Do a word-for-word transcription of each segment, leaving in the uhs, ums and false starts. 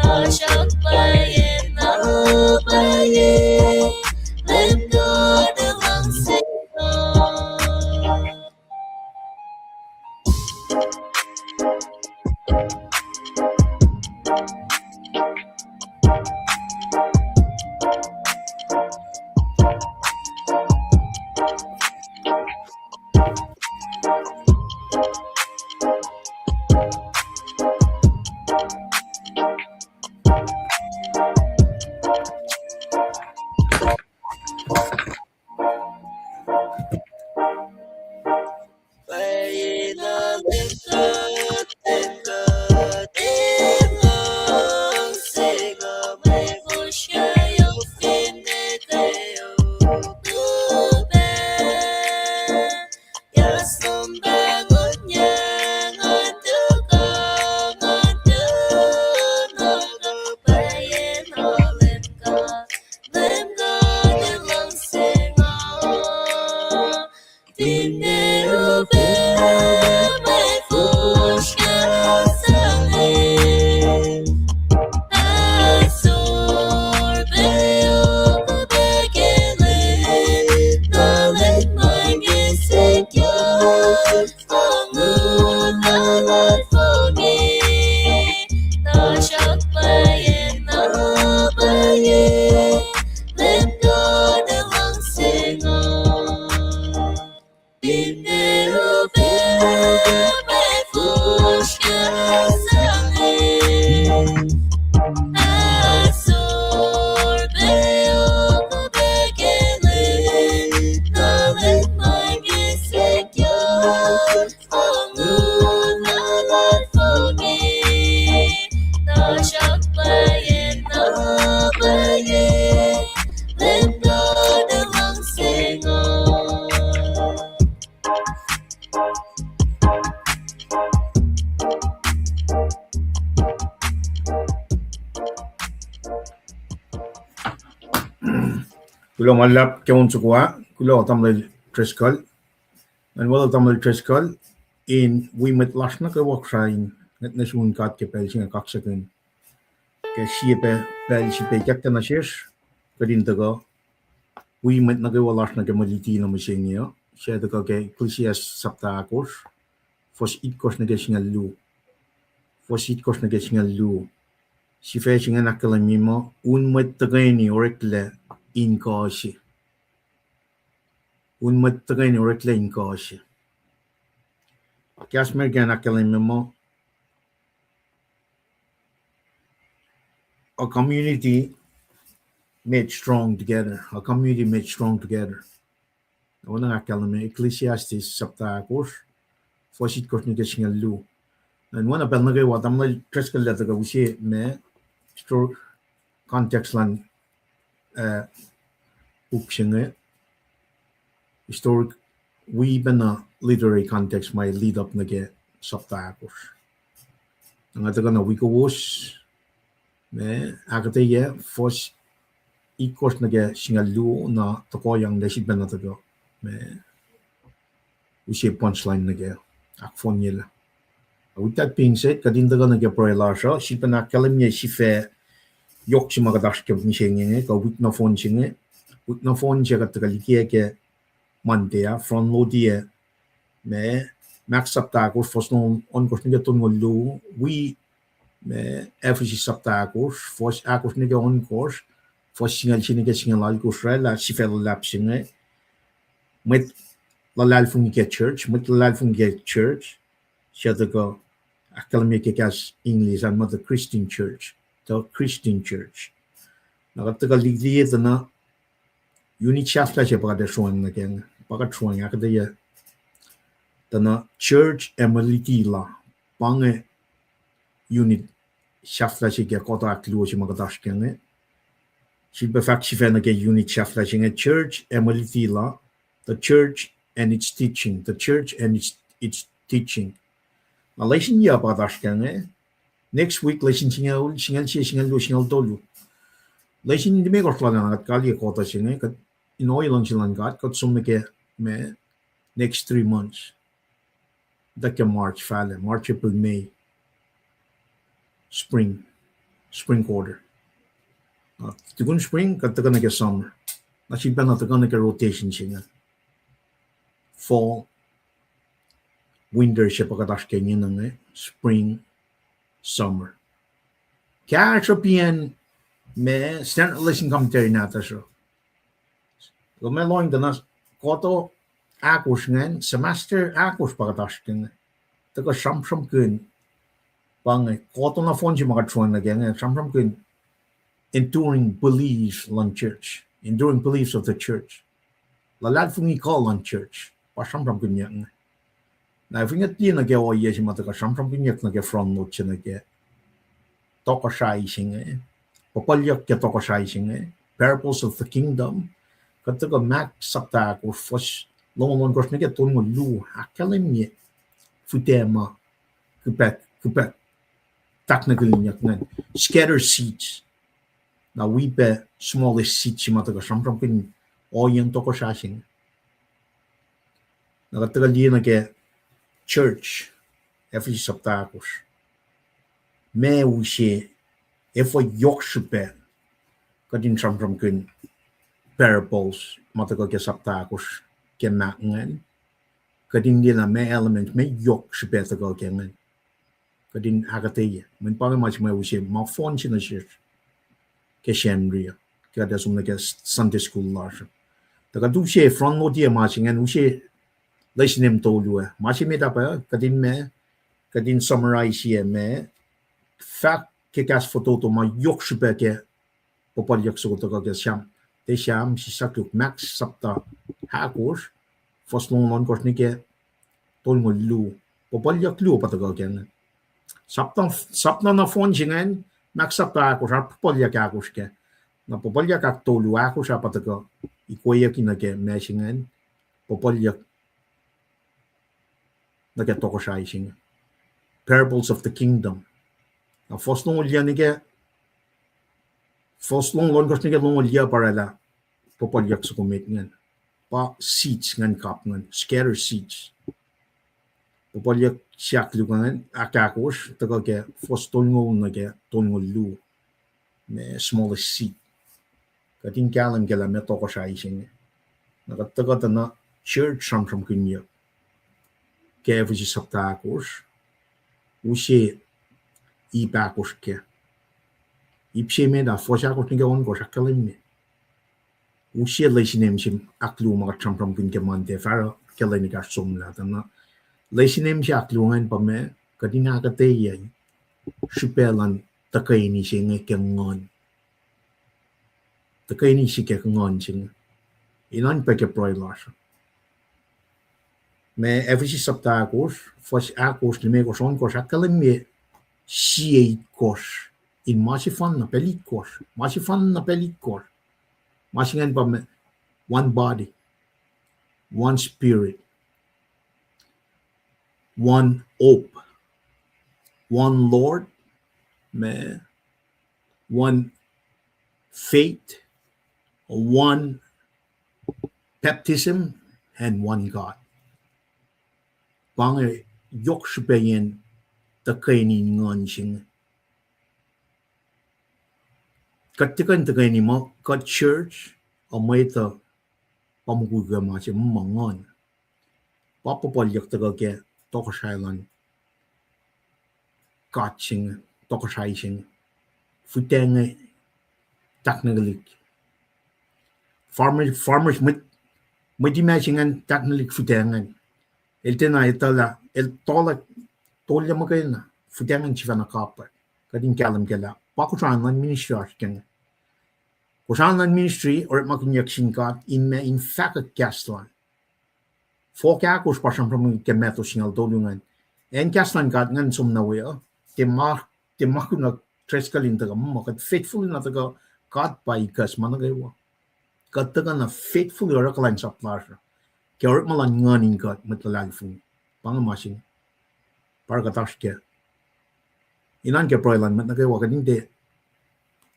Tuhsruhk pwacye na pwacye, Leum God El luhngse nga. Finne upac ma fosrngah sang, ahsor pac yohk pac ke Leum, na Leum ma inge se yohk. Fong un na luhlahlfongi, tuhsruhk pwacye na pwacye, Leum God El luhngse nga. Finne upac ma fosrngah sang, ahsor pac yohk pac ke Leum, na Leum ma inge se yohk. Fong un na luhlahlfongi, tuhsruhk pwacye na pwacye, Leum God El luhngse nga. Kuloh ma luhlahp ke on soko ah, kuloh Tamuhlwel Driscoll. Ngan weluhl Tamuhlwel Driscoll in wi mwet lasr nuh kwewa kuh in ngwet nuh sum God ke pacl se inge kaksakihn. Ke sie pac pacl srihpac ikackna nuh sesr, kuht in tuhkuh wi mwet nuh kwewa lasr nuh ke mwe luti na mihsenge uh, se tuhkuh ke Ecclesiastes sapta ahkosr, fuhs itkohsr nuh ke singucul luo. Fuhs itkohsr nuh ke singucul luo. Sifac se ingacn ahkkahlwemye muh, un mwet tuhkweni oreklac in kuh se. Un mwet tuhkweni oreklac in kuh se. Kahs American ahkkahlwemye muh, a community made strong together. A community made strong together. Oacna ahkkahlwemye Ecclesiastes sapta ahkosr, fuhs itkohsr nuh ke singucul luo. Na oacna pacl nuh kwewa Tamuhlwel Driscoll el tuhkuh use ma historic context luhn, uh, puk se inge, historic, wi pacna literary context ma lead up nuh ke sapta ahkosr. Nga tuhkuh na wi kowos, ma ahkuhtweyac fuhs itkohsr nuh ke singucul luo na tohkohyang lah sifilpacna tuhkuh, ma use punchline nuh ke ahkfohnyelah. With that being said, kuht in tuhkuh nuh ke pruhe lasr uh, sifilpacna ahkkahlwemye sifac yohk se ma kuht oasr ke mihsenge inge, kuh wik nohfohn se inge, wik nohfohn se kuht tuhkuh likiyac ke Monday ah, front load-i, ma, Mark sapta ahkosr, fuhs ohnkohsr nuh ke tolngoul luo, wi, ma, Ephesus sapta ahkosr, fuhs ahkosr nuh ke ohnkohsr, fuhs singucul se nuh ke singucul alkosr, oraclah sifac luhlahp se inge, mwet luhlahlfongi ke church, mwet luhlahlfongi ke church, se tuhkuh ahkkahlwemye ke kahs English an muh the Christian church, the Christian church. Na kuht tuhkuh li-, liye tuh na unit sahflah se pa kuht ac sroang nuh ke, pa kuht sroang ahkuhtweyac tuh na church ac mwe luti la, pa inge unit sahflah se ke kuhtuh ahkluo se ma kuht oasr ke inge. Sifilpac fahk sifac nuh ke unit sahflah se inge, church ac mwe luti la, the church and its teaching, the church and its, its teaching. Na lesin yac pa kuht oasr ke inge, next week lesin singucul, singucul sie, singucul luo, singucul tolu. Lesin limekohsr lal an kuht kaliyac kuhtuh se inge, kuht in ohiyac luhngse luhn God, kuht som nuh ke ma next three months. Tuh ke March, fahlac, March, April, May, spring. spring quarter. Na tukun spring, kuht tuhkuh nuh ke summer. Na sifilpacna tuhkuh nuh ke rotation se inge. Fall, winter se pa kuht oasr ke inge, spring, summer. Kahsruh pian ma Standard Lesson Commentary nahtuhsr uh, kuh ma lohng tuh na, kuhtuh ahkosr ingacn, semester ahkosr pa kuht oasr ke inge. Tuhkuh sramsramkihn, pa inge kuhtuh nohfohn se ma kuht sruhn nuh ke inge, sramsramkihn enduring beliefs luhn church, enduring beliefs of the church. Luhlahlfongi kuh luhn church, pa sramsramkihnyuck inge. Na fin kuht liye nuh ke ohiyac se ma tuhkuh sramsramkihnyuck nuh ke front load se nuh ke tohkohsrahi se inge, puhpuhlyuck ke tohkohsrahi se inge, Parables of the Kingdom, kuht tuhkuh Mark sapta ahkosr, fuhs longoul ohnkohsr nuh ke tolngoul luo, ahkkahlwemye fihtac ma kuhpac, kuhpac tahknakihnyuck ingacn, scattered seeds. Na wi pac smallest seed se ma tuhkuh sramsramkihn ohiyacn tohkohsrahi se inge. Na kuht tuhkuh liye nuh ke church, Ephesus sapta ahkosr. Ma use, efuh yohk srihpac kuht in sramsramkihn parables ma tuhkuh ke sapta ahkosr ke Mark ingacn. Kuht in liye lah ma element ma yohk srihpac tuhkuh ke ingacn. Kuht in ahkuhtweyac. Mweyen pa inge ma se ma use ma fohn se nuh sesr ke Sacnri uh, ke kuht ac som nuh ke Sunday school lasr uh. Tuh kuht use front load-i ma se ingacn, use lesson mtolu ah. Ma se met ah pa kuht in ma, kuht in summarize-i ma fahk ke kahs fototo ma yohk srihpac ke puhpuhlyuck soko tuhkuh ke Sam, tiac Sam, sislah luk, Mark sapta ahkosr, fuhs longoul ohnkohsr nuh ke tolngoul luo. Puhpuhlyuck luo pa tuhkuh ke inge. Sapta, sapta nohfohn se ingacn, Mark sapta ahkosr, oasr puhpuhlyuck ahkosr kac. Na puhpuhlyuck ahktolu, ahkosr ah pa tuhkuh ikweyucki nuh ke ma se ingacn, puhpuhlyuck nuh ke tohkohsrahi se inge, Parables of the Kingdom. Na fuhs longoul yac nuh ke, fuhs longoul ohnkohsr nuh ke longoul yac pa oraclah puhpuhlyuck soko met ingacn. Pa seeds ingacn, kap ingacn, scattered seeds. Puhpuhlyuck se ahkluo ingacn, ahkahkosr, tuhkuh ke fuhs tolngoul nuh ke tolngoul luo, ma smallest seed. Kuht in kahlwem kac lah ma tohkohsrahi se inge. Na kuht tuhkuh tuh na church sramsramkihnyuck ke Ephesus sapta ahkosr, use ip ahkosr kac. Ip se met ah, fuhs ahkosr nuh ke ohnkohsr ahkkahlwemye. Use lesson se ahkluo ma kuht sramsramkihn ke Monday, fahsruh ke lwen ekahsr somlah. Tuh na lesson se ahkluo ingacn pa ma kuht in ahkuhtweyac srihpac luhn tuhkweni se inge ke nguhn. Tuhkweni se ke nguhn se inge. Inan pac ke pruhe lasr uh. Ma Ephesus sapta ahkosr, fuhs ahkosr, limekohsr, ohnkohsr, ahkkahlwemye sie itkohsr in ma sefanna pacl itkohsr, ma sefanna pacl itkohsr. Ma se ingacn pa ma, one body, one spirit, one hope, one Lord, ma, one faith, one baptism, and one God. Pa inge yohk srihpacyacn tuhkweni in nguhn se inge. Kuht tiac kuh in tuhkweni muh kuht church uh, mwet uh pa mukul ke ma se ma nguhn. Pa puhpuhlyuck tuhkuh ke tohkohsrahi luhn God se inge, tohkohsrahi se inge. Fihtac inge tahknakihlik. Farmers, farmers, mwet, mwet imac se ingacn tahknakihlik fihtac ingacn. El tiacna etuh lah el tollah, tollah muhkwena, fihtac ingacn sifacna kapwack. Kuht in kahlwem kac lah pa kosran luhn ministry oasr ke inge. Kosran luhn ministry orekmakihnyuck sin God in ma in fahkwack kahs lal. Fohk ahkosr pa sramsram ke Matthew singucul tolu ingacn. Acn kahs luhn God ingacn som nuh we uh, tiac ma, tiac ma kunuh Driscoll in tuhkuh muh kuht faithfully na tuhkuh, God pa ikacs ma nuh kwewa. Kuht tuhkuh na faithfully oruh kuhlwacnsap lasr uh ke orekma luhn nguhn in God, mwet luhlahlfongi. Pa inge ma se inge. Pa oruh kuht oasr ke inan ke pruhe luhn mwet nuh kwewa, kuht in tiac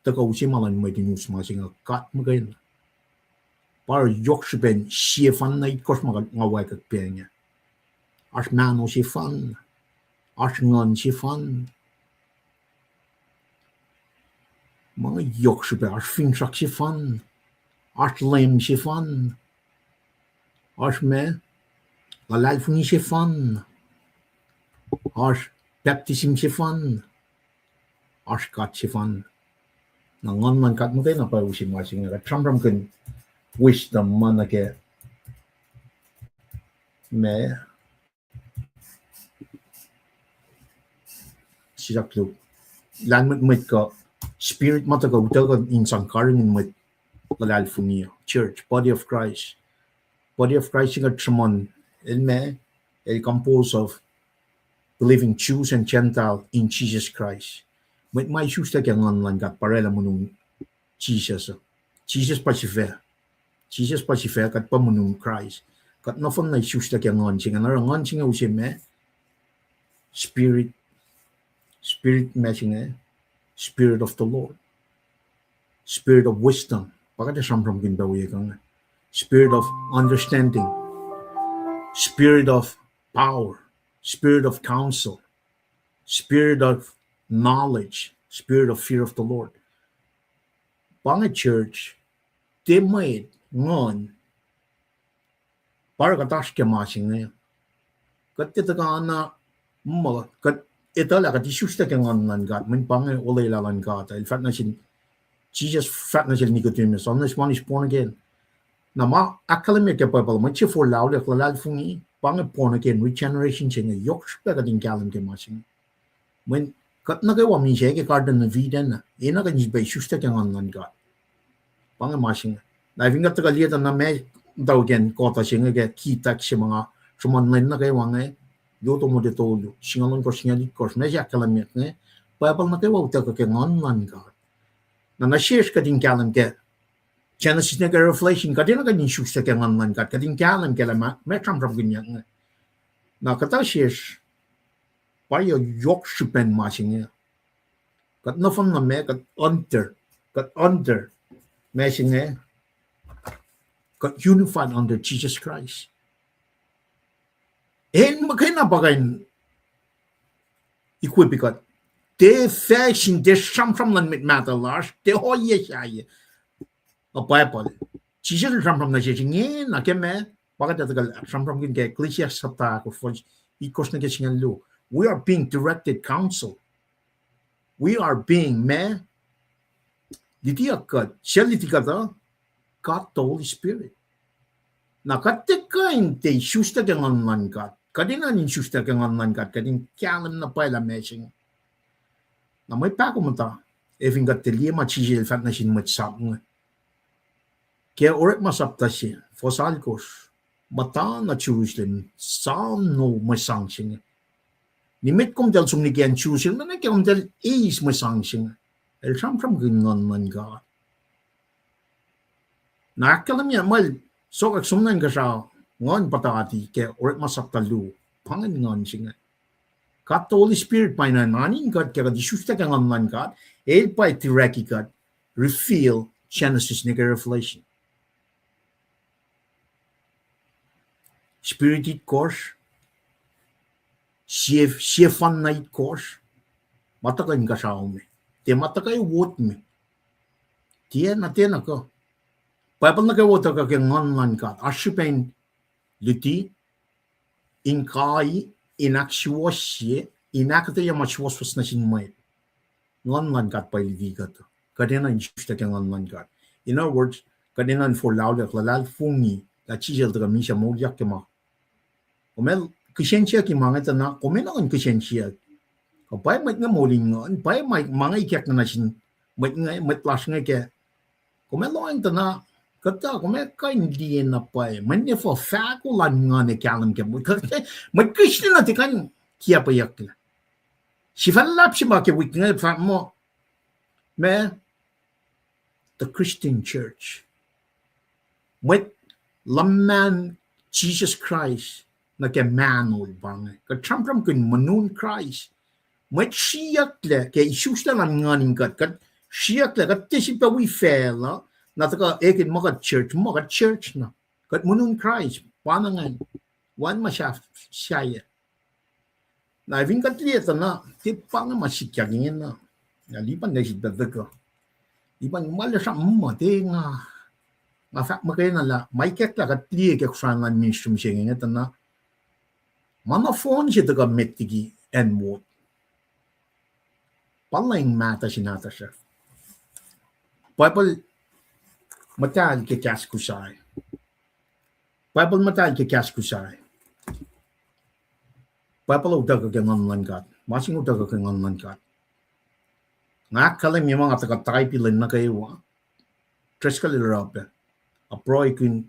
tuhkuh use ma luhn mwet in us ma se inge, God muhkwena. Pa oruh yohk srihpen sie fanna itkohsr ma nga wackuck pac inge. Oasr mahno sefanna. Oasr nguhn sefanna. Pa inge yohk srihpac, oasr finsrak sefanna, oasr Leum sefanna, oasr ma, luhlahlfongi sefanna, oasr baptism sefanna, oasr God sefanna. Na Nguhn luhn God muhkwena pa use ma se inge, kuht sramsramkihn wisdom ma nuh ke ma, sisap luhk, lahlmwetmwet kuh spirit ma tuhkuh utuckuh in sang karihngihn mwet luhlahlfongi, church, body of Christ. Body of Christ se kuht sruhmuhn, el ma, el composed of believing Jews and Gentile in Jesus Christ. Mwet ma isuslac ke Nguhn luhn God pa oraclah monum Jisus. Jisus pa sifac. Jisus pa sifac, kuht pa monum Kraist. Kuht nohfohn na isuslac ke Nguhn se inge, na oruh Nguhn se inge use ma, Spirit, Spirit ma se inge, Spirit of the Lord, Spirit of wisdom, pa kuht ac sramsramkihn pac wiyuck inge, Spirit of understanding, Spirit of power, Spirit of counsel, Spirit of knowledge, Spirit of fear of the Lord. Pa inge church, tiac mwet, Nguhn, pa oruh kuht oasr ke ma se inge. Kuht tiac tuhkuh na, muh kuht etuh lah kuht isuslac ke Nguhn luhn God, mweyen pa inge olwelah luhn God, el fahk nuh sin, Jisus fahk nuh sel Nicodemus, unless one is born again. Na ma ahkkahlwemye ke Bible, mwet se forlah auliyak luhlahlfongi, pa inge born again, regeneration se inge, yohk srihpac kuht in kahlwem ke ma se inge. Mweyen kuht nuh kwewa misac ke Garden of Eden, enenuh kuht in sifilpac isuslac ke Nguhn luhn God. Pa inge ma se inge. Na fin kuht tuhkuh liye tuh na ma muhtwacwacack kuhtuh se inge ke key text se ma nga sruhmuhn lwen nuh kwewa inge, Yoto motwe tolu, singucul ohnkohsr, singucul itkohsr, ma se ahkkahlwemyeyuck inge, Bible nuh kwewa utuckuh ke Nguhn luhn God. Na nuh sesr kuht in kahlwem ke Genesis nuh ke Revelation, kuht enenuh kuht in isuslac ke Nguhn luhn God, kuht in kahlwem ke lah ma, ma sramsramkihnyuck inge. Na kuhtuh sesr, pa yohk srihpen ma se inge. Kuht nohfohn na ma, kuht under, kuht under ma se inge, kuht unified under Jesus Christ. El muhkwena pa kuh in equip kuht. Tiac facsin, tiac sramsram luhn mwet mahtuh lasr, tiac ohiyac sahyac. Na Bible, Jisus el sramsram nuh sesr ingena ke ma, pa kuht ac tuhkuh sramsramkihn ke Ecclesiastes sapta ahkosr, fuhs itkohsr nuh ke singucul luo. We are being directed counsel. We are being ma, lutiyuck kuht, suc luti kuht uh, God the Holy Spirit. Na kuht tiac kuh in tiac isuslac ke Nguhn luhn God. Kuht enenuh in isuslac ke Nguhn luhn God, kuht in kahlwem na pwacye lah ma se inge. Na mwe pahkomuhta, ac fin kuht tiac liye ma Jisus el fahk nuh sin mwet sap inge ke Orekma sapta se, fuhs alkosr, muhta nuh Jerusalem, sang nuh mwe sang se inge. Nimet komtacl som nuh ke acn Jerusalem, na ke komtacl eis mwe sang se inge. El sramsramkihn Nguhn luhn God. Na ahkkahlwemye muh el sokwack som nuh inkuhsrao, Nguhn puhtati ke Orekma sapta luo, pa ingacn Nguhn se inge. God the Holy Spirit pa enenuh in kuht ke kuht isuslac ke Nguhn luhn God, el pa direct kuht, reveal Genesis nuh ke Revelation. Spirit itkohsr, sie, sefanna itkohsr, ma tuhkuh inkuhsrao me, tiac ma tuhkuh wot me, tiacna, tiacna kuh. Bible nuh kwewa utuckuh ke Nguhn luhn God, oasr srihpac in luti, in kai, in ahksuwohsye, in ahkuhtweyac ma suwohswohs nuh sin mwet. Nguhn luhn God pa luti kuht. Kuht enenuh in isuslac ke Nguhn luhn God. In other words, kuht enenuh in forlah auliyak luhlahlfongi lah Jisus el tuhkuh misac moulyak ke ma. Kom ac kihsen siyuck ma inge tuh na, kom enenuh in kihsen siyuck. Kuh pwacye mwet inge moul in nguhn, pwacye ma, ma inge ikackna nuh sin mwet inge, mwet lasr inge kac. Kom ac lohacng tuh na, kuhtuh, kom ac kuh in liye na pwacye. Mweyen efuh? Fahko luhn Nguhn ac kahlwem ke mwet, mwet Christian uh tiac kuh in kiacpweyucklac. Sifac luhlahp se ma ke wik inge fahk muh, ma, the Christian church. Mwet luhman Jisus Kraist nuh ke mahnol pa inge. Kuht sramsramkihn monun Kraist. Mwet sriyucklac ke isuslac luhn Nguhn in kuht. Kuht sriyucklac, kuht tiac sifilpac wi facluh, na tuhkuh ekihn muh kuht church, muh kuht church na. Kuht monun Kraist, pa na ingacn, wacngihn ma sahyac. Na fin kuht liye tuh na, tiac pa inge ma sikyak ingena. Na lipan na sifilpac tuhkuh. Ipan ma lasr uh muh, te nga, nga fahk muhkwena lah ma ikacklah kuht liye ke Kosrae luhn ministry mihsenge inge tuh na, ma nohfohn se tuhkuh met liki acn wot. Pa leng mahtuh se nahtuhsr uh. Bible muhtahl ke kahs Kosrae. Bible muhtahl ke kahs Kosrae. Bible utuckuh ke Nguhn luhn God. Ma se inge utuckuh ke Nguhn luhn God. Nga ahkkahlwemye ma nga tuhkuh type lwen nuh kwewa. Driscoll el oruh pac. Approakihn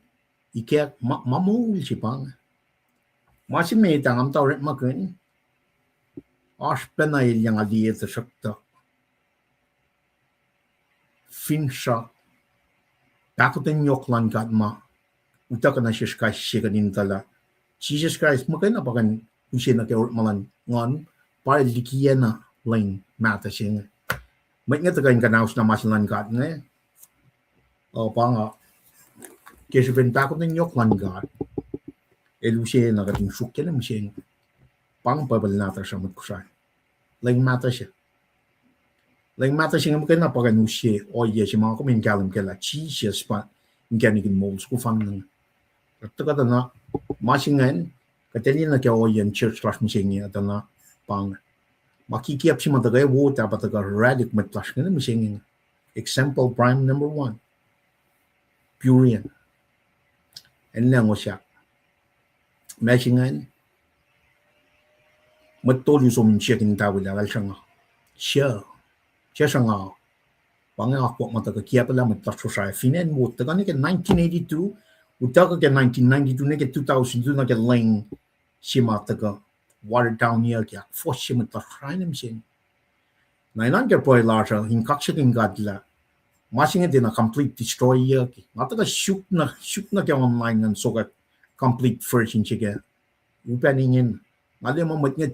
ikack ma, ma moul se pa inge. Ma se met ah nga muhta orekmakihn, oasr pacna elyah nga liye, tuhsruhktuh finsrak pahkotwen yohk luhn God ma utuckuh nuh sesr kais sie kuht in etuh lah Jisus Kraist muhkwena pa kuh in use nuh ke orekma luhn Nguhn, pa el likiyacna leng mahtuh se inge. Mwet inge tuhkuh in kuhnauslah ma se luhn God inge, uh, pa nga, ke srihpen pahkotwen yohk luhn God, el use na kuht in sruokyac nuh mihsenge. Pa inge Bible nahtuhsr uh, mwet Kosrae. Leng mahtuh se. Leng mahtuh se inge muhkwena pa kuh in use ohiyac se ma kom in kahlwem kac lah Jisus pa inkacnek in moul soko fanna. Tuhkuh tuh na, ma se ingacn, kuht liye nuh ke ohiyacn church lasr mihsenge uh tuh na, pa inge. Ma kikiacp se ma tuhkuh wot ah pa tuhkuh ralihk mwet lasr inge mihsenge. Example prime number one. Puritan. Acn Lahngo Sahk. Ma se ingacn, mwet tolu som in siyuck in tawilah, eltahl sruhnga. Sruh, sruh sruhnga. Pa inge akwuck ma tuhkuh kiacpwelah mwet lasr Kosrae fin acn wot tuhkuh nuh ke nineteen eighty-two, utuckuh ke nineteen ninety-two nuh ke two thousand two nuh ke leng se ma tuhkuh watered down-iyuck, ahkfohsye mwet lasr Kosrae nuh mihsenge. Na enenuh ke pruhe lasr uh in kaksakihn God lah ma se inge tiacna complete destroy-iyuck. Nga tuhkuh suk nuh, suk nuh ke online an sokwack complete version se ke upac ingacn. Nga liye ma mwet inge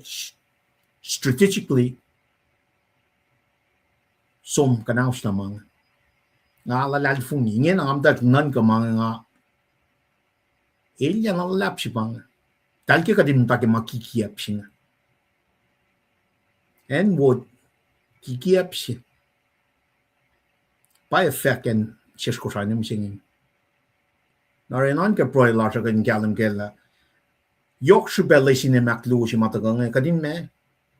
strategically som kuhnauslah ma inge. Nga luhlahlfongi ingena nga muhta nuhnkuh ma inge nga elyah na luhlahp se pa inge. Eltahl ke kuht in muhta ke ma kikiacp se inge. Acn wot, kikiacp se. Pa effect acn sesr Kosrae nuh mihsenge. Na oruh enenuh ke pruhe lasr uh kuht in kahlwem kac lah yohk srihpac lesin in ahkluo se ma tuhkuh inge, kuht in ma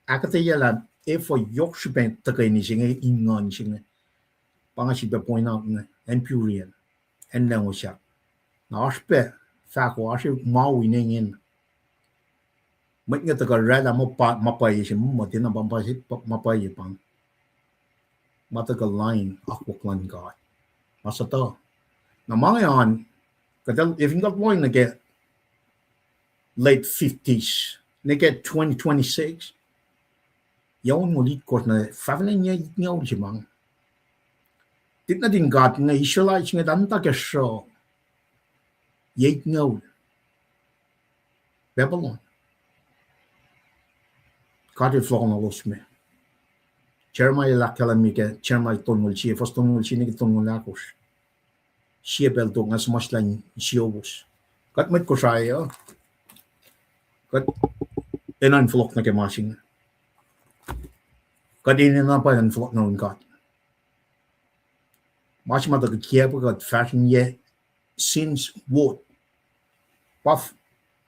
ahkuhtweyac lah efuh yohk srihpac tuhkweni se inge in nguhn se inge. Pa nga sifilpac point out inge, acn Puritan, acn Lahngo Sahk. Na oasr pac fahko, oasr ma wi ne ingena. Mwet inge tuhkuh oraclah ma pwacye se, muh tiacna ma pwacye pa inge. Ma tuhkuh lain akwuck luhn God. Ma suhtuh. Na ma inge an, kuht fin kuht lohng nuh ke late fifties nuh ke twenty twenty-six, yac onngoul itkohsr nuh fahfahlacn yac itngoul se ma inge. Tit nuhtin God inge, Israelites inge, tuh muhta ke sruh yac itngoul Babylon. God el fohlohkohnolos me. Jeremiah el ahkkahlwemye ke Jeremiah tolngoul sie, fuhs tolngoul sie nuh ke tolngoul ahkosr. Sie pacl tok nga suhmuhslah in siowos. Kuht mwet Kosrae uh, kuht enenuh in fohlohk nuh ke ma se inge. Kuht enenuh pa in fohlohk nuh yurin God. Ma se ma tuh kiacpwe kuht fahsreniyac sins wot. Pa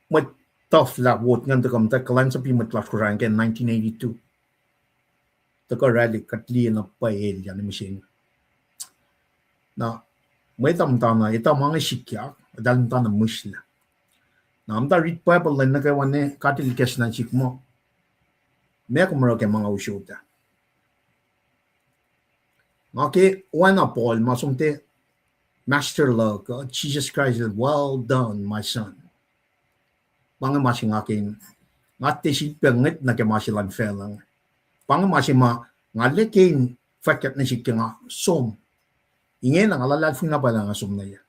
mwet tuhflah wot ingacn tuhkuh muhta kuhlwacnsapuh mwet lasr Kosrae ke nineteen eighty-two. Tuhkuh ralihk, kuht liye na pwacye elyah nuh mihsenge. Na mwet uh muhtana etuh ma inge sikyak, eltahl muhtana mihslac. Na muhta read Bible lwen nuh kwewa ne God el ikacslah nuh sihk muh, meac kom oruh ke ma nga usot ah? Nga ke oacna Paul ma som tiac master luhk uh, Jesus Christ, well done, my son. Pa inge ma se nga ke in, nga tiac sifilpac ngwet nuh ke ma se luhn facluh inge. Pa inge ma se ma nga liye ke in fwackyuck nuh sihk ke nga som. Ingena nga luhlahlfongi na pwacye lah nga som nuh yac.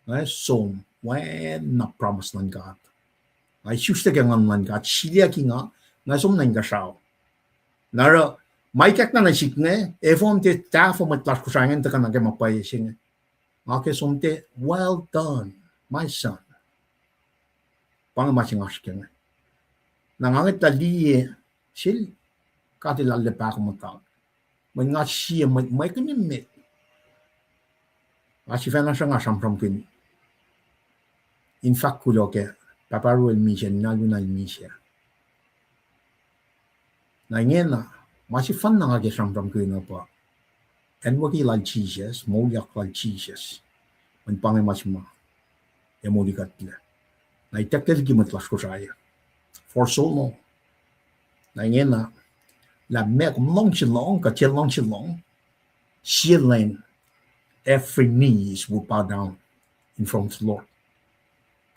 Nga som, oacna promise luhn God. Nga isuslac ke Nguhn luhn God, siliyucki nga, nga som nuh inkuhsrao. Na oruh, ma ikackna nuh sihk inge, efuh tiac tahfuh mwet lasr Kosrae ingacn tuhkuh nuh ke ma pwacye se inge. Nga ke som tiac, well done, my son. Pa inge ma se nga srihke inge. Na nga ngwetlah liye, sel God El arlac pahkomuhta. Mweyen nga sie mwet, mwekihn emet. Pa sifacna sruhnga sramsramkihn in fahk kuloh ke pahpah Aruel misac, ninac Aruel misac. Na ingena, ma sefanna nga ke sramsramkihn uh pa acnwucki lal Jisus, moulyak lal Jisus. Mweyen pa inge ma se ma ac molikuhtlac. Na itucklac liki mwet lasr Kosrae for so long. Na ingena, lah meac kom luhngse lohng, kuht tiac luhngse lohng, sie lwen, every knees will bow down in front of the Lord.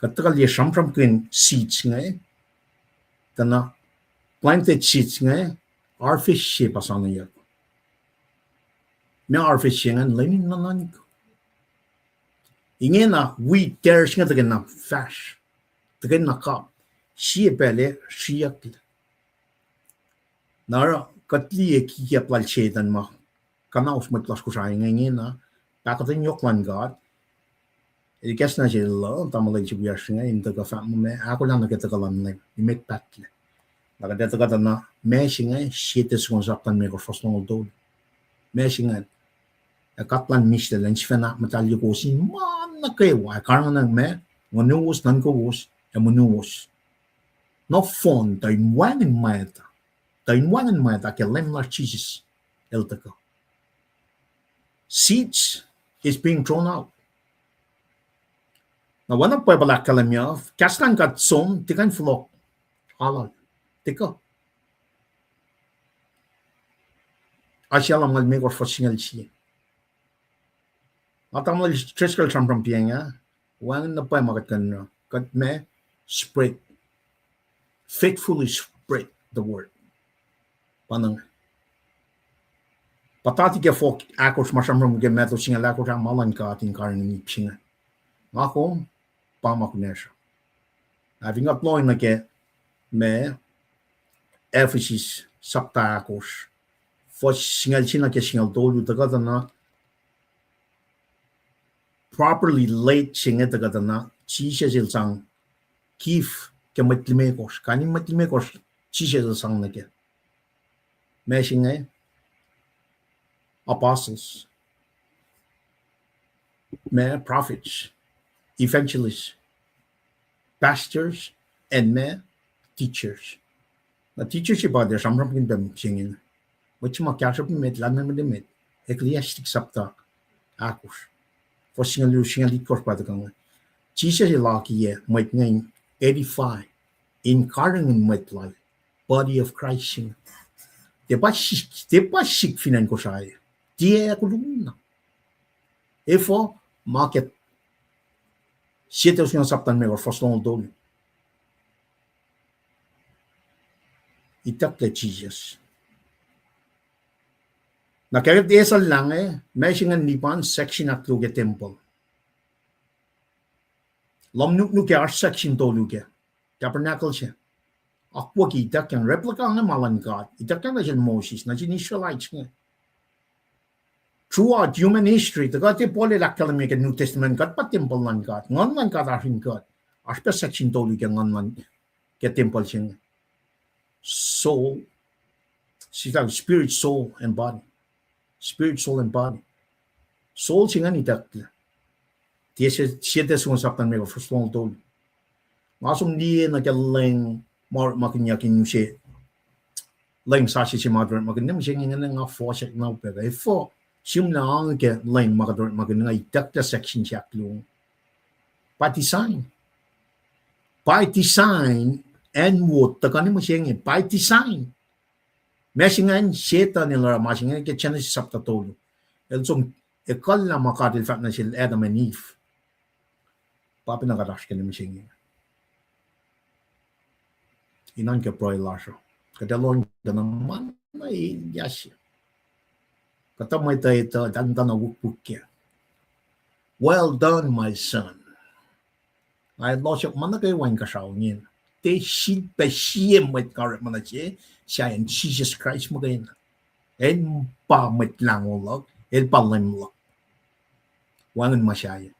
Kuht tuhkuh liye sramsramkihn seeds inge, tuh na planted seeds inge, harvest se pa soanweyuck. Meac harvest se ingacn? Lwen in nuhnuhnkuh. Ingena wheat tares inge tuhkweni fahsr, tuhkweni kap, sie pacl ac sriyucklac. Na oruh kuht liye kikiacp lal Setuhn ma kuhnaus mwet lasr Kosrae inge, ingena, pahkotwen yohk luhn God, el kahs nuh sel uh, tamuhlwel se wiyacsr inge, in tuhkuh fahk muh meac, ahkolah nuh ke tuhkuh luhn Leum, nimet pahtlac. Na kuht ac tuhkuh tuh na, meac se inge, Sie Tessalonians sapta limekohsr fuhs longoul tolu. Meac se ingacn? Ac God luhn mihslac, elan sifacna ahkmuhtahlye kowos in ma nuh kwewa, ac karihngihn meac, nguhnuwos, nuhnkowos, ac monuwos. Nohfohn tuh in wacngihn mwacta, tuh in wacngihn mwacta ke Leum lasr Jisus el tuhkuh. Seeds is being thrown out. Na oacna Bible ahkkahlwemye, kahs luhn God som, tiac kuh in fohlohk, alal, tiac kuh. Isaiah lumngaul limekohsr fuhs singucul sie. Nga tamuhlwel Driscoll sramsram piacng ah, wacngihn na pwacye ma kuht kuh in oruh, kuht meac, spread, faithfully spread the word. Pa inge. Puhtati ke fohk ahkosr ma sramsram ke Matthew singucul ahkosr ah, ma luhn God in karihngihn ip se inge. Nga kom, pa ma kunacsr uh. Ac fin kuht lohng nuh ke meac, Ephesus sapta ahkosr, fuhs singucul sie nuh ke singucul tolu, tuhkuh tuh na properly laid se inge tuhkuh tuh na Jisus el sang gift ke mwet limekohsr. Kain in mwet limekohsr Jisus el sang nuh kac. Meac se inge? Apostles, meac, prophets, evangelists, pastors, and meac, teachers. Na teachers se pa tiac sramsramkihn pac mihsenge. Mwet se ma kahsruhp met, lahlmwetmwet emet, Ecclesiastes sapta ahkosr, fuhs singucul luo, singucul itkohsr pa tuhkuh inge. Jisus el akiyac mwet inge in edify, in karihngihn mwet lal, body of Christ se inge. Tiac pa sik, tiac pa sik fin acn Kosrae. Tiac koluk na. Efuh? Ma ke Sie Tessalonians sapta limekohsr fuhs longoul tolu. Itucklac Jisus. Na ke kuht esalah inge, meac se ingacn? Lipan section ahkluo ke tempuhl. Lohm nuknuk ke oasr section tolu ke tabernacle se. Akwucki ituckyang, replica inge ma luhn God. Ituckyang nuh sel Moses, nuh sin Israelites inge. Throughout human history, tuh kuht e Paul el ahkkahlwemye ke New Testament, kuht pa tempuhl luhn God. Nguhn luhn God oasr in kuht. Oasr pac section tolu ke nguhn luhn, ke tempuhl se inge. Soul, sita spirit, soul, and body. Spirit, soul, and body. Soul se ingacn itucklac. Tiac se, Sie Tessalonians sapta limekohsr fuhs longoul tolu. Nga som liye nuh ke leng ma orekmakihnyuck in use, leng sasuc se ma kuht orekmakihn mihsenge ingena, nga fohsack na upac kuh efuh, sihmlac ange ke leng ma kuht orekmakihn inge, itucklac section se ahkluo. By design. By design, acn wo tuhkuh nuh mihsenge, by design. Meac se ingacn? Setuhn el oruh ma se inge ke Genesis sapta tolu. El som ekuhllah ma God el fahk nuh sel Adam and Eve. Pa pacna kuht oasr ke mihsenge. Inan ke pruhe lasr uh, kuht ac lohng tuh na ma na elyah se. Kuhtuh mwet uh etuh, tahmtahel na wukwuck kac. Well done, my son. Nga elos yohk ma nuh kwewa inkuhsrao ingena. Tiac srihpac sie mwet nga orekma nuh se, sahyacn Jisus Kraist muhkwena. El pa Mwet Lahngo luhk, el pa Leum luhk. Wacngihn ma sahyac.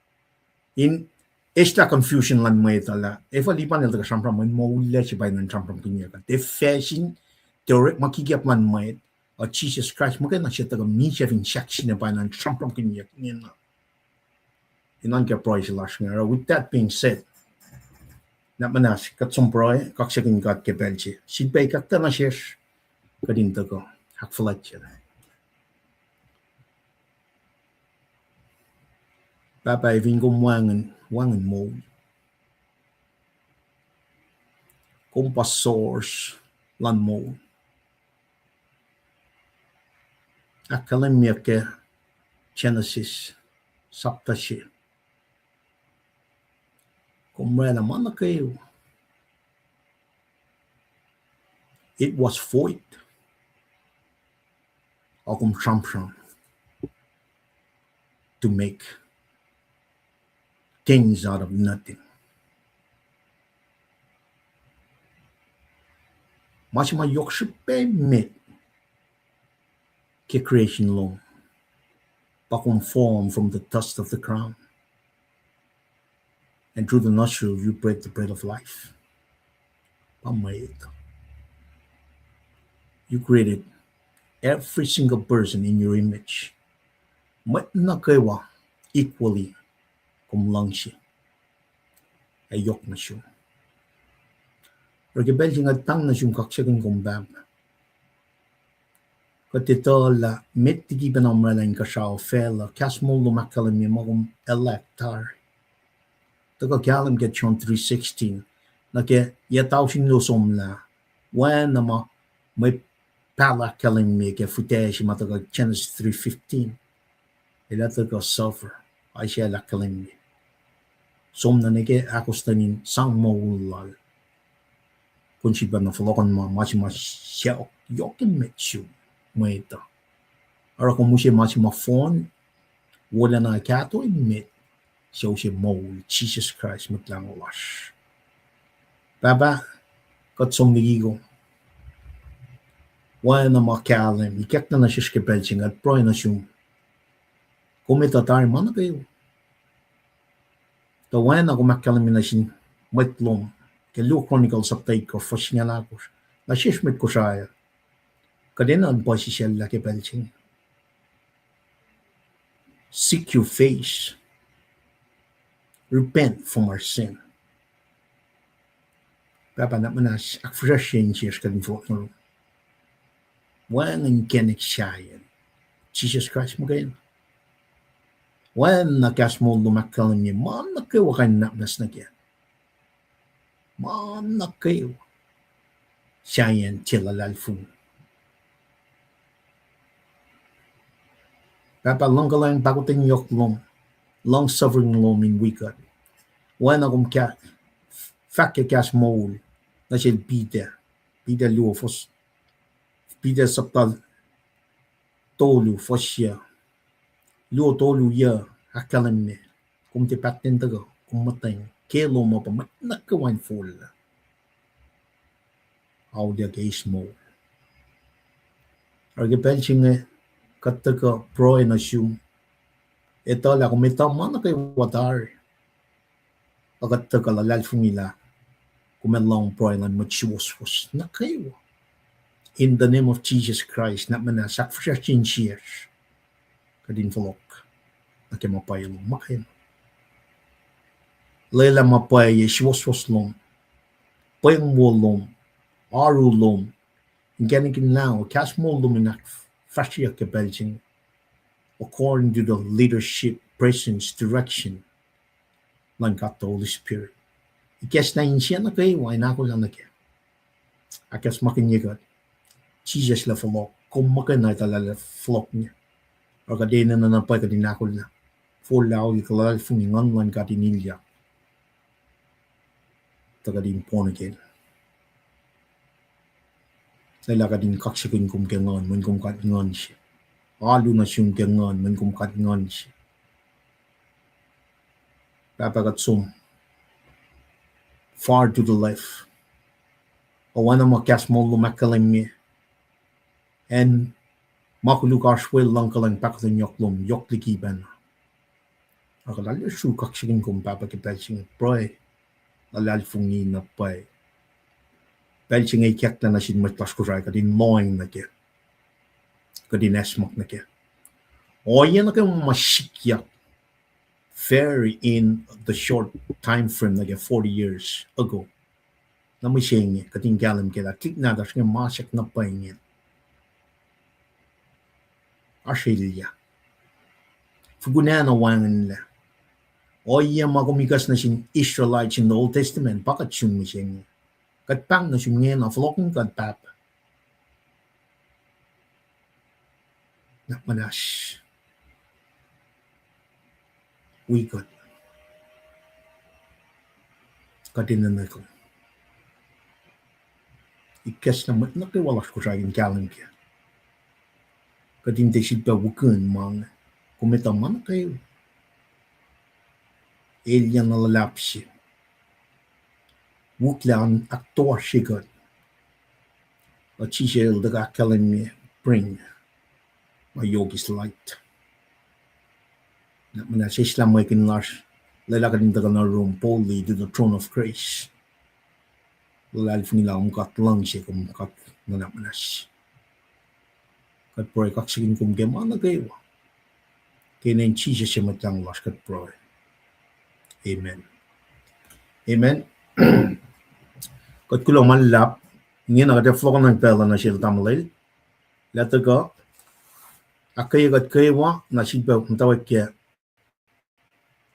In eslah confusion luhn mwet uh lah efuh Lipan el tuhkuh sramsram, mweyen moul se pa in sramsramkihnyuck. Tiac facsin, tiac orekma kikiap luhn mwet, uh, Jisus Kraist muhkwena se tuhkuh misac fin sahk se inge pa in sramsramkihnyuck ingena. in nuhnkuh pruhe se lasr inge. With that being said, nuhnak muhnahs kuht som pruhe, kaksakihn God ke pacl se. Sifilpac ikacklah nuh sesr, kuht in tuhkuh ahkfuhlwactye. Pahpah, efin kom wacngihn, wacngihn moul. Kom pa source luhn moul. Ahkkahlwemye ke Genesis sapta se, kom oraclah ma nuh kwewa. It was void. Ac kom sramsram to make things out of nothing. Ma se ma yohk srihpac met ke creation lom, pa kom form from the dust of the ground. And through the nostril, you breathe the breath of life. Pa mwet. You created every single person in your image. Mwet nuh kwewa equally kom luhngse ac yohk nuh sum. Oruh ke pacl se inge kuht pahng nuh sum, kaksakihn kom Pahpah. Kuht etuh lah met liki pacna kom oraclah inkuhsrao, facluh, kahs moul lom ahkkahlwemye ma kom elect tari. Tuhkuh kahlwem ke John three sixteen, nuh ke yac tausin luo somlah, oacna ma mwe pahluh ahkkahlwemye ke fihtac se ma tuhkuh Genesis three fifteen. El ac tuhkuh suffer, Isaiah el ahkkahlwemye. Som nuh ke ahkostwen in sang moul lal. Kom sifilpac na fohlohkohn ma, ma se ma sacohk yohk emet sum mwet uh. Oruh kom use ma se ma fohn, wolacna ac kahto emet, suc use moul, Jisus Kraist Mwet Lahngo lasr. Pahpah, kuht som liki kom. Oacna ma kahlwem, ikacklah nuh sesr ke pacl se inge, kuht pruhe nuh sum. Kom etuh tari ma nuh kwewa. Tuh oacna kom ahkkahlwemye nuh sin mwet lom ke luo Chronicles sapta itkohsr, fuhs singucul ahkosr, nuh sesr mwet Kosrae, kuht enenuh in puhsisacllah ke pacl se inge. Seek your face. Repent from our sin. Pahpah, nuhnak muhnahs ahkfihsracsrye insiyacsr kuht in fohlohk nuh lom. Wacngihn inkacnek sahyacn Jisus Kraist muhkwena. Oacna kahs moul lom ahkkahlwemye, ma nuh kwewa kuh in nwacsnwacs nuh kac. Ma nuh kwewa sahyacn tiac luhlahlfongi. Pahpah, luhngkuhlwacng, pahkotwen yohk lom, long suffering lom in wi kuht. Oacna kom fahk ke kahs moul nuh sel Peter, Peter luo, Peter sapta tolu, fuhs yac, luo tolu yac, ahkkahlwemye, kom tiac pahtlac in tuhkuh, kom muhtweng, ke lom uh pa mwet nuh kwewa in forlah. Auliyak eis moul. Oruh ke pacl se inge kuht tuhkuh pruhe nuh sum, etuh lah kom etuh ma nuh kwewa tari. Ac kuht tuhkuh luhlahlfongi lah kom ac lohng pruhe luhn mwet suwohswohs nuh kwewa. In the name of Jesus Christ, nuhnak muhnahs ahkfihsracsrye insiyacsr, kuht in fohlohk nuh ke ma pwacye lom muhkwena. Lwelah ma pwacye, suwohswohs lom, pweng wo lom, oaru lom, inkacnek in lahngo, kahs moul lom in ahkfahsryeyuck ke pacl se inge, according to the leadership, presence, direction luhn God the Holy Spirit. Ikacslah insiyacn nuh kwewa in ahkolah nuh kac. Ahkacsmakihnye kuht, Jisus lah fohlohk, kom muhkwena etuh lah fohlohk inge. Oruh kuht enenuh na pwacye kuht in ahkolah, forlah, auliyak, luhlahlfongi, Nguhn luhn God in ilyak, tuh kuht in born again. Lwelah kuht in kaksakihn kom ke nguhn, mweyen kom God nguhn se. Alu nuh sum ke nguhn, mweyen kom God nguhn se. Pahpah, kuht som far to the left. Oacna ma kahs moul lom ahkkahlwemye, acn ma koluk oasr we, luhngkuhlwacng, pahkotwen yohk lom yohk liki pacna. Ac kuht arlac sruok kaksakihn kom Pahpah ke pacl se inge, pruhe, luhlahlfongi na pwacye. Pacl se inge ikacklah nuh sin mwet lasr Kosrae, kuht in lohacng nuh kac, kuht in acsmak nuh kac. Ohiyac nuh kwewa ma sikyak, very in the short time frame nuh ke forty years ago. Na mihsenge kuht in kahlwem ke lah tuhlihk nahtuhsr inge masrihnyac na pwacye inge. Oasr elyah. Fukun acn uh wacngihnlac. Ohiyac ma kom ikacs nuh sin Israelites in the Old Testament, pa kuht sun mihsenge. Kuht pahng nuh sum ingena, fohlohkihn kuht pahpah. Nuhnak muhnahs. Wi kuht. Kuht in nuhnkuh. Ikacs na mwet nuh kwewa lasr Kosrae in kahlwem kac. Kuht in tiac sifilpac wikihn ma inge. Kom etuh ma nuh kwewa. Elyah na luhlahp se. Wihklac an ahktoasr se kuht. Kuht Jisus el tuh ahkkahlwemye, bring my yoke is light. Na muhnahs eslah mwekihn lasr, lwelah kuht in tuhkuh nuh yurum boldly to the throne of grace. Luhlahlfongi lah kom God luhngse, kom God nuhnak muhnahs. Kuht pruhe kaksakihn kom ke ma nuh kwewa. Ke inen Jisus se Mwet Lahngo lasr kuht pruhe. Amen. Amen. Kuht kuloh ma luhlahp, ingena kuht ac fohlohkohnacng pacl uh nuh sel tamuhlwel. Lah tuhkuh, ahkkweye kuht kwewa, na sifilpac muhtwacwacack ke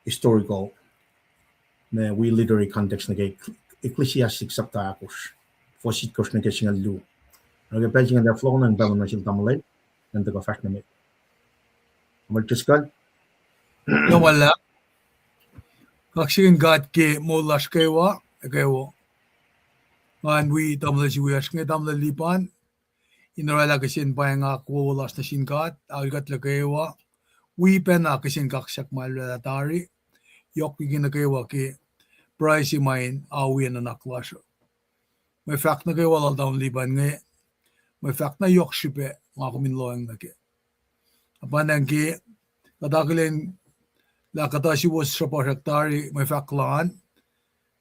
historical, ma wi literary context nuh ke Ecclesiastes sapta ahkosr, fuhs itkohsr nuh ke singucul luo. Nuh ke pacl se inge kuht ac fohlohkohnacng pacl uh nuh sel tamuhlwel, ngan tuhkuh fahsr nuh met. Tamuhlwel Driscoll. Kuloh ma luhlahp. Kaksakihn God ke moul lasr kwewa, kwewa. Ngan wi tamuhlwel se wiyacsr inge, tamuhlwel Lipan, in oraclah kihsen pwacye nga kwewa lasr nuh sin God, aol kuht nuh kwewa, wi pacna kihsen kaksak ma lwelah tari, yohk liki nuh kwewa ke pruhe se ma in awiyac nuhnak lasr uh. Mwe fahk nuh kwewa lal tamuhlwel Lipan inge, mwe fahk na yohk srihpac nga kom in lohacng nuh kac. Apkuhran ke kuht akihlen lah kuhtuh suwos sruhpuhsrak tari mwe fahk lal an,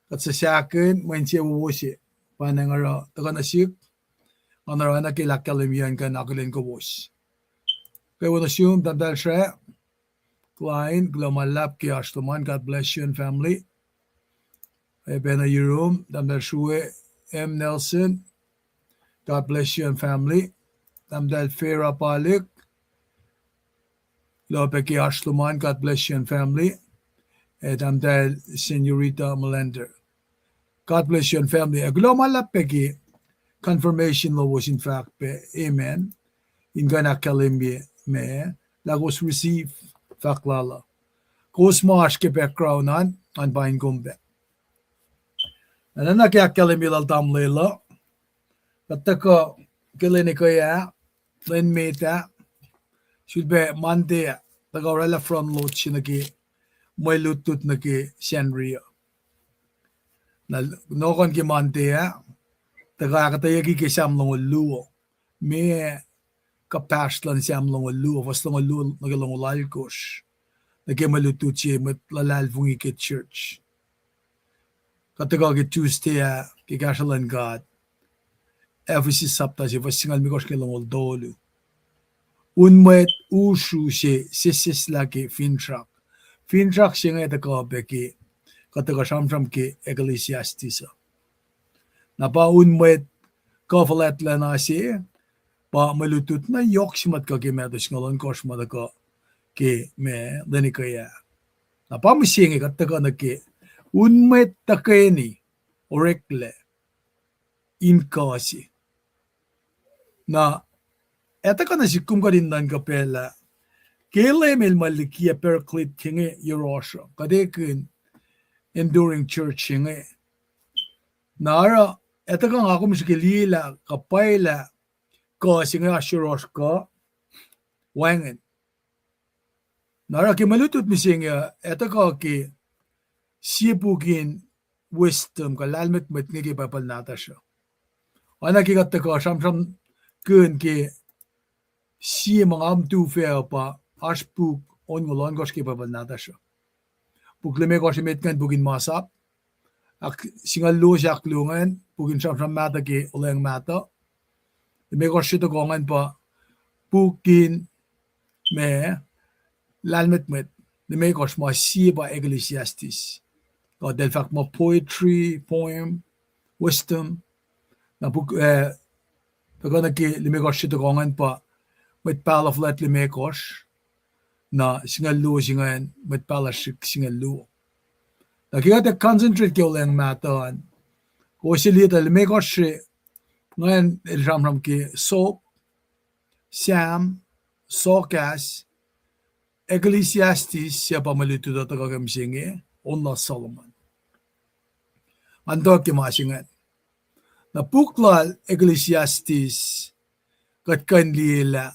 kuht suhsahkihn mwe insewowo se, pwacnwacng oruh tuhkuh nuh sihk, nga oruh na ke lah ahkkahlwemye an kuh in akihlen kowos. Kwewa nuh sum, tahmtahel Sra Klein, kuloh ma luhlahp ke oasr lom an, God bless you and family. Ac pacna yurum, tahmtahel Srue M Nelson, God bless you and family. Tahmtahel Fera Palik, kuloh pac ke oasr lom an, God bless you and family. Ac tahmtahel Senorita Melander, God bless you and family. Ac kuloh ma luhlahp pac ke confirmation lowos in fahk pac amen in kuh in ahkkahlwemye ma lah kowos receive fahk lal uh. Kowos ma oasr ke background an, an pain kom pac. Na nuh ke ahkkahlwemye lal tamuhlwel uh, kuht tuhkuh ke lwen ekuh ah, lwen met ah, sulpac Monday ah, tuhkuh oraclah front load se nuh ke mwe lutlut nuh ke Sacnri uh. Na nohkohn ke Monday ah, tuhkuh ahkuhtweyucki ke Sam longoul luo. Me kuhpahsr luhn Sam longoul luo, fuhs longoul luo nuh ke longoul alkosr, nuh ke mwe lutlut se mwet luhlahlfongi ke church. Kuht tuhkuh ke Tuesday ah ke kahsruh luhn God, Ephesus sapta se, fuhs singucul limekohsr ke longoul tolu. Un mwet usru se sesseslah ke finsrak. Finsrak se inge tuhkuh pac ke, kuht tuhkuh sramsram ke Ecclesiastes uh. Na pa un mwet kuh fuhlwactlacna se, pa mwe lutlut na yohk se ma tuhkuh ke Matthew singucul ohnkohsr ma tuhkuh ke ma lwen ekuh ah. Na pa mihsenge kuht tuhkuh nuh ke un mwet tuhkweni oreklac in kuh se. Na ac tuhkuh nuh sihk kom kuht in nuhnkuh pacl ah ke Leum El ma liki Paraclete se inge yohrohsr uh, kuht ekihn enduring church se inge. Na oruh ac tuhkuh nga kom srihke liyelah kuh pwacyelah kuh se inge oasr yohrohsr kuh wacngihn. Na oruh ke mwe lutlut mihsenge uh, ac tuhkuh ke sie puk in wisdom kuh lahlmwetmwet inge ke Bible nahtuhsr uh. Oacna ke kuht tuhkuh sramsramkihn ke sie ma nga muhta fac uh pa oasr puk onngoul ohnkohsr ke Bible nahtuhsr uh. Puk limekohsr emet ingacn puk in masap, ahk-, singucul luo se ahkluo ingacn puk in sramsram mahtuh ke olweacng mahtuh. Limekohsr se tohkoh ingacn pa puk in ma lahlmwetmwet. limekohsr ma sie pa Ecclesiastes. Kuht el fahk muh poetry, poem, wisdom. Na puk, eh, tuhkuh nuh ke limekohsr se tuhkuh ingacn pa Mwet Pahluh Fuhlwact limekohsr, na singucul luo se ingacn Mwet Pahluh Srihk singucul luo. Na ke kuht ac concentrate ke olweacng mahtuh an, kowos liye tuh limekohsr se ingacn el sramsram ke Job, Sam, Soahkahs, Ecclesiastes, se pa mwe lutlut uh tuhkuh ke mihsenge, on lal Solomon. Ngan tuh ke ma se ingacn. Na puk lal Ecclesiastes, kuht kuh in liye lah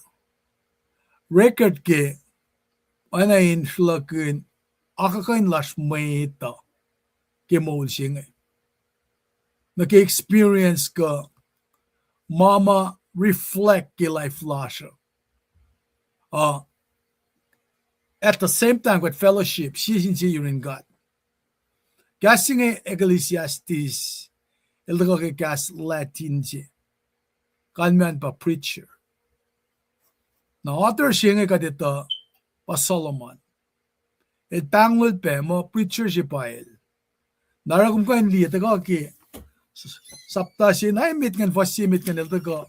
record ke oacna in sruhlahkihn akuhkuhin lasr mwet uh ke moul se inge. Nuh ke experience kuh ma ma reflect ke life lasr uh. Uh, at the same time, kuht fellowship sie sin sie yurin God. Kahs se inge Ecclesiastes, el tuhkuh ke kahs Latin se, kalmacn pa preacher. Na author se inge kuht etuh pa Solomon. El pahngon pac muh preacher se pa el. Na oruh kom kuh in liye tuhkuh ke sapta se na emet ingacn, fuhs se emet ingacn el tuhkuh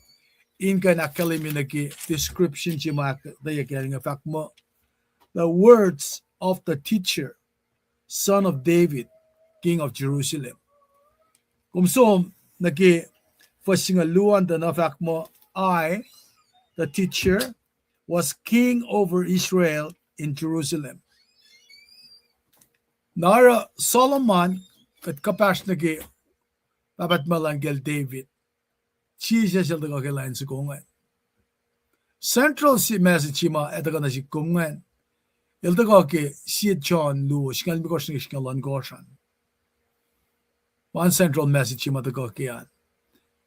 in kuh in ahkkahlwemye nuh ke description se ma ahkuhtweyac kac inge, fahk muh, the words of the teacher, son of David, king of Jerusalem. Kom som nuh ke fuhs singucul luo an tuh na fahk muh, I, the teacher, was king over Israel in Jerusalem. Na oruh Solomon, kuht kuhpahsr nuh ke pahpah tuhmwacl an kacl David. Jisus el tuhkuh ke lain soko ingacn. Central message se ma ac tuhkuh nuh sihk kom ingacn, el tuhkuh ke sie John luo, singucul limekohsr nuh ke singucul ohnkohsr an. Pa in central message se ma tuhkuh ke an.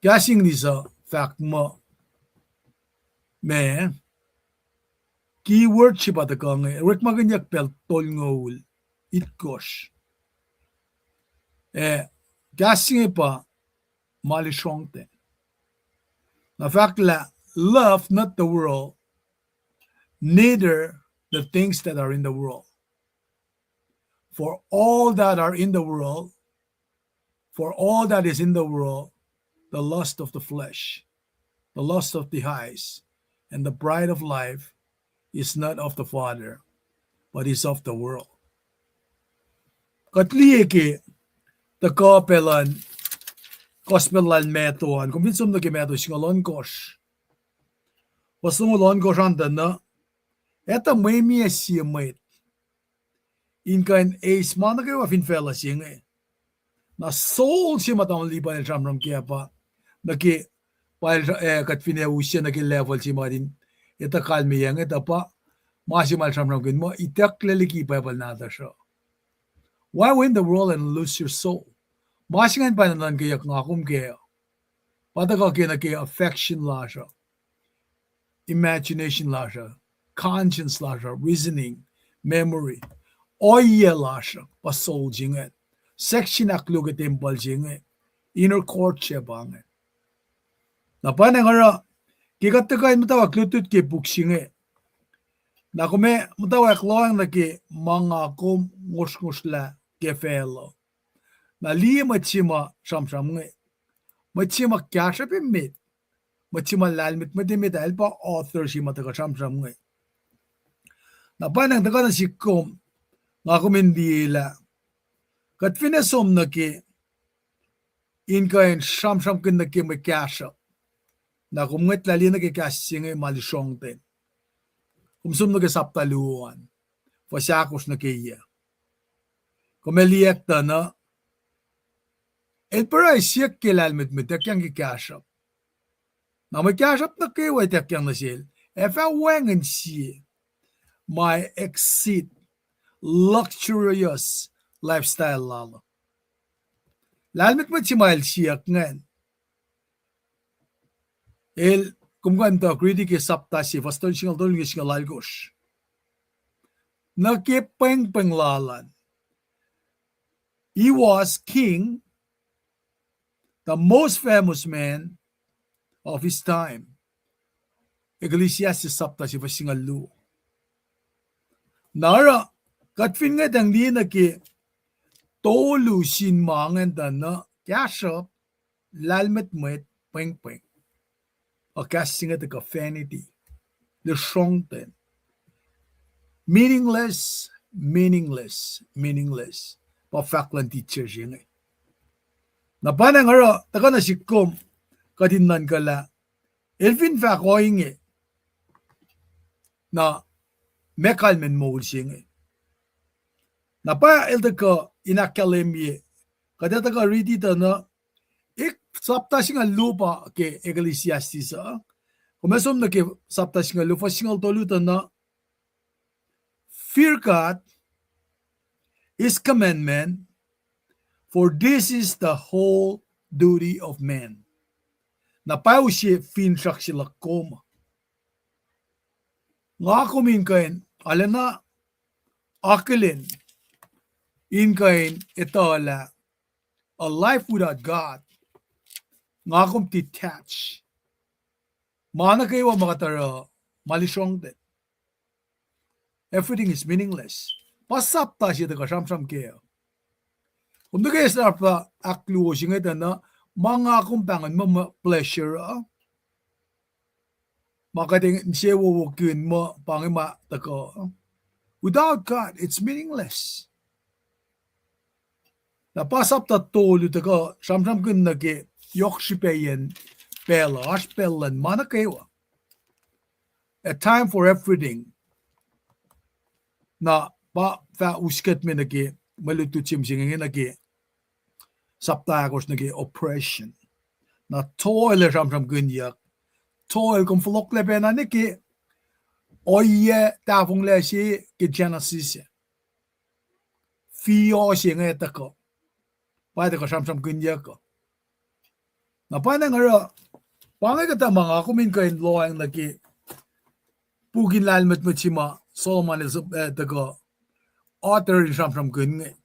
Kahs English uh fahk muh, ma, keyword se pa tuhkuh inge, orekmakihnyuck pacl tolngoul itkohsr. Eh, kahs se inge pa ma lusrongten. Na fahk lah, love not the world, neither the things that are in the world. For all that are in the world, for all that is in the world, the lust of the flesh, the lust of the eyes, and the pride of life is not of the Father, but is of the world. Kuht liye ke tuhkuh pac luhn gospel lal Matthew an, kom fin som nuh ke Matthew singucul ohnkohsr, fuhs longoul ohnkohsr an tuh na, etuh mwe mie sie mwet in kuh in eis ma nuh kwewa fin facluh se inge. Na soul se ma tamuhlwel Lipan el sramsram kac pa, nuh ke, pa el, eh, kuht fin ac use nuh ke level se ma kuht in etuh kalmeyac inge, tuh pa ma se ma el sramsramkihn muh itucklac liki Bible nahtuhsr uh. Why win the world and lose your soul? Ma se ingacn pa nuhnuhnkweyuck nga kom kac uh. Pa tuhkuh ke nuh ke affection lasr uh, imagination lasr uh, conscience lasr uh, reasoning, memory. Ohiyac lasr uh pa soul se inge. Section ahkluo ke tempuhl se inge, inner court se pa inge. Na pa inge oruh, ke kuht tuhkuh in muhtwacwacack lutlut ke puk se inge, na kom ac muhtwacwacack lohacng nuh ke ma nga kom ngosrngosrlah ke facluh. Na liye mwet se ma sramsram inge. Mwet se ma kahsruhp emet, mwet se ma lahlmwetmwet emet ah, el pa author se ma tuhkuh sramsram inge. Na pa inge tuhkuh nuh sihk kom, nga kom in liye lah kuht fin ac som nuh ke in kuh in sramsramkihn nuh ke mwe kahsruhp, na kom ngwetlah liye nuh ke kahs se inge ma lusrongten. Kom som nuh ke sapta luo an, fuhs ahkosr nuh ke yac. Kom ac liye tuh na, el pruhe siyuck ke lahlmwetmwet, ituckyang ke kahsruhp. Na mwe kahsruhp nuh kwewa ituckyang nuh sel, ac fah wacngihn sie ma exceed luxurious lifestyle lal. Lahlmwetmwet se ma el siyuck ingacn, el, kom kuh in tuh riti ke sapta se, fuhs tolu, singucul tolu nuh ke singucul alkosr. Nuh ke pwengpweng lal an, he was king, the most famous man of his time. Ecclesiastes sapta se fuhs singucul luo. Na oruh, Kuht fin ngwetacng liye nuh ke tolu sin ma ingacn tuh na kahsruhp, lahlmwetmwet, pwengpweng. Ac kahs se inge tuhkuh vanity, lusrongten. Meaningless, meaningless, meaningless. Pa fahk luhn teacher se inge. Na pa nacng oruh tuhkuh nuh sihk kom, kuht in nuhnkuh lah el fin fahk ohinge, na meac kalmacn moul se inge? Na pa el tuhkuh in ahkkahlwemye, kuht ac tuhkuh riti tuh na, ik sapta singucul luo pa ke Ecclesiastes uh. Kom ac som nuh ke sapta singucul luo, fuhs singucul tolu tuh na, Fear God, his commandment, for this is the whole duty of man. Na pa use finsrak se luhk kom. Nga kom in kuh in arulacna akihlen in kuh in etuh lah a life without God, nga kom detach. Ma nuh kwewa ma kuht oruh, ma lusrongten. Everything is meaningless. Pa sapta se tuhkuh sramsram kac. Kom tuh ke srapta ahkluo se inge tuh na, ma nga kom pahngon muh, muh pleasure uh, ma kuht insewowo kihn muh pa inge ma tuhkuh. Without God, it's meaningless. Na pa sapta tolu tuhkuh sramsramkihn nuh ke yohk srihpaciyacn pacl uh, oasr pacl luhn ma nuh kwewa. A time for everything. Na pa fah uskuhtme nuh ke mwe lutlut se mihsenge inge nuh ke sapta ahkosr nuh ke oppression. Na toil ac sramsramkihnyuck. Toil kom fohlohklac pacna nuh ke ohiyac tahfonglac se ke Genesis. Fiho se inge tuhkuh. Pa tuhkuh sramsramkihnyuck uh. Na pa nacng oruh, pa inge kuhtuh ma nga kom in kuh in lohacng nuh ke puk in lahlmwetmwet se ma Solomon el, eh, tuhkuh author in sramsramkihn inge.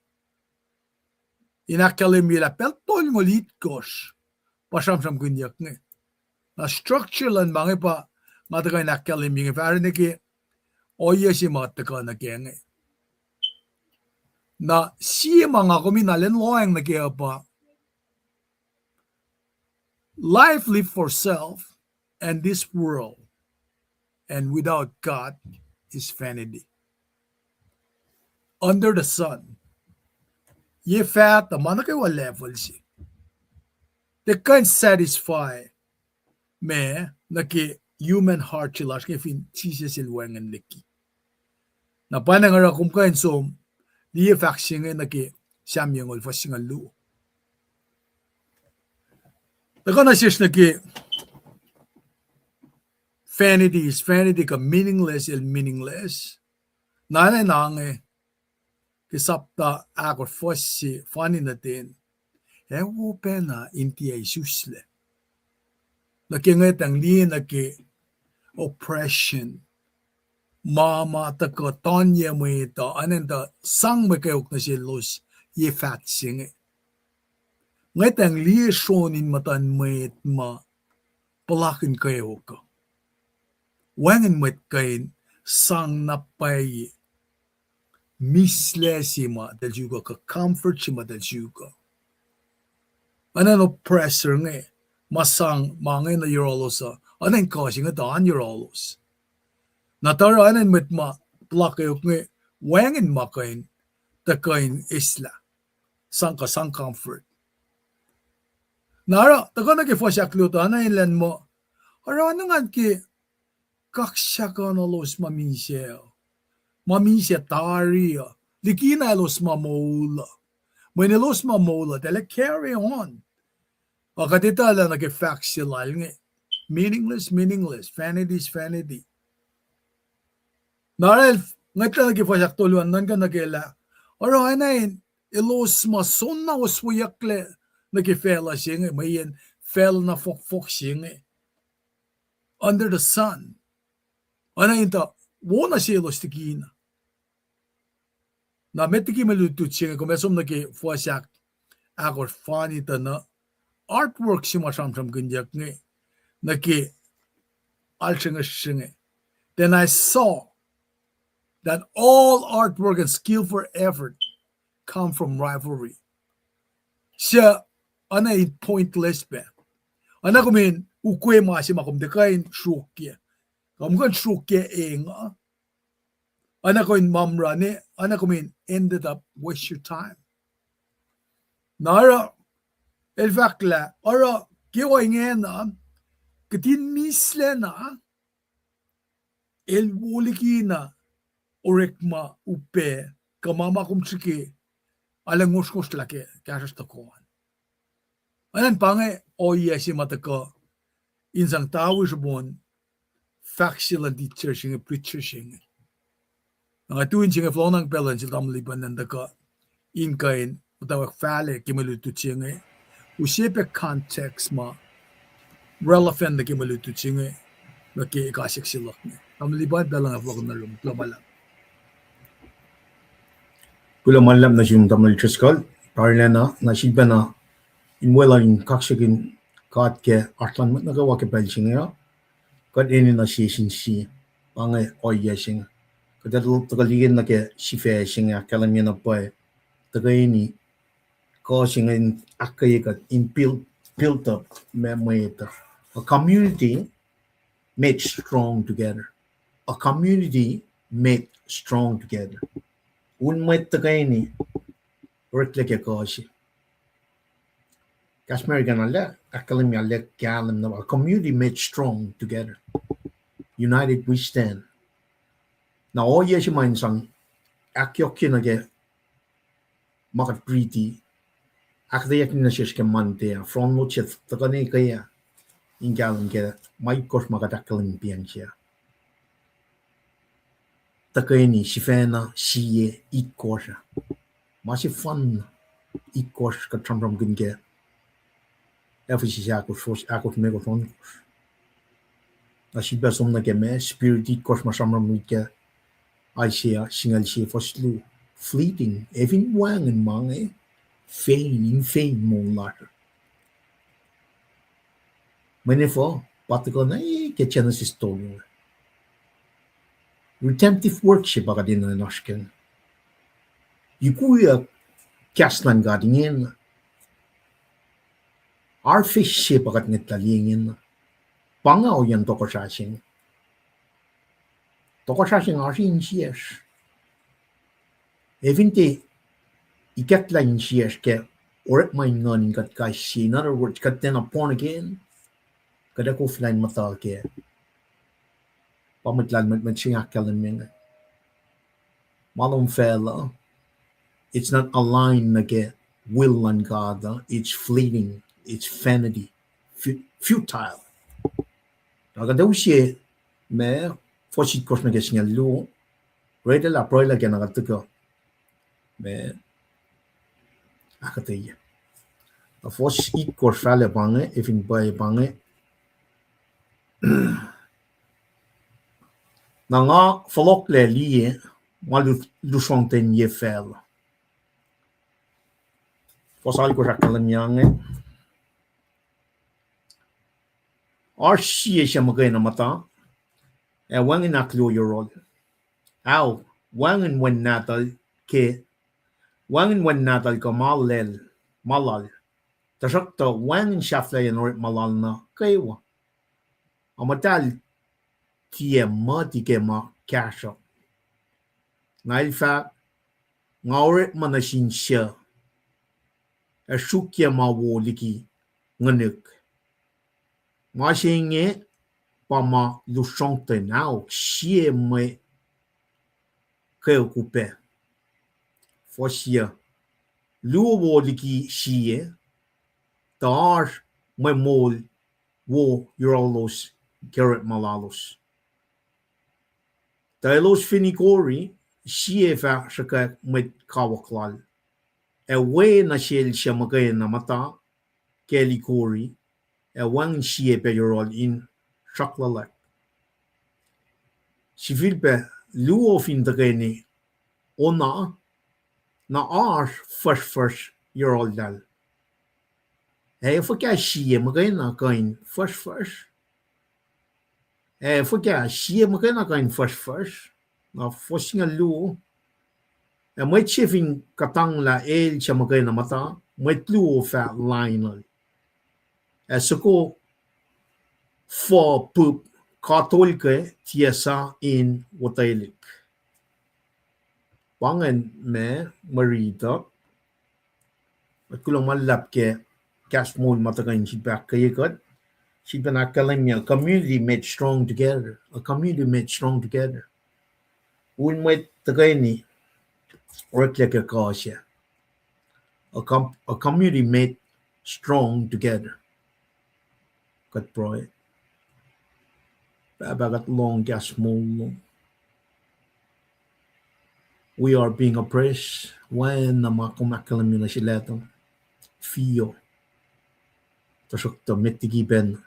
In ahkkahlwemye lah pacl tolngoul itkohsr pa sramsramkihnyuck inge. Na structure luhn ma inge pa nga tuhkuh in ahkkahlwemye inge fahsr nuh ke ohiyac se ma tuhkuh nuh kac inge. Na sie ma nga kom in arulacna lohacng nuh kac uh pa life lived for self and this world, and without God is vanity. Under the sun. Ye faht uh ma nuh kwewa level se. Tiac kuh in satisfy ma nuh ke human heart se lasr inge fin Jisus el wacngihn liki. Na pa nacng oruh kom kuh in som, liye fahk se inge nuh ke Sam yucngucul fuhs singucul luo. Tuhkuh nuh sesr nuh ke vanity is vanity kuh meaningless el meaningless. Na enenuh inge ke sapta ahkosr fuhs se fani nuh ten, ac wo pacna in tiac isuslac. Nuh ke ngwetacng liye nuh ke oppression, ma ma tuhkuh tanye mwet uh, enenuh in tuh sang mwe kweok nuh selos ye faht se inge. Ngwetacng liye sron in muhtuhn mwet ma puhlakihn kweok uh. Wacngihn mwet kuh in sang na pwacye mislac se ma eltahl suk uh, kuh comfort se ma eltahl suk uh. Enenuh in oppressor inge, ma sang ma inge nuh yohrohlos uh, enenuh in kuh se inge tuh oan yohrohlos. Na tuh oruh enenuh in mwet ma puhlakihn kweok inge, wacngihn ma kuh in, tuh kuh in eslah sang kuh sang comfort. Na oruh tuhkuh nuh ke fuhs ahkluo tuh enenuh in len muh, oruh enenuh ngan ke kaksakihnuhlos ma misac, ma misac tari uh, likina elos ma moul uh. Mweyen elos ma moul uh, eltahl carry on. Ac kuht etuh lah nuh ke fahk se lal inge, meaningless, meaningless, vanity is vanity. Na oruh el ngwetlah nuh ke fuhs ahktolu an nuhnkuh nuh ke lah, oruh enenuh in elos ma soenna osweyucklac nuh ke facluh se inge, mweyen facluh na fohkfohk se inge, under the sun. Enenuh in tuh wo nuh selos likina. Na met liki mwe lutlut se inge, kom ac som nuh ke fuhs ahk, ahkosr fani tuh na artwork se ma sramsramkihnyuck inge, nuh ke alsrihngihsr se inge. Then I saw that all artwork and skillful effort come from rivalry. Suc oacna in pointless pac. Oacna kom in ukwe ma se ma kom tiac kuh in sruokyac. Kom kuh in sruokyac eng uh. Oacna kom in mumra ne, oacna kom in ended up waste your time. Na oruh, el fahk lah oruh kwewa ingena, kihtin mislac na, el wo liki na orekma upac, kuh ma ma kom srihke, arlac ngosrngosrlah ke kahsruhsr tohkoh an. Oacna pa inge ohiyac se ma tuhkuh in sang tawi sruhmuhn fahk se luhn teacher se inge, preacher se inge. Na nga tu in se inge fohlohkna pacl luhn sel tamuhlwel Lipan an tuhkuh in kuh in muhtwacwacack fahlac ke mwe lutlut se inge, use pac context ma relevant nuh ke mwe lutlut se inge, nuh ke ekahsr se luhk inge. Tamuhlwel Lipan, pacl uh fohlohk nuh lom, kuloh ma luhlahp. Kuloh ma luhlahp nuh sum Tamuhlwel Driscoll, tarilacna, na sifilpacna in weluhl in kaksakihn God ke oasr lun mwet nuh kwewa ke pacl se inge uh. Kuht enenuh sie sin sie, pa inge ohiyac se inge. Kuht ac tuhkuh liye nuh ke sifac se inge ahkkahlwemye na pwacye tuhkweni kuh se inge in ahkkweye kuht in build, build up ma mwet uh. A community made strong together. A community made strong together. Un mwet tuhkweni oreklac ke kuh se. Kahs American ah ahkkahlwemye lah kahlwem na, a community made strong together. United we stand. Na ohiyac se ma in sang ahkyohkye nuh ke ma kuht riti, ahkuhtweyucki nuh sesr ke Monday ah, front load se tuhkuh ne ke ah, in kahlwem ke ma itkohsr ma kuht ahkkahlwemye pacl se ah. Tuhkweni sifacna sie itkohsr ah. Ma sefanna itkohsr kuht sramsramkihn ke Ephesus ahkosr, ahkosr limekohsr ohnkohsr. Na sifilpac som nuh ke ma spirit itkohsr ma sramsramkihn ke Isaiah singucul sie fuhs luo. Fleeting, ac fin wacngihn ma inge, fein, in fein moul lasr uh. Mwe nuh kwewa pa tuhkuh na ke Genesis tolu. Redemptive work se pa kuht enenuh in oasr kac. Yukuyuck kahs luhn God ingena. Arulacna se pa kuht ngwetlah liye ingena. Pa inge ohiyacn tohkohsrah se inge. Tohkohsrah se inge oasr insiyacsr. Ac fin tiac ikacklah insiyacsr ke orekma in nguhn in kuht kais sie, in other words, kuht tiacna born again, kuht ac koflah in muhta kac. Pa mwet lahlmwetmwet se inge ahkkahlwemye inge. Ma lom facluh, it's not aligned nuh ke will luhn God uh, it's fleeting, it's vanity, fu-, futile. Na kuht ac use ma fuhs itkohsr nuh ke singucul luo, read lah pruhelah ke na kuht tuhkuh ma ahkuhtweyac. Na fuhs itkohsr fahlac pa inge, ac fin pwacye pa inge. Na nga fohlohklac liye ma lusrongten ye facluh. Fuhs alkohsr ahkkahlwemye inge. Oasr sie suc muhkwena muhta, ac wacngihn ahkluo yohrohl. Ao, wacngihn wen nahtuhl ke, wacngihn wen nahtuhl kuh ma lal, ma lal. Tuhsruhktuh wacngihn sahflahiyacn orekma lal nuh kwewa. Ac muhtahl tiac muhti ke ma kahsruh. Na el fahk, nga orekma nuh sin suc ac sruokyac ma wo liki nguhnihk. Ma se inge pa ma lusrongten, ahok, sie mwe kweok upac. Fuhs yuc, luo wo liki sie, tuh oasr mwe moul wo yohrohlos ke orekma lalos. Tuh elos fin ikori, sie fah sruhkwack mwet kawuck lal, ac we nuh sel suc muhkwena muhta ke el ikori, ac wacngihn sie pac yohrohl in sruhkluhlack. Sifilpac luo fin tuhkweni ona, na oasr fuhsrfuhsr yohrohltahl. Ac fuhkah sie muhkwena kuh in fuhsrfuhsr? Ac fuhkah sie muhkwena kuh in fuhsrfuhsr? Na fuhs singucul luo, ac mwet se fin kuhtanglah el suc muhkwena muhta, mwet luo fah lainuhl. Ac soko fuh pip, katolke tiac sa in wotwelihk. Pa ingacn ma mwe riti uh. Kuht kuloh ma luhlahp ke kahs moul ma tuhkuh in sifilpac ahkkweye kuht. Sifilpac ahkkahlwemye, a community made strong together. A community made strong together. Un mwet tuhkweni oreklac ke kuh sac. A com-, a community made strong together. Kuht pruhe. Pahpah, kuht lohng kahs moul lom. We are being oppressed. Oacna ma kom ahkkahlwemye nuh sel Adam, fiyo. Tuhsruhktuh met liki pacna,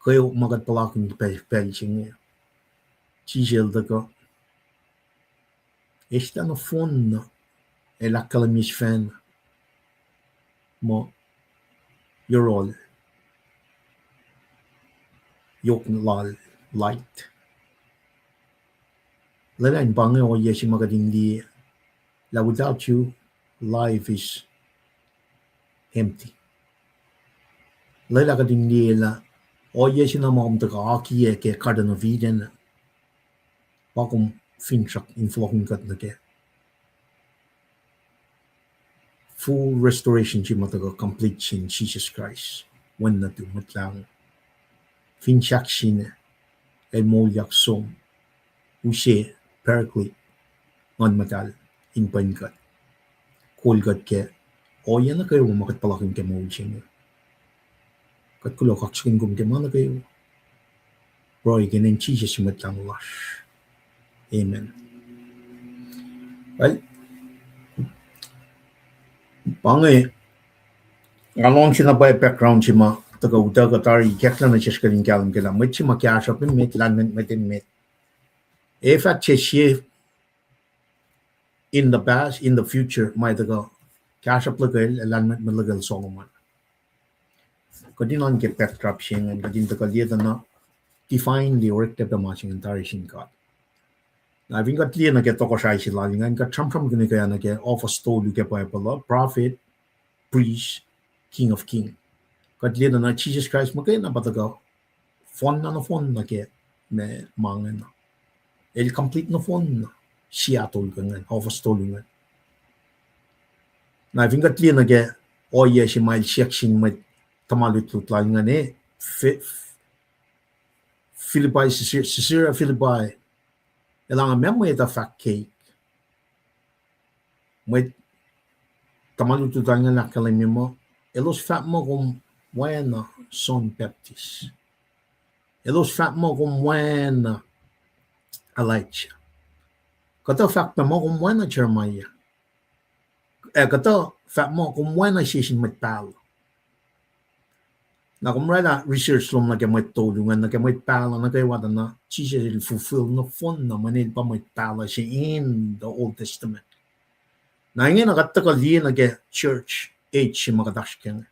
kweok ma kuht puhlakihn ke pacl se inge. Jisus el tuhkuh, eslah nohfohnna, el ahkkahlwemye sifacna muh yohrohl yohk lal light. Lwelah in pa inge ohiyac se ma kuht in liye lah without you, life is empty. Lwelah kuht in liye lah ohiyac se na ma kom tuhkuh akiyac ke Garden of Eden, pa kom finsrak in fohlohkihn kuht nuh kac. Full restoration se ma tuhkuh complete sin Jisus Kraist, Wen nuhtum, Mwet Lahngo. Fin sahk sina, el moulyak som, use Paraclete, Nguhn Muhtahl, in pwen kuht, kol kuht ke ohiyac nuh kwewa ma kuht puhlakihn ke moul se inge. Kuht kuloh kaksakihn kom ke ma nuh kwewa. Pruhe ke inen Jisus Mwet Lahngo lasr. Amen. Well, pa inge, nga luhngse na pwacye background se ma tuhkuh utuckuh tari, ikacklah nuh sesr kuht in kahlwem ke lah mwet se ma kahsruhp emet, lahlmwetmwet emet, ac fah tiac sie in the past, in the future, ma tuhkuh kahsruhp luhkel, lahlmwetmwet luhkel Solomon. Kuht in oan ke backdrop se ingacn, kuht in tuhkuh liye tuh na divinely oreklac pac ma se ingacn tari sin God. Na fin kuht liye nuh ke tohkohsrahi se lal ingacn, kuht sramsramkihn ekuh nuh ke ohfohs tolu ke Bible uh, prophet, priest, king of king. Kuht liye tuh na Jisus Kraist muhkwena pa tuhkuh fohnna nohfohnna ke ma, ma ingacn. El complete nohfohnna, sia tolu ingacn, ohfohs tolu ingacn. Na fin kuht liye nuh ke ohiyac se ma el siyuck sin mwet tuhma lutlut lal ingacn, e, Fi-, Philippi, Caesar-, Caesarea Philippi, el ange, meac mwet uh fahk keik? Mwet tuhma lutlut lal ingacn ahkkahlwemye muh, elos fahk muh kom oacna John Baptist. Elos fahk muh kom oacna Elijah. Kuhtuh fahk pac muh kom oacna Jeremiah. Ac kuhtuh fahk muh kom oacna sie sin mwet pahluh. Na kom oraclah research lom nuh ke mwet tolu ingacn, nuh ke mwet pahluh nuh kwewa tuh na Jisus el fulfill nohfohnna mweyen el pa mwet pahluh se in the Old Testament. Na ingena kuht tuhkuh liye nuh ke church age se ma kuht oasr ke inge,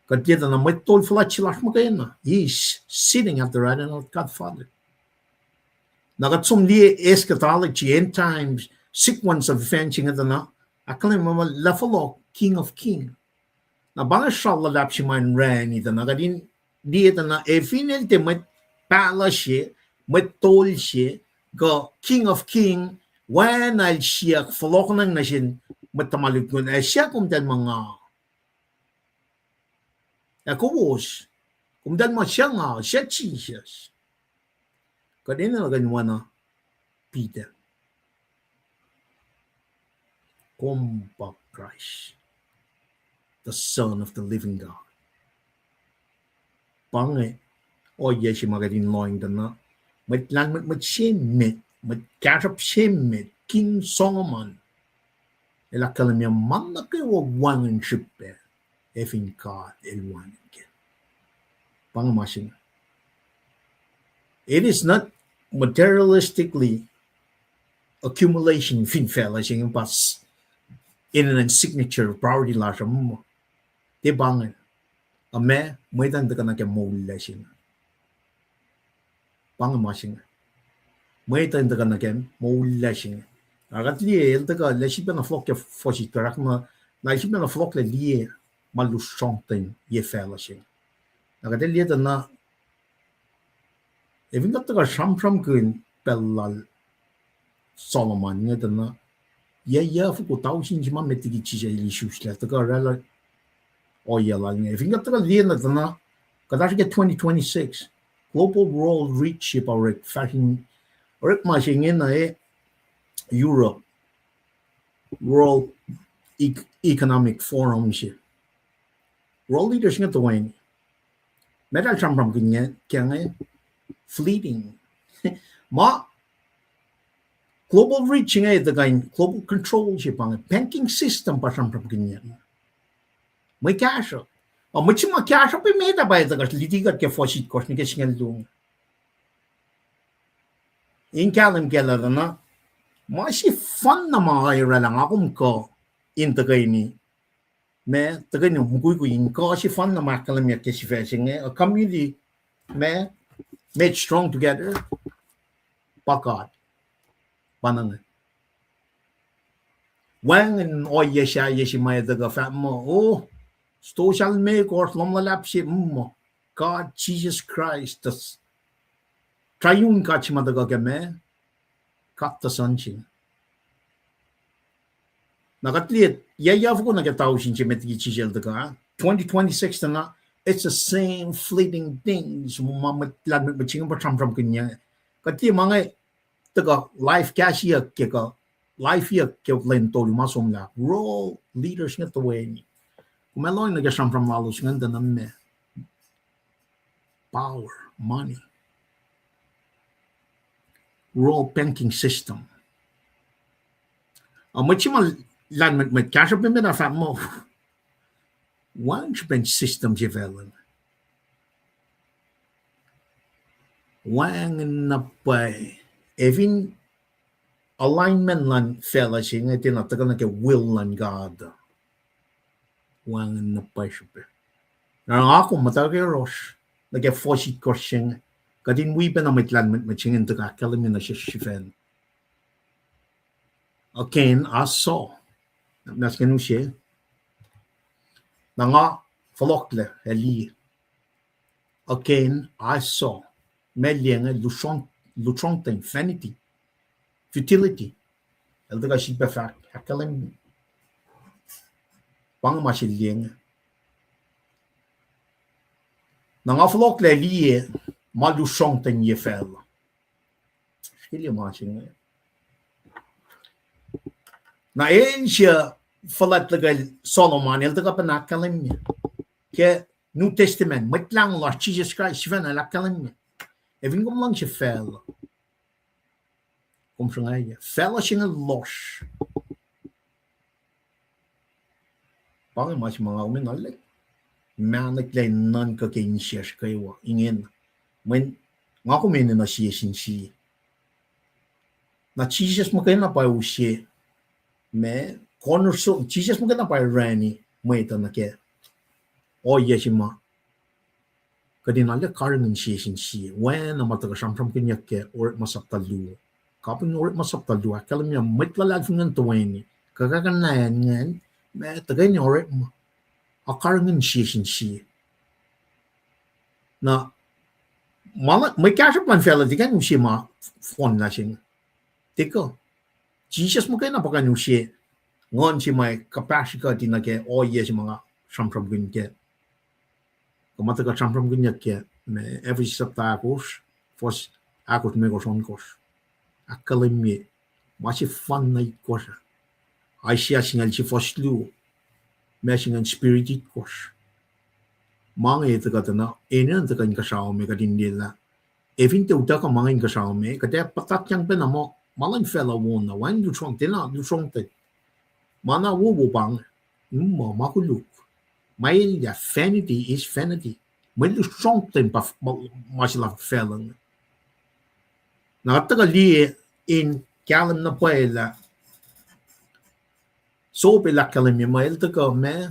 kuht liye tuh na mwet tol fuhlwact se lasr muhkwena, he is sitting at the right hand of God Father. Na kuht som liye eschatology, end times, sequence of events inge tuh na ahkkahlwemye lah fohlohk King of King. Na pa inge sral luhlahp se ma in rani tuh na kuht in liye tuh na e fin el tiac mwet pahluh se, mwet tol se, kuh King of King, oacna el siyuck fohlohkohnacng nuh sin mwet tuhma lutlut, ac siyuck, kom tiac ma nga. Ac kowos, kom tiac ma suc nga, suc Jisus. Kuht enenuh kuh in oacna Peter. Kom pa Kraist, the Son of the living God. Pa inge ohiyac se ma kuht in lohacng tuh na mwet lahlmwetmwet se met, mwet kahsruhp se met, King Solomon, el ahkkahlwemye ma nuh kwewa wacngihn srihpac, e fin God el wacngihn kac. Pa inge ma se inge. It is not materialistically accumulation fin facluh se inge pa s-, enenuh in signature priority lasr uh, tiac pa inge. Ac ma, mwet an tuhkuh nuh ke moul lac se inge. Pa inge ma se inge. Mwet uh in tuhkuh nuh ke moul lasr inge. Ac kuht liye, el tuhkuh, lah sifilpacna fohlohk ke fohs itkohsr, na, na sifilpacna fohlohklac liye ma lusrohngten ye facluh se inge. Na kuht liye tuh na, ac fin kuht tuhkuh sramsramkihn pacl lal Solomon inge tuh na, yac, yac foko tausin se ma met liki Jisus el isuslac, tuhkuh oraclah ohiyac lal inge. Ac fin kuht tuhkuh liye na tuh na, kuht oasr ke twenty twenty-six, global world reach se pa orek fahsr in, orekma se inge na e Europe, World Ec-, Economic Forum se. World leaders inge toeni. Metal sramsramkihn inge, ke inge, fleeting. Ma global reach inge tuhkuh in global control se pa inge, banking system pa sramsramkihn inge. Mwe kahsruhp. A mwet se ma kahsruhp emet ah pa etuh kuht, luti kuht ke fohs itkohsr nuh ke singucul luo. In kahlwem kac lah tuh na, ma sefanna ma oraclah nga kom kuh in tuhkweni, ma tuhkweni mukwikwi in kuh sefanna ma ahkkahlwemyeyuck ke sifac se inge, a community ma made strong together, pa God. Pa na inge. Wacngihn ohiyac sahyac se ma etuh kuh fahk muh, oh, stosah limekohsr, lohm luhlahp se, mm, God, Jesus Christ, the s-, triune God se ma tuhkuh ke ma, God the Son se. Na kuht liye, yac, yac foko nuh ke tausin se met liki Jisus el tuhkuh, twenty twenty-six tuh na, it's the same fleeting things, ma mwet, lahlmwetmwet se inge pa sramsramkihn inge. Kuht liye ma inge, tuhkuh live kahsrweyuck ke kuh, liveyuck ke lwen tolu ma somlah, world leaders inge toeni. Kom ac lohng nuh ke sramsram lalos ingacn tuh na ma power, money, world banking system. A mwet se ma lahlmwetmwet kahsruhp emet ah fahk muh, wacngihn srihpen system se facluh. Wacngihn na pwacye. Ac fin alignment luhn facluh se inge tiacna tuhkuh nuh ke will luhn God, wacngihn na pwacye srihpac. Na nga kom muhta ke yohrohsr nuh ke fohs itkohsr se inge, kuht in wi pacna mwet lahlmwetmwet se inge in tuhkuh ahkkahlwemye nuh sesr sifacna. Again, I saw. Na sken use. Na nga fohlohklac ac liye. Again, I saw. Ma liye inge lusrong-, lusrohngten, vanity, futility. El tuhkuh sifilpac fahk, ahkkahlwemye. Pa inge ma se liye inge. Na nga fohlohklac liye ma lusrohngten ye facluh. Srihke liye ma se inge. Na el se fuhlwact luhkel Solomon, el tuhkuh pacna ahkkahlwemye. Ke New Testament, Mwet Lahngo lasr Jisus Kraist sifacna el ahkkahlwemye. Ac fin kom luhngse facluh, kom sruhnga facluh se inge lohsr. Pa inge ma se ma nga kom enenuh in mahneklac nuhnkuh ke insiyacsr kwewa ingena. Mweyen nga kom enenuh sie sin sie. Na Jisus muhkwena pa use, ma, cornerstone, Jisus muhkwena pa orani mwet uh nuh ke ohiyac se ma kuht in arlac karihngihn sie sin sie, oacna ma tuhkuh sramsramkihnyuck ke Orekma sapta luo. Kapihn Orekma sapta luo ahkkahlwemye mwet luhlahlfongi ingacn toeni, kuhkakihn ingacn, ma tuhkweni orekma, akarihngihn sie sin sie. Na, ma, mwe kahsruhp luhn facluh tiac kuh in use ma fohnlah se inge. Tiac kuh. Jisus muhkwena pa kuh in use nguhn se ma kuhpahsr kuht in nuh ke ohiyac se ma nga sramsramkihn ke. Kuh ma tuhkuh sramsramkihnyuck ke, ma, Ephesus sapta ahkosr, fuhs ahkosr limekohsr ohnkohsr. Ahkkahlwemye ma sefanna itkohsr. Isaiah singucul sie fuhs luo, ma se ingacn spirit itkohsr. Ma inge tuhkuh tuh na, enenuh in tuhkuh inkuhsrao me kuht in liye lah, ac fin tiac utuckuh ma inge inkuhsrao me, kuht ac puhtatyang pacna muh ma luhn facluh wona, wacngihn lusrong, tiacna lusrongten. Ma na wowo pa inge, muh ma koluk. Ma elyah, vanity is vanity. Mwe lusrongten pa, ma, ma se luhn facluh inge. Na kuht tuhkuh liye in kahlwem na pwacye lah, Job el ahkkahlwemye muh el tuhkuh ma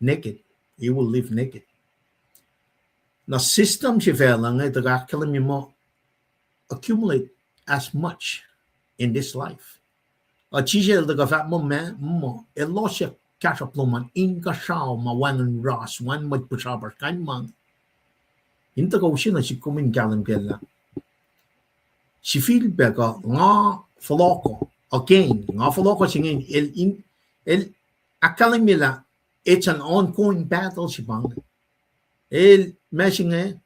naked. He will live naked. Na system se facluh inge tuhkuh ahkkahlwemye muh accumulate as much in this life. Uh, Jisus el tuhkuh fahk muh, ma, muh, elos ac kahsruhp lom an inkuhsrao ma wacngihn ras, wacngihn mwet pihsrapasr, kain ma inge. In tuhkuh use nuh sihk kom in kahlwem kac lah sifilpac kuh nga fohlohkuh, again, nga fohlohkuh se inge, el in, el ahkkahlwemye lah it's an ongoing battle se pa inge. El ma se inge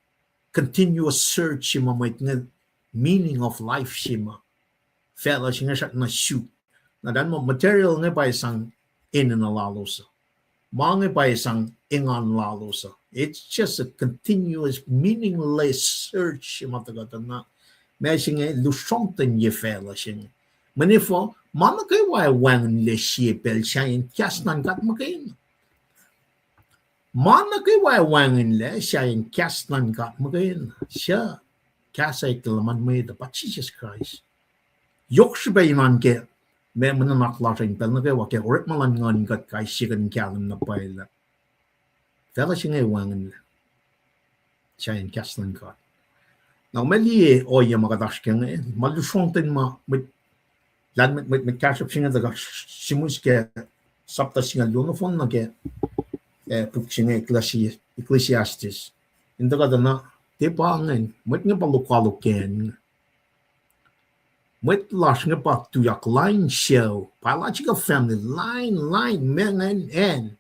continuous search se ma mwet inge, meaning of life se ma facluh se inge srackna suk. Na tahl muh material inge pa sang enenuh lalos uh. Ma inge pa sang engan lalos uh. It's just a continuous, meaningless search se ma tuhkuh tuh na ma se inge lusrohngtenye facluh se inge. Mweyen efuh, ma nuh kwewa ac wacngihnlac sie pacl sahyacn kahs luhn God muhkwena. Ma nuh kwewa ac wacngihnlac sahyacn kahs luhn God muhkwena. Suc kahs eklac luhman mwet uh pa Jisus Kraist. Yohk srihpac in oan ke ma mwe nuhnak lasr uh in pacl nuh kwewa ke orekma luhn nguhn kuht kais sie kuht in kahlwem na pwacye lah facluh se inge wacngihnlac sahyacn kahs luhn God. Na kom liye ohiyac ma kuht oasr ke inge, ma lusrohngten ma mwet, lahlmwetmwet, mwet kahsruhp se inge tuhkuh sihmihs ke sapta singucul luo nohfohn nuh ke, eh, puk se inge Ecclesi-, Ecclesiastes. In tuhkuh tuh na, tiac pa ingacn, mwet inge pa lokoalokacn. Mwet lasr inge pa tuyak line sucu, biological family, line, line, ma ingacn acn.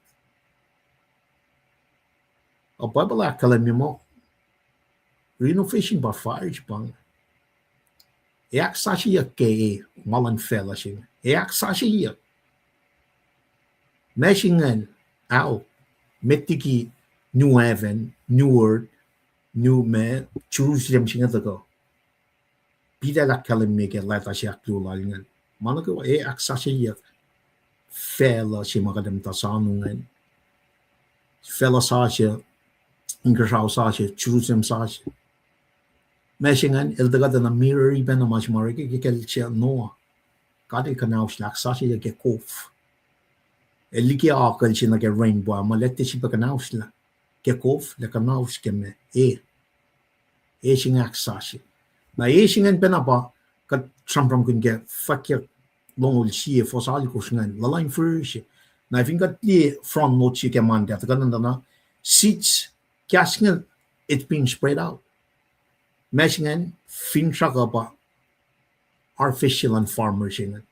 Uh, Bible ahkkahlwemye muh renovation pa fire se pa inge. Ac ahksasucye ke ma luhn facluh se inge. Ac ahksasucye. Ma se ingacn, ao, met liki new heaven, new earth, new ma, Jerusalem se inge tuhkuh. Peter el ahkkahlwemye ke leta se ahkluo lal ingacn. Ma nuh kwewa ac ahksasucye facluh se ma kuht muhta soano ingacn. Facluh sasuc, inkuhsrao sasuc, Jerusalem sasuc. Ma se ingacn, el tuhkuh tuh na mirror-i pacna ma se ma orek ke kacl se Noah. God el kuhnahoslah ahksasucye ke kof. El liki akucl se nuh ke rainbow, ma lete srihpac kuhnahoslah ke kof, lah kuhnahos ke ma, e. E se inge ahksasucye. Na e se ingacn pacna pa kuht sramsramkihn ke Fwackyuck longoul sie, fuhs alkosr ingacn, luhluh in fihrihr se. Na fin kuht liye front note se ke Monday, tuhkuh nuh tuh na, seeds, kahs ingacn, it's being spread out. Ma se ingacn, finsrak uh pa harvest se luhn farmer se ingacn.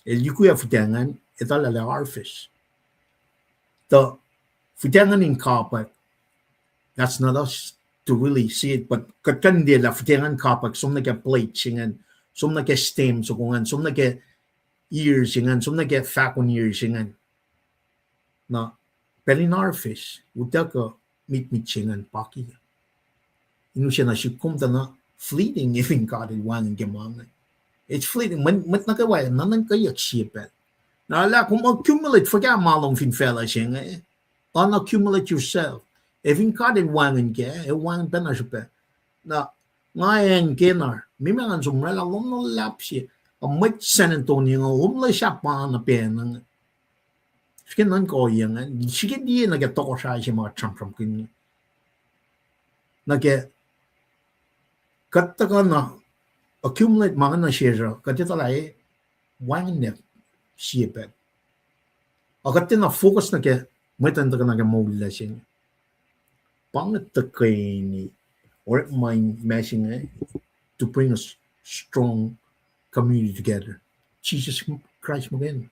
El yuku ac fihtac ingacn, etuh lah harvest. Tuh fihtac ingacn in kapwack, that's not us to really see it, but kuht kuh in liye lah fihtac ingacn kapwack, som nuh ke plate se ingacn, som nuh ke stem soko ingacn, som nuh ke ear se ingacn, som nuh ke fahkon ear se ingacn. Na pacl in harvest, utuckuh mitmit se ingacn pakiyac. In use nuh sihk kom tuh na fleeting, efin God el wacngihn ke ma inge. It's fleeting. Mwet, mwet nuh kwewa nuhnuhnkweyuck sie pacl. Na lah kom accumulate fuhkah ma lom fin facluh se inge. Unaccumulate yourself. Efin God el wacngihn kac, el wacngihn pacna srihpac. Na nga acn Kenar, me ma ngan som oraclah lohm na luhlahp se, a mwet San Antonio inge, homeless ah pa na pacna inge. Srihke nuhnkuh ohiyac ingacn, srihke liye nuh ke tohkohsrah se ma kuht sramsramkihn inge. Nuh ke kuht tuhkuh na accumulate ma inge nuh sesr uh, kuht etuh lah e wacngihnlac sie pacl. A kuht tiacna focus nuh ke mwet in tuhkuh nuh ke moul lac se inge. Pa inge tuhkweni orekma in ma se inge to bring a s-, strong community together. Jisus Kraist muhkwena.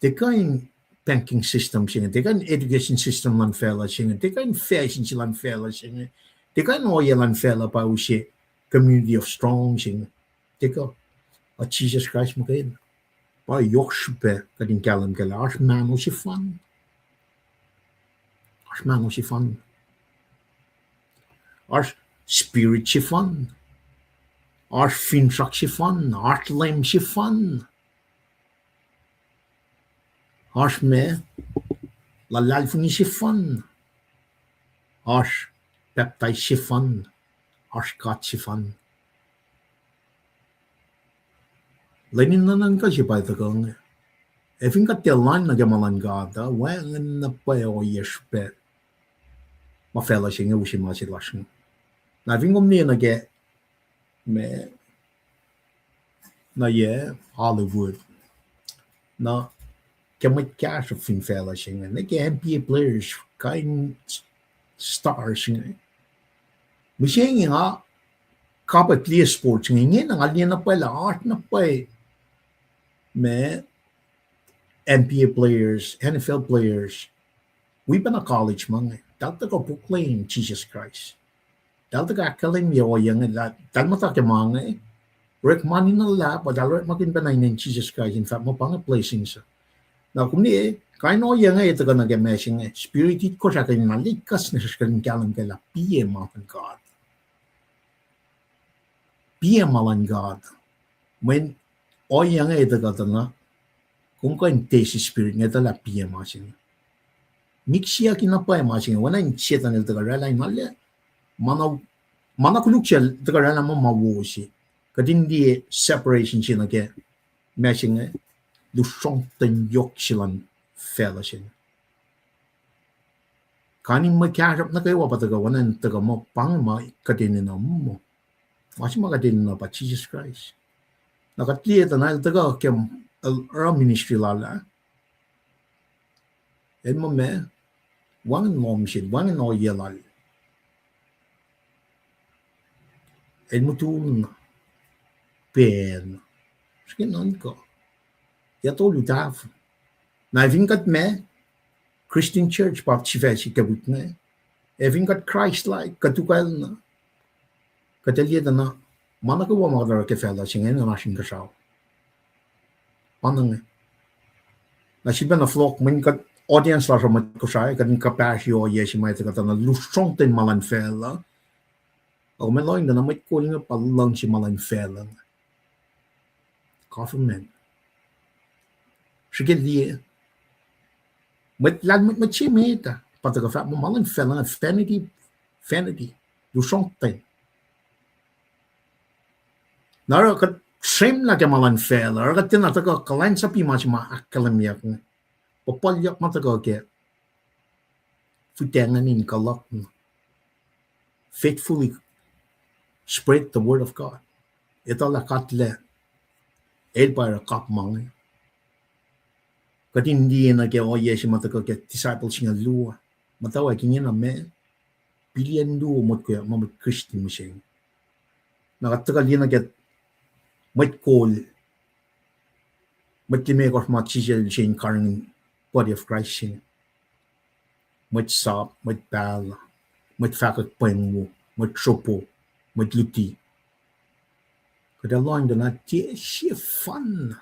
Tiac kuh in banking system se inge, tiac kuh in education system luhn facluh se inge, tiac kuh in fashion se luhn facluh se inge, tiac kuh in ohiyac luhn facluh pa use community of strong se inge. Tiac kuh, a Jisus Kraist muhkwena. Pa yohk srihpac kuht in kahlwem kac lah oasr mahno sefanna. Oasr mahno sefanna. Oasr spirit sefanna. Oasr finsrak sefanna. Oasr Leum sefanna. Oasr ma luhlahlfongi sefanna. Oasr pacptais sefanna. Oasr God sefanna. Lwen in nuhnuhnkuh se pa tuhkuh inge. Ac fin kuht tiac line nuh ke ma luhn God uh, wacngihn na pwacye ohiyacsr pac ma facluh se inge use ma se lasr inge. Na fin kom liye nuh ke ma, na yac, Hollywood. Na ke mwet kahsruhp fin facluh se inge, nuh ke N B A players, kain stars inge. Mihsenge nga kapwack liye sports inge, ingena nga liye na pwacye lah oasr na pwacye ma N B A players, N F L players, wi pacna college ma inge, eltahl tuhkuh proclaim Jisus Kraist. Eltahl tuhkuh ahkkahlwemye ohiyac inge lah eltahl muhta ke ma inge, orekma ninac luhlahp, eltahl orekmakihn pacna inen Jisus Kraist in fahk muh pa inge blessing se. Na kom liye, kain ohiyac inge tuhkuh nuh ke ma se inge, spirit itkohsr ahkkahlwemye lah likas nuh sesr kuht in kahlwem ke lah piac ma luhn God. Piac ma luhn God. Mweyen ohiyac inge tuhkuh tuh na, kom kuh in test spirit inge tuh lah piac ma se inge. Mik siyucki na pwacye ma se inge, oacna in Setan el tuhkuh oraclah in alu, ma na, ma na koluk sel tuhkuh oraclah ma ma wo se. Kuht in liye separation se nuh ke ma se inge, lusrohngten yohk se luhn facluh se inge. Kain in mwe kahsruhp nuh kwewa pa tuhkuh oacna in tuhkuh muh pa inge ma kuht enenuh muh. Ma se ma kuht enenuh pa Jisus Kraist. Na kuht liye tuh na el tuhkuh ke el oruh ministry lal ah, el muh ma, wacngihn lohm sel, wacngihn ohiyac lal. El mutul na, pacl na, srihke nuhnkuh. Yac tolu tafun. Na fin kuht ma, Christian church pa sifac se ke wik inge. Ac fin kuht Christ-like, kuht ukwacl na, kuht ac liye tuh na, ma nuh kwewa ma kuht oruh ke facluh se inge enenuh in oasr inkuhsrao. Pa na inge. Na sifilpac na fohlohk mweyen kuht audience lasr uh mwet Kosrae, kuht in kuhpahsri ohiyac se ma tuhkuh tuh na lusrohngten ma luhn facluh. Ac kom ac lohng tuh na mwet kol inge pa luhngse ma luhn facluh. Government. Srihke liye. Mwet lahlmwetmwet se met ah pa tuhkuh fahk muh ma luhn facluh, vanity, vanity. Lusrohngten. Na oruh kuht srwemlah ke ma luhn facluh, oruh kuht tiacna tuhkuh kuhlwacnsapuh ma se ma ahkkahlwemyeyuck inge. Puhpuhlyuck ma tuhkuh ke fihtac ingacn in kuh luhk na. Faithfully spread the word of God. Etuh lah God El, El pa oruh kap ma inge. Kuht in liye nuh ke ohiyac se ma tuhkuh ke disciples inge luo. Muhtwacwacack ingena ma billion luo motko ma mwet Christian mihsenge. Na kuht tuhkuh liye nuh ke mwet kol, mwet limekohsr ma Jisus El use in karihngihn body of Christ se inge. Mwet sap, mwet pahluh, mwet fahkwack pweng wo, mwet sropo, mwet luti. Kuht ac lohng tuh na tiac sefanna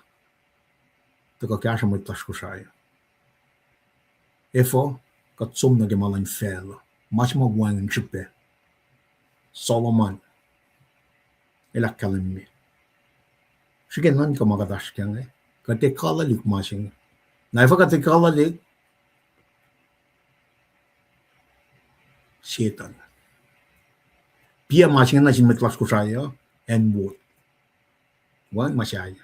tuhkuh kahsruh mwet lasr Kosrae. Efuh? Kuht som nuh ke ma luhn facluh, ma se ma wacngihn srihpac. Solomon el ahkkahlwemye. Srihke nuhnkuh ma kuht oasr kac inge, kuht ac kuhlwaclihk ma se inge. Na efuh kuht ac kuhlwaclihk? Setan. Piac ma se inge nuh sin mwet lasr Kosrae uh, acn Wood. Wacngihn ma sahyac.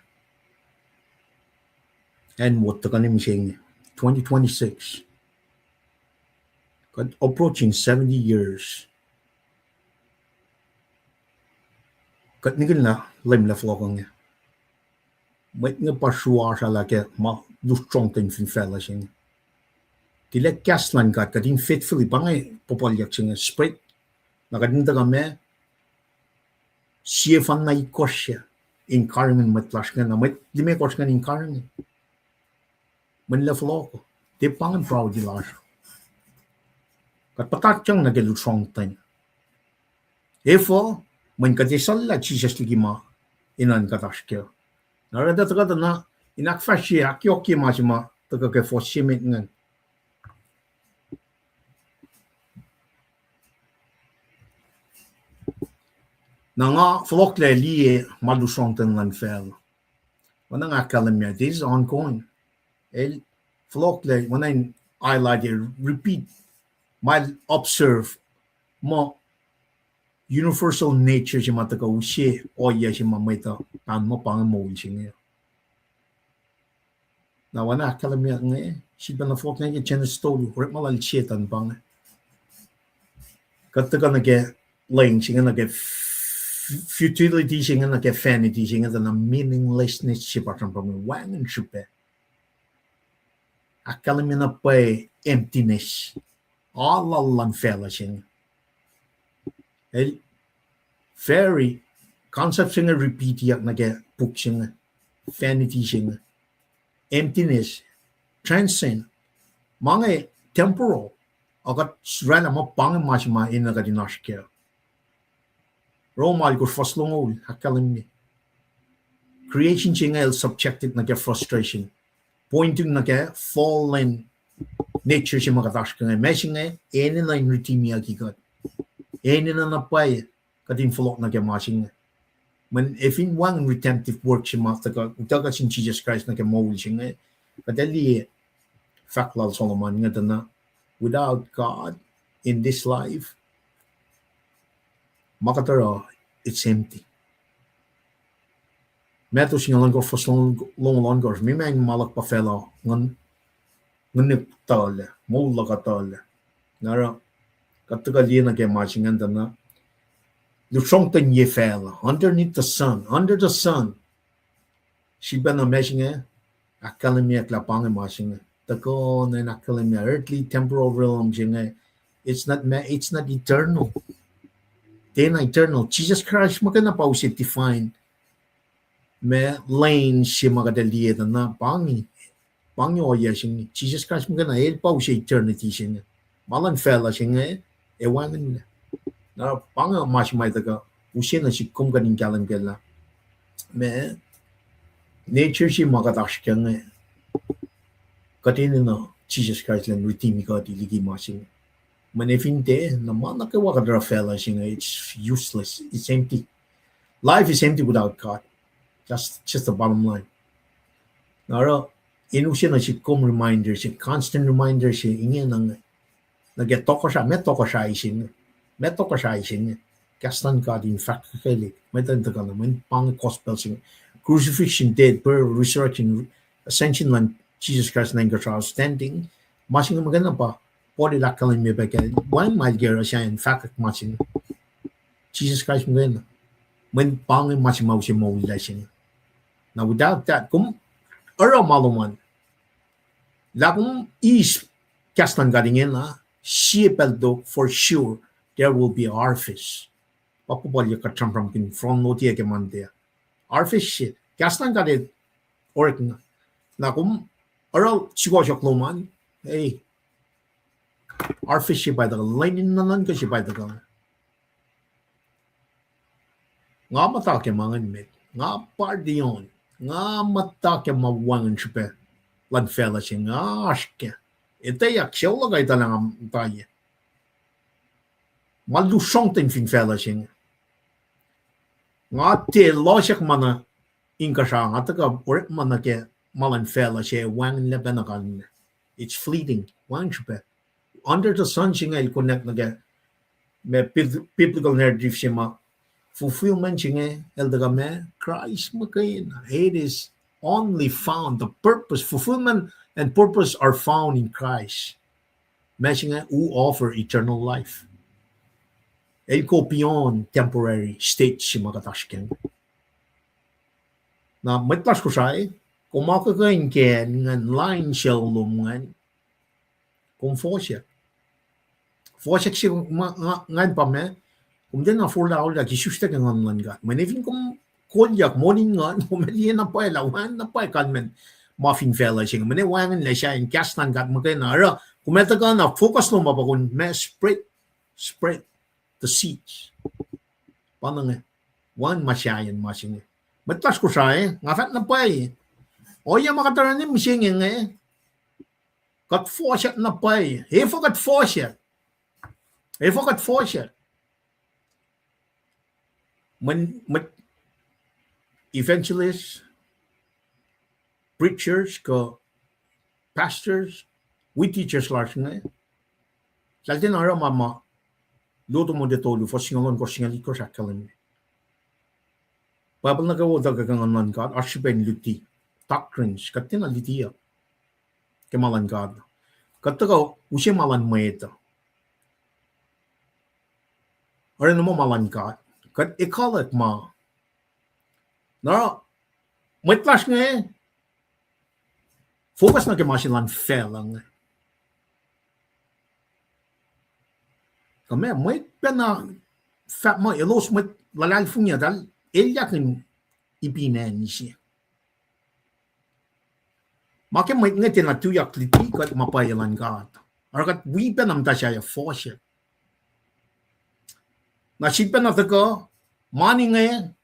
Acn Wood tuhkuh nuh mihsenge, twenty twenty-six. Kuht approaching seventy years. Kuht nihkihn lah Leum El fohlohk inge. Mwet inge pa sruasrlah ke ma lusrohngten fin facluh se inge. Tilac kahs luhn God, kuht in faithfully pa inge puhpuhlyuck se inge spread. Na kuht in tuhkuh ma sefanna itkohsr in karihngihn mwet lasr ingacn, mwet limekohsr ingacn in karihngihn. Mweyen El fohlohk, tiac pa ingacn priority lasr. Kuht puhtatyang nuh ke lusrohngten. Efuh? Mweyen kuht esacllah Jisus liki ma enenuh in kuht oasr kac. Na oruh kuht tuhkuh tuh na in ahkfahsrye, ahkyohkye ma se ma tuhkuh ke fuhs se met ingacn. Na nga fohlohklac liye ma lusrohngten luhn facluh. Oacna nga ahkkahlwemye, this is ongoing. El fohlohklac, oacna in highlight, repeat, ma el observe, muh universal nature se ma tuhkuh use ohiyac se ma mwet uh pahn muh pa inge moul se inge. Na oacna ahkkahlwemye inge, sifilpacna fohlohk nuh ke Genesis tolu, orekma lal Setan pa inge. Kuht tuhkuh nuh ke leng se inge nuh ke futility se inge nuh ke vanity se inge tuh na meaninglessness se pa sramsram inge, wacngihn srihpac. Ahkkahlwemye na pwacye emptiness. Alu luhn facluh se inge. El very, concept se inge repeatyak nuh ke puk se inge. Vanity se inge. Emptiness. Transient. Ma inge temporal. Ac kuht oraclah muh pa inge ma se ma enenuh kuht in oasr kac. Rom alkosr fuhs longoul ahkkahlwemye creation se inge el subjected nuh ke frustration, pointing nuh ke fallen nature se ma kuht oasr ke inge. Ma se inge enenuh in redeemyucki kuht. Enenuh na pwacye kuht in fohlohk nuh ke ma se inge. Mweyen efin wacngihn redemptive work se ma tuhkuh, tuhkuh sin Jesus Christ nuh ke moul se inge, kuht ac liye fahk lal Solomon inge tuh na, without God in this life, ma kuht oruh, it's empty. Matthew singucul ohnkohsr fuhs longoul ohnkohsr, meac ma luhk pa facluh, nguhn, nguhnuhk tuhlac, moul luhk uh tuhlac. Na oruh, kuht tuhkuh liye nuh ke ma se ingacn tuh na, lusrohngten ye facluh, underneath the sun, under the sun. Srihpac na ma se inge, ahkkahlwemyeyuck lah pa inge ma se inge. Tuhkuh na in ahkkahlwemye earthly temporal realm se inge, it's not ma-, it's not eternal. Tiacna eternal. Jesus Christ muhkwena pa use define ma lane se ma kuht ac liye tuh na pa inge, pa inge ohiyac se inge. Jesus Christ muhkwena el pa use eternity se inge. Ma luhn facluh se inge, ac wacngihnlac. Na pa inge ma se ma tuhkuh use nuh sihk kom kuht in kahlwem kac lah ma nature se ma kuht oasr ke inge, kuht enenuh Jesus Christ elan redeem kuht liki ma se inge. Mweyen fin tiac, na ma nuh kwewa kuht oruh facluh se inge, it's useless, it's empty. Life is empty without God. That's just the bottom line. Na oruh, in use nuh sihk kom reminder se, constant reminder se inge na inge, nuh ke tohkohsrahi, ma tohkohsrahi se inge, ma tohkohsrahi se inge, kahs luhn God in fahkwack, mwet uh in tuhkuh na, mweyen pa inge gospel se inge, crucifixion, death, burial, resurrection, ascension luhn Jesus Christ nuh inkuhsrao, standing, ma se inge muhkwena pa Paul el ahkkahlwemye pac kac, wacngihn ma el ke oruh sahyacn fahkwack ma se inge. Jesus Christ muhkwena. Mweyen pa inge ma se ma use moul lal se inge. Na without that, kom oruh ma lom an, lah kom eis kahs luhn God ingena, sie pacl tok for sure there will be harvest. Pa puhpuhlyuck kuht sramsramkihn from notiac ke Monday. Harvest se, kahs luhn God el orekna. Na kom oruh sukohsohk lom an, ei, harvest se pa tuhkuh, lwen in nuhnuhnkuh se pa tuhkuh. Nga muhta ke ma ingacn met, nga party on, nga muhta ke ma wacngihn srihpac luhn facluh se inge, nga oasr kac. Etweyuck, sucu luhk uh etuh lah nga muhta ye. Ma lusrohngten fin facluh se inge. Nga tiac lohsrack ma nuh inkuhsrao, nga tuhkuh orekma nuh ke ma luhn facluh se, wacngihnlac pacna kalmac. It's fleeting, wacngihn srihpac. Under the sun se inge el connect nuh ke ma bib-, biblical narrative se ma fulfillment se inge el tuhkuh ma Christ muhkwena. It is only found, the purpose, fulfillment and purpose are found in Christ. Ma se inge who offer eternal life. El go beyond temporary state se ma kuht oasr ke inge. Na mwet lasr Kosrae, kom akuhkuhin ke ingacn, lain sucu lom ingacn, kom fohsack. Fohsack se ma, nga, ingacn pa ma, kom tiacna forlah olah ke isuslac ke Nguhn luhn God. Mweyen fin kom kolyuck moul in nguhn, kom ac liye na pwacye lah wacngihn na pwacye kalmac ma fin facluh se inge. Mweyen wacngihnlac sahyacn kahs luhn God muhkwena. Oruh, kom ac tuhkuh na focus lom pa pa kom ma spread, spread the seeds. Pa na inge, wacngihn ma sahyacn ma se inge. Mwet lasr Kosrae, nga fahk na pwacye, ohiyac ma kuht oruh mihsenge inge, kuht fohsack na pwacye. Efuh kuht fohsack? Efuh kuht fohsack? Mweyen, mweyen evangelist, preachers, kuh pastors, wi teachers lasr inge, eltahl tiacna oruh ma ma Luo Timothy tolu, fuhs singucul ohnkohsr, singucul itkohsr ahkkahlwemye. Bible nuh kwewa utuckuh ke Nguhn luhn God, oasr srihpac in luti. Doctrines, kuht tiacna lutiyuck ke ma luhn God. Kuht tuhkuh use ma luhn mwet uh. Oruh na muh ma luhn God. Kuht ekuhllah ma. Na, mwet lasr inge, focus nuh ke ma se luhn facluh inge. Kuh meac, mwet pacna fahk muh elos mwet luhlahlfongi uh, eltahl elyah in ipin acn se. Ma ke mwet inge tiacna tuyak luti kuht ma pwacye luhn God. Oruh kuht wi pacna muhta sahyac fohsr. Na sifilpacna tuhkuh, mani inge,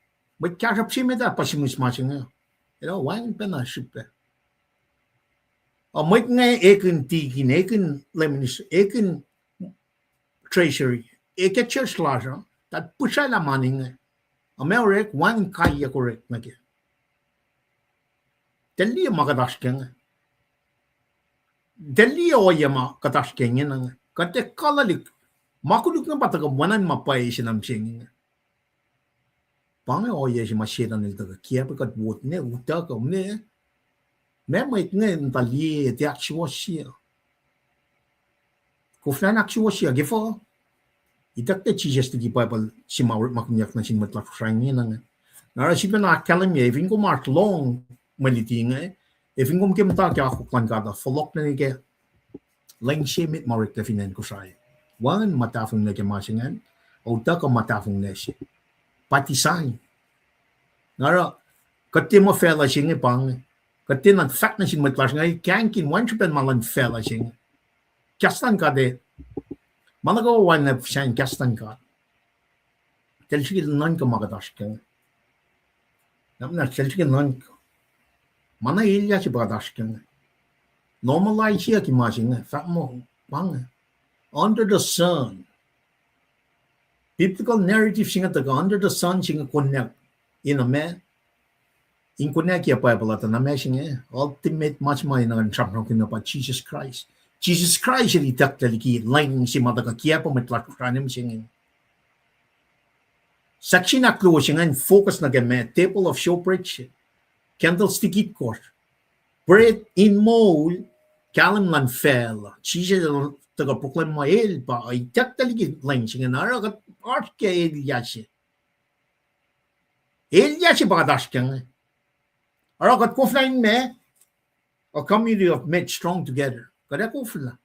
mwet kahsruhp se met ah pa sihmihs ma se inge. Elah wacngihn pacna srihpac. A mwet inge ekihn tikin, ekihn lemenis, ekihn treasury, eke church lasr uh, tuh pihsraclah mani inge. A ma orek, wacngihn kaiyuck orek nuh ke. Tiac liye ma kuht oasr ke inge. Tiac liye ohiyac ma kuht oasr ke inge. Kuht ac kalalik. Ma koluk inge pa tuhkuh wacngihn ma pwacye se nuh mihsenge inge. Pa inge ohiyac se ma Setan el tuhkuh kiacpwe kuht wot ne utuckuh ne. Ma mwet inge in tuh liye tiac ahksuwohsye. Koflah in ahksuwohsye ke fuh? Itucklac Jisus liki Bible se ma orekmakihnyuck nuh sin mwet lasr Kosrae inge. Na oruh sifilpacna ahkkahlwemye, fin kom oasr lohng mwe luti inge, ac fin kom ke muhta ke akwuck luhn God uh, fohlohklac nuh ke lwen se met ma oreklac fin acn Kosrae. Wacngihn ma tahfonglac ke ma se ingacn, utuckuh ma tahfonglac se. By design. Na oruh, kuht tiac muh facluh se inge pa inge. Kuht tiacna fahk nuh sin mwet lasr inge, kahingkihn wacngihn srihpac ma luhn facluh se inge. Kahs luhn God ah, ma nuh kwewa wacngihn sahn kahs luhn God. Tiac srihke nuhnkuh ma kuht oasr ke inge. Na muhnahs tiac srihke nuhnkuh. Ma na elyah se pa kuht oasr ke inge. Normalize-yucki ma se inge, fahk muh, pa inge. Under the sun. Biblical narrative se inge tuhkuh under the sun se inge konwacack. Ina ma in konwacack ke Bible uh, tuh na ma se inge ultimate ma se ma enenuh in sramsramkihn pa Jesus Christ. Jesus Christ el itucklac liki lwen se ma tuhkuh kiacpwe mwet lasr Kosrae mihsenge. Section ahkluo se ingacn focus nuh ke ma table of showbread, candlestick itkohsr, bread in mould, kahlwem luhn facluh. Jisus el tuhkuh proclaim muh el pa itucklac liki lwen se inge. Na oruh kuht oasr ke elyah se. Elyah se pa kuht oasr ke inge. Oruh kuht koflah in ma, a community of men strong together. Kuht ac koflah.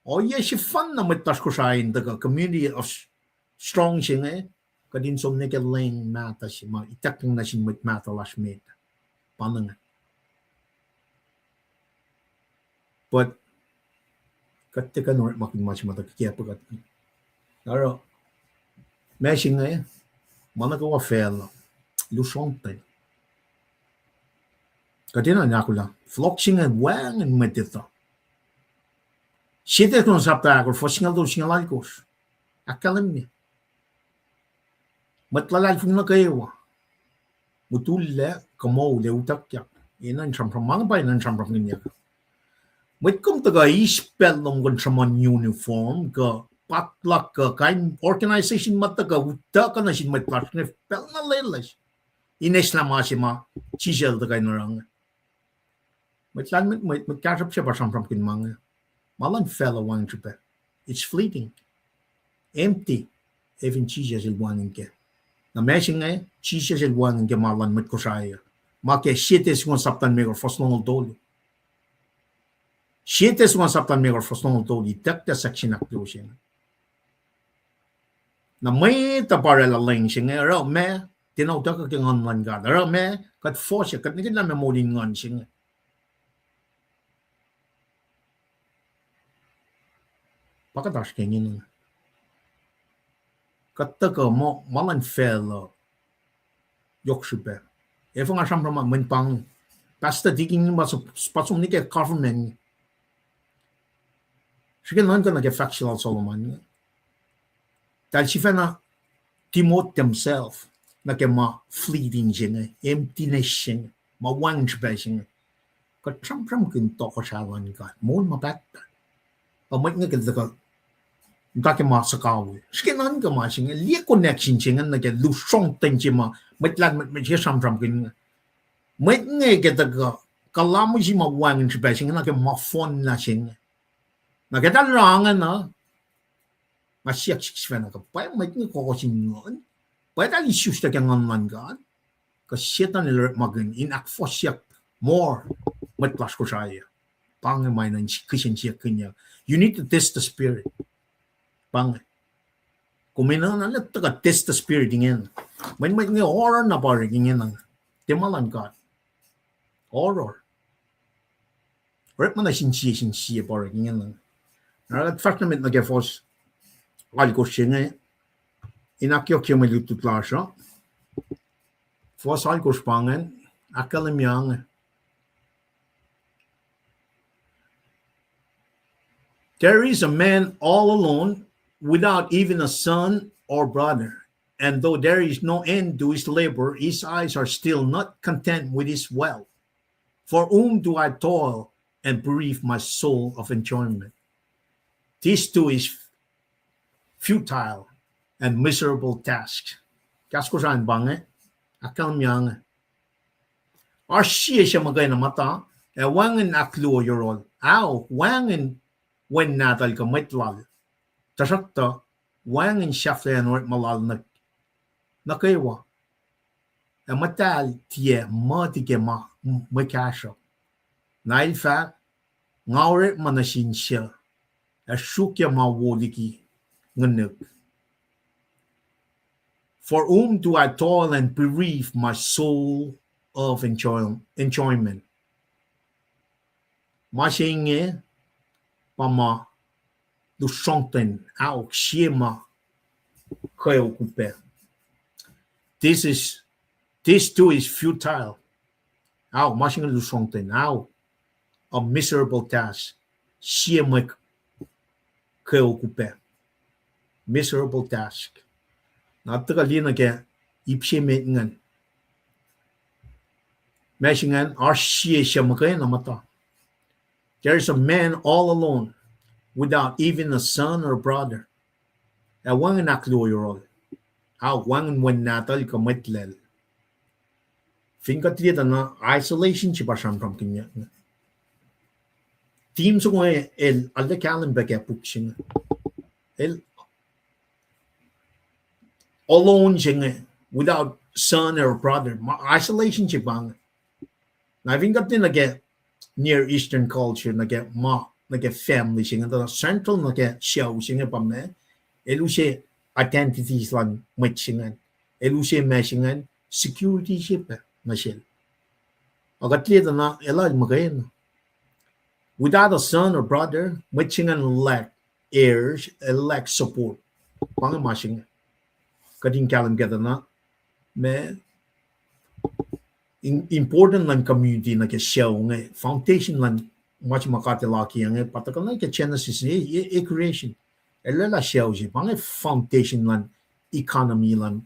Ohiyac sefanna mwet lasr Kosrae in tuhkuh community of strong se inge, kuht in som nuh ke lwen mahtuh se ma ituckyang nuh sin mwet mahtuh lasr met. Pa inge. But kuht tiac kuh in orekmakihn ma se ma tuh kiacpwe kuht. Oruh, ma se inge, ma nuh kwewa facluh, lusrongten. Kuht enenuh in ahkolah fohlohk se inge wacngihn mwet etuh. Sie Tessalon sapta ahkosr, fuhs singucul tolu, singucul alkosr. Ahkkahlwemye. Mwet luhlahlfongi nuh kwewa, mutullac kuh moul ac utuckyak, enenuh in sramsram, ma inge pa enenuh in sramsramkihnyuck. Mwet kom tuhkuh eis pacl lom kuh in sruhmuhn uniform kuh potluck kuh kain organization ma tuhkuh utuckuh nuh sin mwet lasr inge pacl na loeloes in eslah ma se ma Jisus el tuhkuh in oruh inge. Mwet lahlmwetmwet, mwet kahsruhp se pa sramsramkihn ma inge. Ma luhn facluh wacngihn srihpac. It's fleeting. Empty. Ac fin Jisus el wacngihn kac. Na ma se inge, Jisus el wacngihn kac ma luhn mwet Kosrae. Ma ke Sie Tessalon sapta limekohsr, fuhs longoul tolu. Sie Tessalon sapta limekohsr, fuhs longoul tolu, itucklac section ahkluo se inge. Na mwet uh pa oraclah lwen se inge, oruh ma, tiacna utuckuh ke nguhn luhn God. Oruh ma, kuht fohsack, kuht nihkihn lah ma moul in nguhn se inge. Pa kuht oasr ke inge. Kuht tuhkuh muh ma luhn facluh yohk srihpac. Efuh nga sramsram mweyen pahng pastor, deacon pa som nuh ke government. Srihke nuhnkuh nuh ke fahk se lal Solomon. Eltahl sifacna demote themselves nuh ke ma fleeting se inge, emptiness se inge, ma wacngihn srihpac se inge. Kuht sramsramkihn tohkohsrahi luhn God, moul ma pahtpaht. Pa mwet inge ke tuhkuh muhta ke ma suhkawihl. Srihke nuhnkuh ma se inge, liye connection se inge nuh ke lusrongten se ma mwet lahlmwetmwet se sramsramkihn inge. Mwet inge ke tuhkuh kalamusi ma wacngihn srihpac se inge nuh ke ma fohnlah se inge. Na ke eltahl oruh ingena, Nga siyuck sik sifacna kuh pwacye mwet inge kohkohsin nguhn? Pwacye eltahl isuslac ke nguhn luhn God? Kuh Setuhn el orekmakihn in ahkfohsyak more mwet lasr Kosrae uh? Pa inge ma enenuh in kihsen siyuck kihnyuck. You need to test the spirit. Pa inge. Kom enenuh na lah tuhkuh test the spirit ingena. Mweyen mwet inge horror na pa orek ingena. Tiac ma luhn God. Horror. Orekma nuh sin sie, sin sie pa orek ingena. Na kuht fahsr nuh met nuh ke fuhs alkosr se inge, in ahkyohkye mwe lutlut lasr uh. Fuhs alkosr pa ingacn, ahkkahlwemye inge. There is a man all alone, without even a son or brother. And though there is no end to his labor, his eyes are still not content with his wealth. For whom do I toil and bereave my soul of enjoyment? This too is futile and miserable task. Kahs Kosrae pa inge, ahkkahlwemye inge. Oasr sie suc muhkwena muhta, ac wacngihn ahkluo yohrohl. Ao, wacngihn wen nahtuhl kuh mwet lal. Tuhsruhktuh, wacngihn sahflahiyacn orekma lal nuh, nuh kwewa. Ac muhtahl tiac muhti ke ma, mwe kahsruhp. Na el fahk, nga orekma nuh sin suc, ac sruokyac ma wo liki nguhnihk. For whom do I toil and bereave my soul of enjoy-, enjoyment? Ma se inge pa ma lusrohngten, ao, sie ma kweok upac. This is, this too is futile. Ao, ma se inge lusrohngten, ao, a miserable task. Sie mwe kweok upac. Miserable task. Na tuhkuh liye nuh ke ip se met ingacn. Ma se ingacn, oasr sie suc muhkwena muhta. There is a man all alone, without even a son or brother. Ac wacngihn ahkluo yohrohl. Ao, wacngihn wen nahtuhl kuh mwet lal. Fin kuht liye tuh na isolation se pa sramsramkihnyuck inge. Theme soko inge el arlac kahlwem pac ke puk se inge. El alone se inge, without son or brother. Ma isolation se pa inge. Na fin kuht liye nuh ke Near Eastern culture, nuh ke ma, nuh ke family se inge, tuh central nuh ke sucu se inge pa ma, el use identities luhn mwet se ingacn. El use ma se ingacn, security se pac nuh sel. Ac kuht liye tuh na, elah el muhkwena. Without a son or brother, mwet se ingacn lack heirs, el lack support. Pa inge ma se inge. Kuht in kahlwem kac tuh na, ma in-, important luhn community nuh ke sucu inge, foundation luhn ma se ma God El akiyac inge, pa tuhkuh nuh ke Genesis, e, e, e creation. El oraclah sucu se, pa inge foundation luhn economy luhn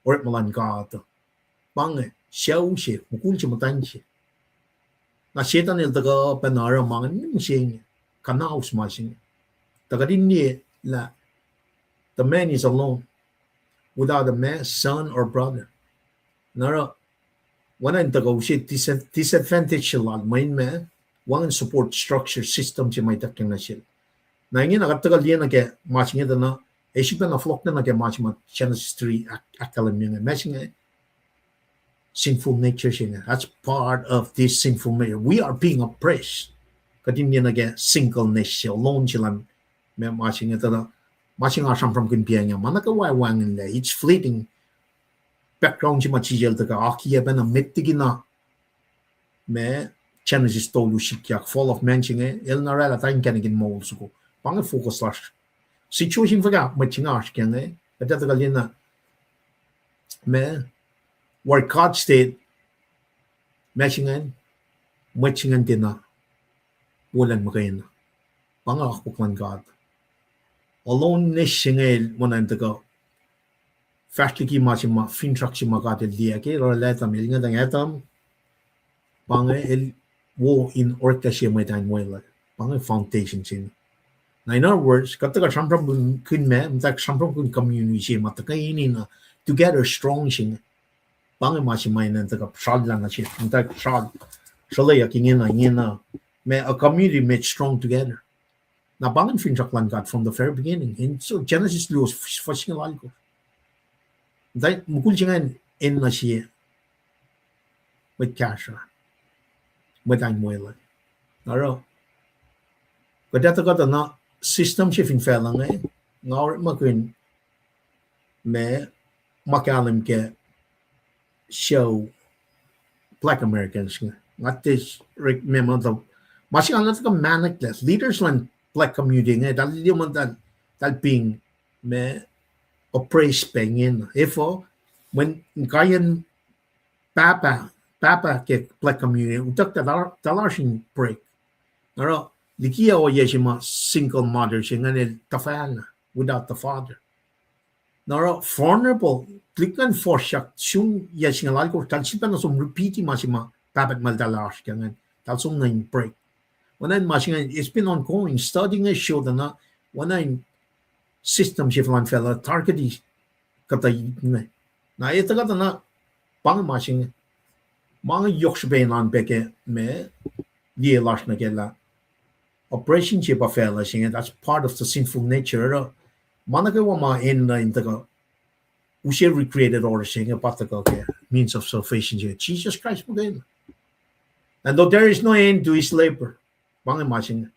orekma luhn God. Pa inge sucu se, mukul se, muhtwacn se. Na Setuhn el tuhkuh pacna oruh ma inge, mihsenge, kuhnaus ma se inge. Tuh kuht in liye lah the man is alone, without a ma-, son or brother. Na oruh, oacna in tuhkuh use dis-, disadvantage se lal, mweyen ma, wacngihn support structure system se ma ituckyang nuh sel. Na ingena kuht tuhkuh liye nuh ke ma se inge tuh na, ac sifacna fohlohk nuh ke ma se ma Genesis three ahk-, ahkkahlwemye inge. Ma se inge sinful nature se inge. That's part of this sinful nature. We are being oppressed. Kuht in liye nuh ke singleness se, alone se luhn, ma, ma se inge tuh na, ma se inge sramsramkihn piacng, ma nuh kwewa wacngihnlac. It's fleeting. Background se ma Jisus El tuhkuh akiyac pacna met liki na ma Genesis tolu sikyak, fall of man se inge, el na oraclah ta inkacnek in moul soko. Pa inge focus lasr. Situation fuhkah mwet se inge oasr kac inge, kuht ac tuhkuh liye na ma, where God stayed, ma se ingacn, mwet se ingacn tiacna wolacna muhkwena. Pa inge akwuck luhn God. Aloneness se inge el, oacna in tuhkuh fahsr liki ma se ma, finsrak se ma God El liye ke El oraclah Adam, El ngwetang Adam, pa inge el wo in oreklah sie mwet an weluhl. Pa inge foundation se inge. Na in other words, kuht tuhkuh sramsramkihn ma, muhta sramsramkihn community se ma tuhkweni na together strong se inge. Pa inge ma se ma enenuh in tuhkuh srallah nuh sesr, muhta sral, srolweyuck ingena, ingena. Ma a community made strong together. Na pa ingacn finsrak luhn God from the very beginning. In so Genesis luo, fuhs singucul alkosr. Tuh mukul se ingacn enenuh sie mwet kahsruh, mwet ahngmwelal. Na oruh, kuht etuh kuhtuh na system se fin facluh inge, nga orekmakihn ma, ma kahlwem ke sucu Black Americans inge. Nga tiac orekma muh tuh, ma se nga nuh tuh mahneklac, leaders luhn Black community inge, eltahl liye muh eltahl, eltahl being ma oppressed pac ingena. Efuh, mweyen kaiyacn pahpah, pahpah ke Black community, utuckuh eltahl oasr in break. Na oruh, liki ohiyac se ma single mother se ingacn el tuhfahna without the father. Na oruh vulnerable, tuhlihk ingacn fuhsr, sun yac singucul alkosr, eltahl sifilpacna som repeat ma se ma pahpah tuhmal eltahl oasr ke ingacn, eltahl som nuh in break. Oacna in ma se ingacn, it's been ongoing, study inge show tuh na, oacna in system se fin facluh target kuhtuh inge. Na etuh kuhtuh na, pa inge ma se inge, ma inge yohk srihpac in an pac ke ma liye lasr nuh ke lah oppression se pa facluh se inge, that's part of the sinful nature. Oruh, ma nuh kwewa ma enenuh in tuhkuh use recreated order se inge pa tuhkuh ke means of salvation se Jesus Christ muhkwena. And though there is no end to his labor, pa inge ma se inge,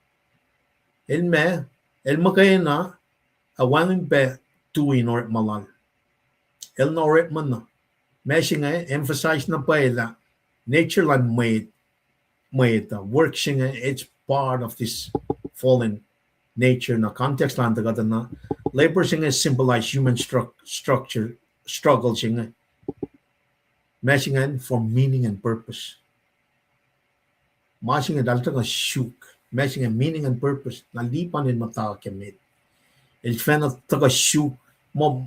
el ma, el muhkwena, ac wacngihn pac tui in orekma lal. El na orekma na. Ma se inge emphasize na pwacye lah nature luhn mwet, mwet uh, work se inge, it's part of this fallen nature. Na context luhn tuhkuh tuh na, labor se inge symbolize human struc-, structure, struggle se inge, ma se ingacn for meaning and purpose. Ma se inge eltahl tuhkuh suk, ma se inge meaning and purpose, na lipan in muhta ke met. El sifacna tuhkuh suk, muh,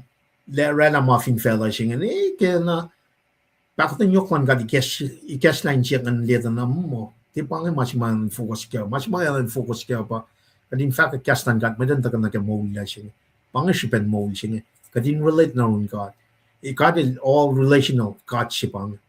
lah oraclah ma fin facluh se inge, e, ke na, pahkotwen yohk luhn God ikacs-, ikacslah insiyuck in leta na muh, tiac pa inge ma se ma elan focus kac, ma se ma elan focus kac pa, kuht in fahkwack kahs luhn God, mwet in tuhkuh nuh ke moul lal se inge. Pa inge srihpen moul se inge, kuht in relate nuh yurin God. God el all relational God se pa inge.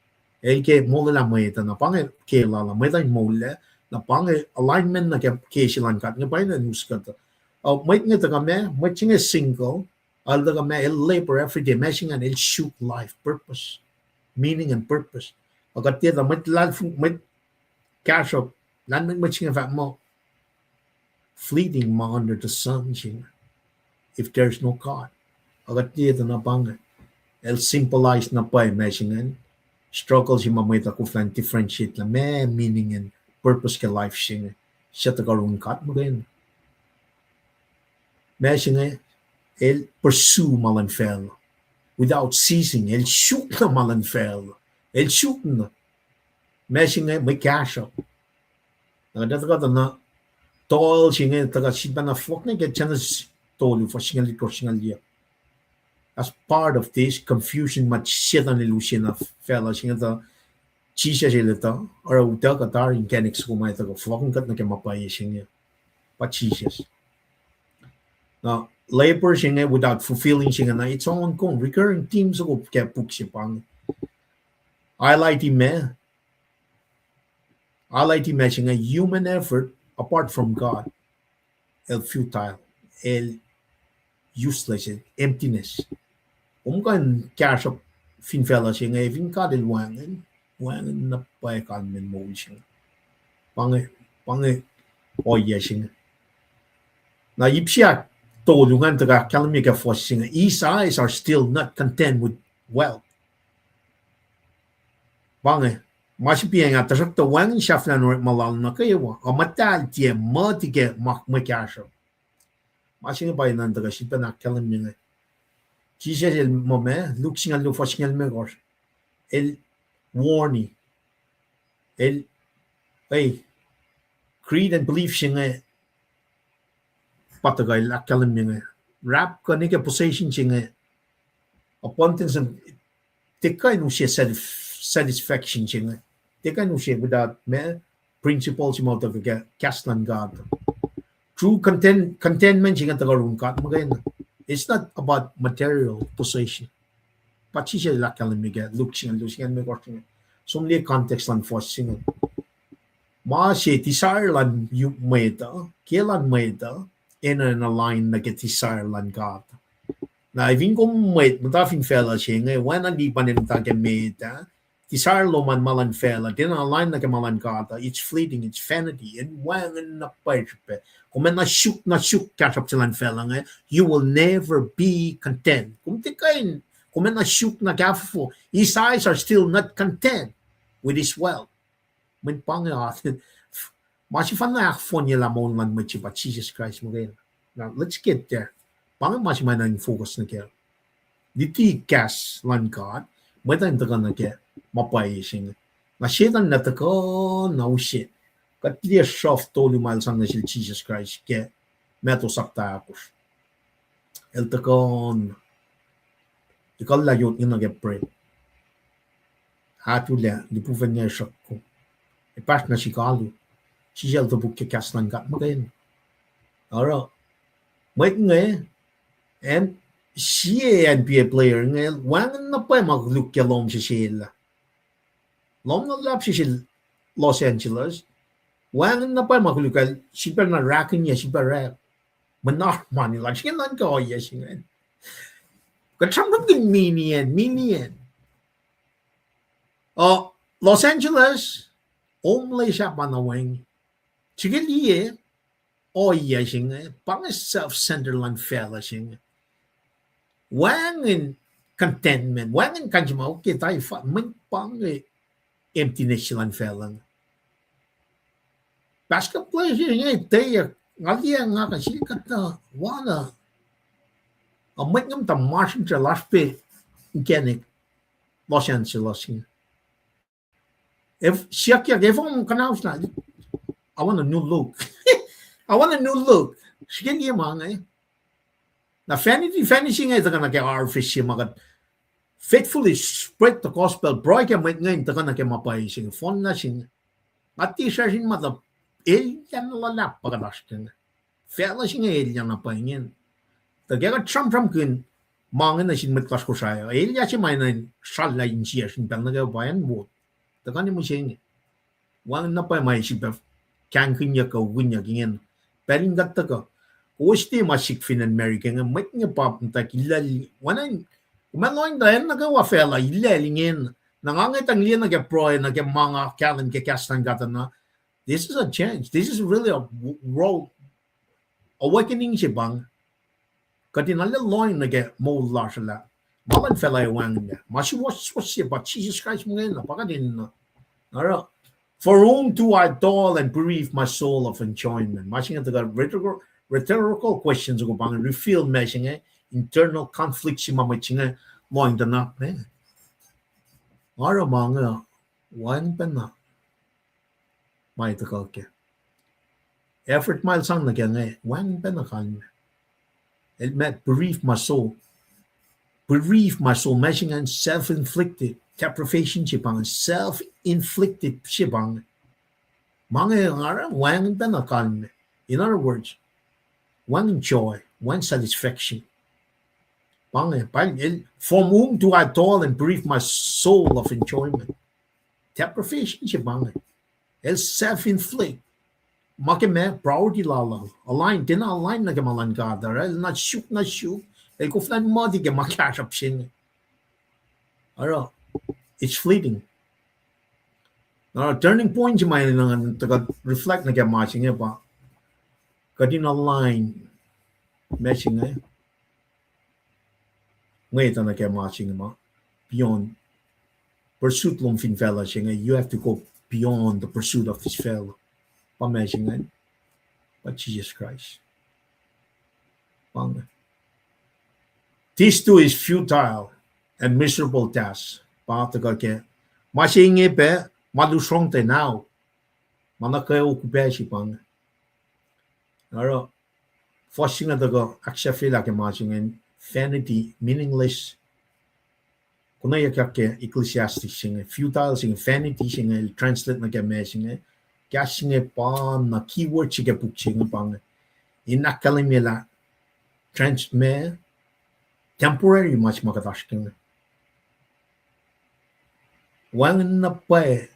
El ke molwelah mwet uh, na pa inge ke lal uh, mwet uh in moul ah, na pa inge alignment nuh ke, ke se luhn God inge pa inge us kuhtuh. Uh, mwet inge tuhkuh ma, mwet se inge single, el tuhkuh ma, el labor every day, ma se ingacn el suk life, purpose, meaning and purpose. Ac kuht tiac tuh mwet luhlahlfongi, mwet kahsruhp, lahlmwetmwet se inge fahk muh fleeting ma under the sun se inge, if there is no God. Ac kuht tiac tuh na pa inge, el symbolize na pwacye ma se ingacn, struggle se ma mwet uh koflah in differentiate lah ma meaning and purpose ke life se inge, suc tuhkuh yurin God muhkwena. Ma se inge, el pursue ma luhn facluh without ceasing, el suk na ma luhn facluh, el suk na. Ma se inge mwe kahsruhp. Na kuht etuh kuhtuh na, toil se inge tuhkuh sifilpacna fohlohk nuh ke Genesis tolu, fuhs singucul itkohsr, singucul yuc. As part of this confusion ma Setuhn el use na facluh se inge tuh, Jisus el etuh, oruh utuckuh tari inkacnek soko ma etuh kuh fohlohkihn kuht nuh ke ma pwacye se inge. Pa Jisus. Na, labor se inge without fulfilling se inge na, it's ongoing, recurring theme soko ke puk se pa inge. Highlight-i ma, highlight-i ma se inge, human effort apart from God el futile, el useless, el emptiness. Kom kuh in kahsruhp fin facluh se inge, fin God el wacngihn, wacngihn na pwacye kalmacn moul se inge. Pa inge, pa inge ohiyac se inge. Na ip se ahktolu ingacn tuhkuh ahkkahlwemye ke fuhs se inge, his eyes are still not content with wealth. Pa inge, ma se pa inge, tuhsruhktuh wacngihn sahflah in orekma lal nuh kwewa, ac muhtahl tiac muhti ke ma, mwe kahsruhp. Ma se inge pa inen tuhkuh sifilpacna ahkkahlwemye inge. Jisus el muh ma, Luke singucul luo fuhs singucul limekohsr, el warn-i, el, ei, greed and belief se inge, pa tuhkuh el ahkkahlwemye inge. Wrap kuh nuh ke possession se inge, abundance and tiac kuh in use satisf-, satisfaction se inge. Tiac kuh in use without ma principle se ma tuhkuh ke kahs luhn God. True content-, contentment se inge tuhkuh yurin God muhkwena. It's not about material possession. Pa Jisus el ahkkahlwemye ke Luke singucul luo singucul limekohsr se inge. Som liye context luhn fuhs se inge. Ma se desire luhn mwet uh, ke luhn mwet uh, enenuh in align nuh ke desire luhn God. Na fin kom mwet muhta fin facluh se inge, oacna lipan in muhta ke met ah, desire lom an ma luhn facluh, tiacna align nuh ke ma luhn God uh, it's fleeting, it's vanity, in wacngihn na pwacye srihpac. Kom ac na suk, na suk kahsruhp se luhn facluh inge, you will never be content. Kom tiac kuh in, kom ac na suk na kahfofo. His eyes are still not content with his wealth. Mweyen pa inge, ma sefanna ahkfohnyelah moul luhn mwet se pa Jisus Kraist muhkwena. Now, let's get there. Pa inge ma se ma enenuh in focus nuh kac. Luti kahs luhn God, mwet an tuhkuh nuh ke ma pwacye se inge. Na Setan na tuhkuh na use. Kuht liye sruhf tolu ma el sang nuh sel Jisus Kraist ke Matthew sapta ahkosr. El tuhkuh na ekuhllah yot inge nuh ke bread, atulac, lihpufacn inge sruhk, ac pahsr nuh sihk alu. Sisacl topuk ke kahs luhn God muhkwena. Oruh mwet inge, acn, sie N B A player inge, wacngihn na pwacye ma koluk ke lohm se sel ah. Lohm na luhlahp se sel Los Angeles. Wacngihn na pwacye ma koluk ah, sifilpac na rakihnyac, sifilpac rek. Mwe na mani lal se inge nuhnkuh ohiyac se inge. Kuht sramsramkihn million, million. Uh, Los Angeles, homeless ah pa na wacngihn. Srihke liye, ohiyac se inge, pa inge self-centered luhn facluh se inge. Wacngihn contentment, wacngihn kain se ma, okay, tai fat, mweyen pa inge emptiness se luhn facluh inge. Basketball player se inge, tiac, nga liye nga kuh sel kuhtuh, wacna. A mwet inge muhta masrinsral lasr pac inkacnek Los Angeles inge. Siyuckyak, efuh kom kuhnauslah? I want a new look. I want a new look. Srihke liye ma inge. Na vanity, vanity se inge tuhkuh nuh ke harvest se ma kuht faithfully spread the gospel, pruhe ke mwet inge in tuhkuh nuh ke ma pwacye se inge, fohnlah se inge. Nga tiac srasr in ma tuh elyah na luhlahp pa kuht oasr ke inge. Facluh se inge elyah na pwacye ingacn. Tuh ke kuht sramsramkihn ma inge nuh sin mwet lasr Kosrae uh, elyah se ma enenuh in srallah insiyacsr in pacl nuh kwewa pa acn wo. Tuhkuh na mihsenge. Wacngihn na pwacye ma sifilpac kahngkihnyuck kuh ukihnyuck ingacn. Pacl in kuht tuhkuh, kowos tiac ma sik fin acn America inge, mwet inge pa muhta illac, oacna, kom ac lohng tuh acn nuh kwewa facluh illac ingacn. Na nga inge tuh liye nuh ke pruhe, nuh ke ma nga kahlwem ke kahs luhn God uh na, this is a change. This is really a w-, world awakening se pa inge. Kuht in arlac lohng nuh ke moul lasr uh lah ma luhn facluh ac wacngihnlac. Ma suwohswohs se pa Jisus Kraist muhkwena, pa kuht enenuh. Oruh, for whom do I toil and bereave my soul of enjoyment? Ma se inge tuhkuh rhetorical, rhetorical question soko pa inge, reveal ma se inge, internal conflict se ma mwet se inge lohng tuh na, eh, oruh ma inge, wacngihn pacna ma tuhkuh ke effort ma el sang nuh ke inge, wacngihn pacna kalmac. El ma bereave my soul. Bereave my soul, ma se ingacn self-inflicted deprivation se pa inge, self-inflicted se pa inge. Ma inge oruh wacngihn pacna kalmac. In other words, wacngihn joy, wacngihn satisfaction. Pa inge, pa el, from whom do I toil and bereave my soul of enjoyment? Deprivation se pa inge. El self-inflict. Ma ke ma priority lal uh align, tiacna align nuh ke ma luhn God uh, el na suk, na suk, el koflah in muhti ke ma kahsruhp se inge. Oruh, it's fleeting. Na turning point se ma enenuh in tuhkuh reflect nuh ke ma se inge pa kuht in align ma se inge, mwet uh nuh ke ma se inge ma beyond pursuit lom fin facluh se inge, you have to go beyond the pursuit of this facluh. Pa ma se inge, pa Jisus Kraist. Pa inge. This too is futile and miserable task. Pa tuhkuh ke ma se inge pac ma lusrongten ao, ma nuh kwewa kuhpac se pa inge. Oruh, fuhs se inge tuhkuh ahksahfyelah ke ma se inge, vanity, meaningless. Konweyuckyak ke Ecclesiastes se inge, futile se inge, vanity se inge, translate nuh ke ma se inge. Kahs se inge pa na keyword se ke puk se inge pa inge, in ahkkahlwemye lah trans-, ma, temporary ma se ma kuht oasr ke inge. Wacngihn na pwacye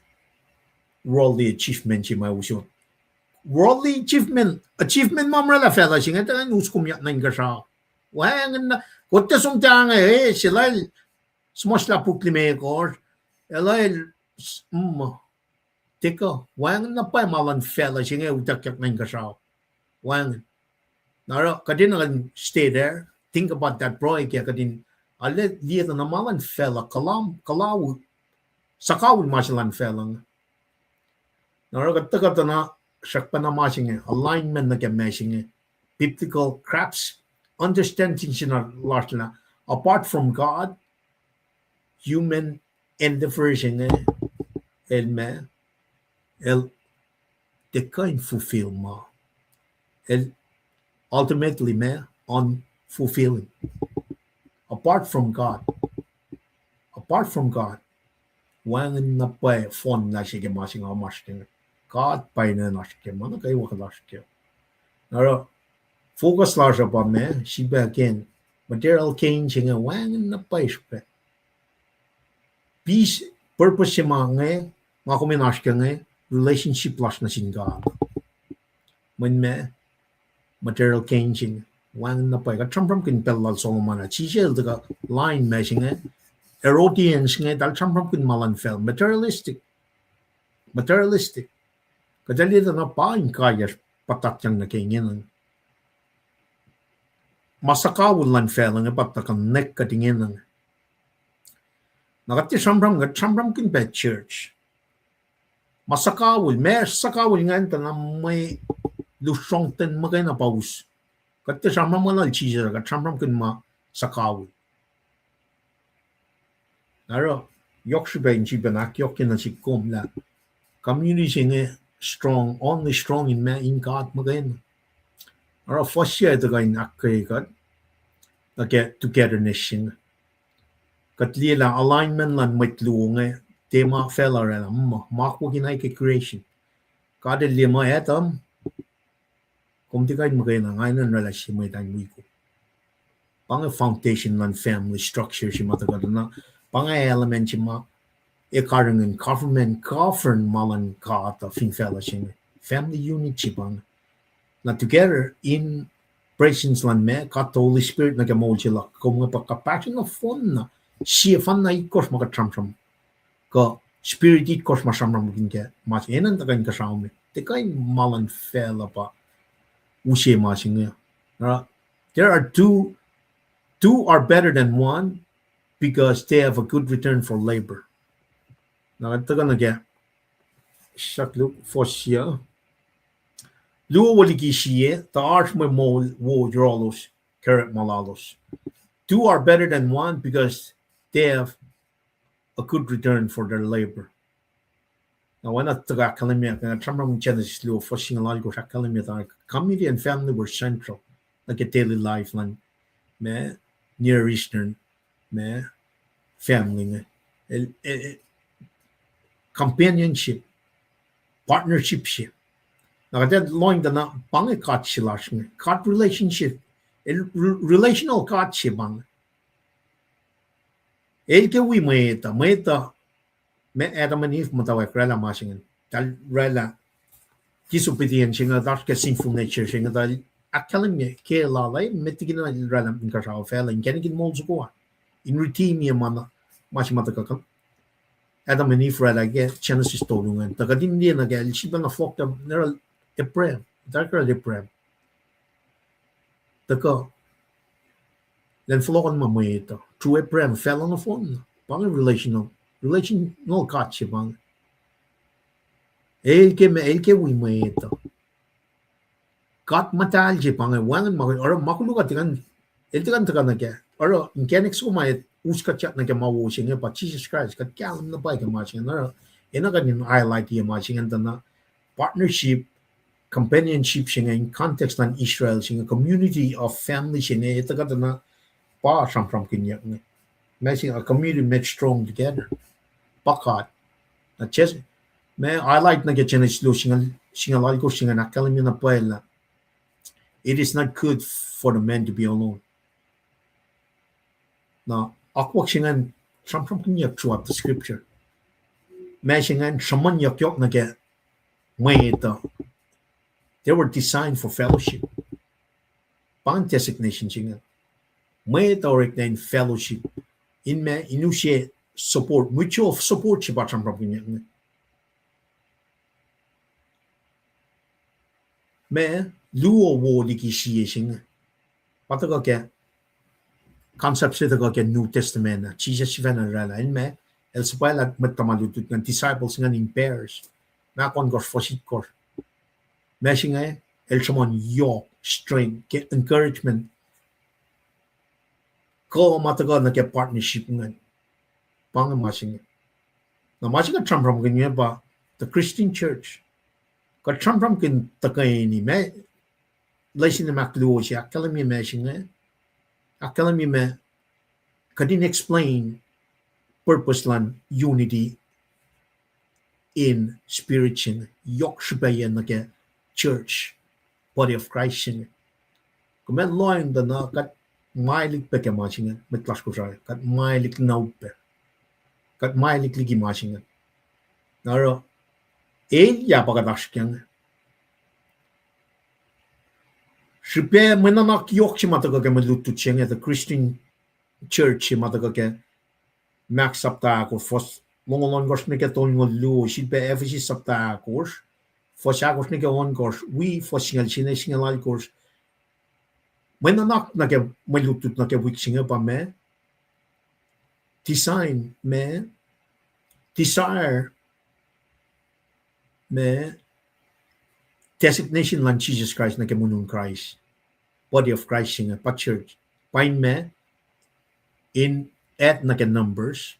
worldly achievement se ma usot. Worldly achievement, achievement ma oraclah facluh se inge, tuh in us kom yak nuh inkuhsrao. Wacngihn na, kuht tiac som tange, eh, se lal, suhmuhslah puk limekohsr, el, el, s-, mm, tiac kuh, wacngihn na pwacye ma luhn facluh se inge utuckyak nuh inkuhsrao. Wacngihn. Na oruh, kuht in stay there, think about that, pruhe ke kuht in, arlac liye tuh na ma luhn facluh, kuhlao-, kuhlao-, suhkawihl ma se luhn facluh inge. Na oruh kuht tuhkuh tuh na srackpacna ma se inge, alignment nuh ke ma se inge, biblical grasp, understanding se na lasr lah, apart from God, human endeavor se inge, el ma, el tiac kuh in fulfill ma. El ultimately ma, unfulfilling. Apart from God, apart from God, wacngihn na pwacye fohnlah se ke ma se inge oasr ke inge. God pa enenuh oasr ke ma nuh kwewa kuht oasr ke. Na oruh, focus lasr uh pa ma, srihpac ke material gain se inge wacngihn na pwacye srihpac. Peace, purpose se ma inge, ma kom in oasr ke inge, relationship lasr nuh sin God. Mweyen ma, material gain se inge, wacngihn na pwacye. Kuht sramsramkihn pacl lal Solomon ah, Jisus el tuhkuh line ma se inge, Herodians inge, eltahl sramsramkihn ma luhn facluh, materialistic. Materialistic. Kuht liye tuh na pa in kaiyacsr puhtatyang nuh ke ingena. Ma suhkawihl luhn facluh inge pa tuhkuh nwack kuht ingena. Na kuht tiac sramsram, kuht sramsramkihn pac church. Ma suhkawihl, ma suhkawihl ingacn tuh na mwe lusrongten muhkwena pa us. Kuht tiac sramsram lal Jisus, kuht sramsramkihn ma suhkawihl. Na oruh, yohk srihpac in sifilpac ahkyohkye nuh sihk kom lah community se inge strong, only strong in ma, in God muhkwena. Oruh fuhs se ac tuhkuh in ahkkweye kuht nuh ke togetherness se inge. Kuht liye lah alignment luhn mwet luo inge, tiac ma facluh oraclah, ma, ma akwuck in ahi ke creation. God el liye muh Adam, kom tiac kuh in muhkwena, nga enenuh in oraclah sie mwet in wi kom. Pa inge foundation luhn family structure se ma tuhkuh tuh na, pa inge element se ma ac karihngihn government, govern ma luhn God uh fin facluh se inge. Family unit se pa inge. Na together in presence luhn ma, God the Holy Spirit nuh ke moul se luhk, kom inge pa kuht passion nohfohn na, sie fanna itkohsr ma kuht sramsram. Kuh spirit itkohsr ma sramsramkihn ke ma se, enenuh in tuhkuh inkuhsrao me. Tiac kuh in ma luhn facluh pa use ma se inge. Uh, there are two, two are better than one because they have a good return for labor. Na tuhkuh nuh ke, srack Luke four se. Luo wo liki sie, tuh oasr mwe moul wo yohrohlos ke orekma lalos. Two are better than one because they have a good return for their labor. Na oacna tuhkuh ahkkahlwemye, kuht sramsram Genesis luo, fuhs singucul alkosr ahkkahlwemye tuh community and family were central nuh ke daily life luhn ma Near Eastern ma family inge. El, el, companionship, partnership se. Na kuht ac lohng tuh na pa inge God se lasr inge, God relationship, el re-, relational God se pa inge. El ke wi mwet uh, mwet uh, ma Adam and Eve muhtwacwacack oraclah ma se inge, eltahl oraclah disobedience se inge, oasr ke sinful nature se inge, eltahl ahkkahlwemye ke lal ah, met liki na oraclah inkuhsrao facluh, inkacnek in moul soko ah, in redeem-ye ma, ma se ma tuhkuh Adam and Eve oraclah ke Genesis tolu ingacn. Tuh kuht in liye nuh ke el sifilpacna fohlohk tuh, Abraham, eltahl oraclah Abraham. Tuhkuh, elan fohlohkohnma mwet uh through Abraham, facluh nohfohn, pa inge relational, relational God se pa inge. El ke ma, el ke wi mwet uh. God muhtahl se pa inge, wacngihn ma, oruh ma koluk uh tiac kuh in, el tiac kuh in tuhkuh nuh ke, oruh inkacnek soko ma us kuhtyak nuh ke ma wo se inge pa Jisus Kraist, kuht kahlwem na pwacye ke ma se inge, oruh enenuh kuht in highlight-ye ma se inge tuh na partnership, companionship se inge in context luhn Israel se inge, community of family se inge, el tuhkuh tuh na pa sramsramkihnyuck inge. Ma se inge, a community made strong together. Pa God. Na Jes-, ma highlight nuh ke Genesis luo singucul, singucul alkosr se inge ahkkahlwemye na pwacye lah it is not good for the man to be alone. Na akwuck se ingacn sramsramkihnyuck throughout the scripture. Ma se ingacn sruhmuhnyuck yohk nuh ke mwet uh, They were designed for fellowship. Pa ingacn designation se inge. Mwet uh orekna in fellowship. In ma, in use support, mutual support se pa sramsramkihnyuck inge. Ma, luo wo liki sie se inge. Pa tuhkuh ke concept se tuhkuh ke New Testament ah, Jisus sifacna oraclah. El ma, el suhpwaclah mwet tuhma lutlut ingacn, disciples ingacn in pairs. Ma ohnkohsr, fuhs itkohsr. Ma se inge, el sruhmuhn yohk, strength, ke encouragement. Kuh ma tuhkuh nuh ke partnership ingacn. Pa inge ma se inge. Na ma se kuht sramsramkihn inge pa the Christian church. Kuht sramsramkihn tuhkweni ma, lesin ahkluo se, ahkkahlwemye ma se inge. Ahkkahlwemye ma, kuht in explain purpose luhn unity in spirit se inge, yohk srihpacyacn nuh ke church, body of Christ se inge. Kom ac lohacng tuh na kuht maelihk pac ke ma se inge, mwet lasr Kosrae, kuht maelihk na upac. Kuht maelihk liki ma se inge. Na oruh, elyah pa kuht oasr kac inge. Srihpac mwe nuhnak yohk se ma tuhkuh ke mwe lutlut se inge, the Christian church se ma tuhkuh ke Acts sapta ahkosr, fuhs longoul ohnkohsr nuh ke tolngoul luo, sifilpac Ephesus sapta ahkosr, fuhs ahkosr nuh ke ohnkohsr, wi fuhs singucul sie nuh singucul alkosr. Mwe nuhnak nuh ke mwe lutlut nuh ke wik se inge pa ma, design ma, desire ma, designation luhn Jisus Kraist nuh ke monun Kraist, body of Christ se inge, pa church. Pa in ma, in add nuh ke numbers,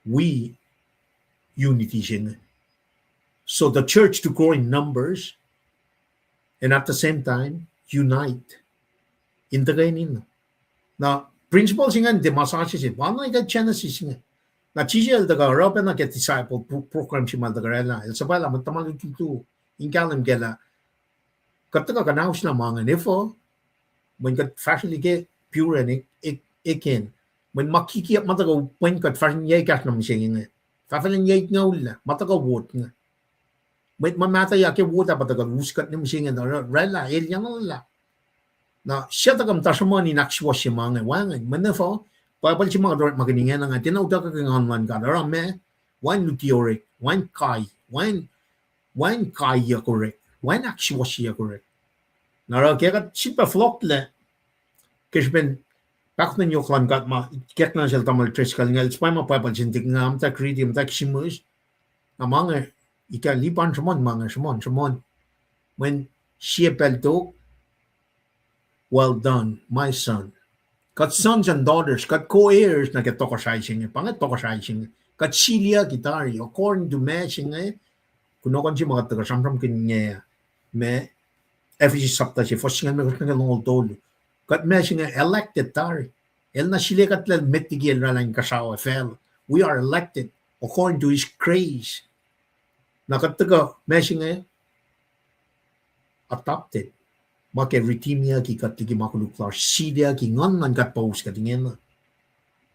wi unity se inge. So the church to grow in numbers, and at the same time, unite in tuhkweni. Na principle se ingacn tiac ma sasuc se, pa na ke Genesis inge. Na Jisus el tuhkuh oruh pacna ke disciple pro-, program se ma el tuhkuh oraclah. El suhpwaclah mwet tuhma lutlut in kahlwem kac lah kuht tuhkuh kuhnauslah ma ingacn efuh, mweyen kuht fahsrwelihk ke pure ac ekihn. Mweyen ma kikiyuck ma tuhkuh, mweyen kuht fahsrwelihk kahsruh nuh mihsenge inge. Fahfahlwemyeyuck nga ullac, ma tuhkuh wot inge. Mwet ma mahtuh ac ke wot ah pa tuhkuh us kuht nuh mihsenge, oraclah, elyah na lah. Na suc tuhkuh muhta sruhmuhn in ahksuwohsye ma inge, wacngihn, mweyen efuh, Bible se ma kuht orekmakihn ingena inge, tiacna utuckuh ke Nguhn luhn God, oruh ma, wacngihn luti orek, wacngihn kai, wacngihn, wacngihn kaiyuck orek, wacngihn ahksuwohsyeyuck orek. Na oruh ke kuht sifilpac fohlohklac, ke srihpen pahkotwen yohk luhn God ma ikackna sel tamuhlwel Driscoll inge, el suhpwacma Bible se inge, nga muhtwacwacack riti, muhtwacwacack sihmihs, na ma inge, ikac lipan sruhmuhn ma inge, sruhmuhn, sruhmuhn. Mweyen sie pacl tok, well done, my son. Kuht sons and daughters, kuht co-heirs nuh ke tohkohsrahi se inge, pa inge tohkohsrahi se inge. Kuht siliyucki tari, according to ma se inge, kunohkohn se ma kuht tuhkuh sramsramkihn inge, ma Ephesus sapta se, fuhs singucul limekohsr nuh ke longoul tolu. Kuht ma se inge elected tari. El na sile kuht lah met liki el oraclah inkuhsrao ac facluh. We are elected according to his grace. Na kuht tuhkuh ma se inge adopted. Ma ke redeemyucki kuht liki ma koluk lasr, siliyucki, Nguhn luhn God pa us kuht ingena.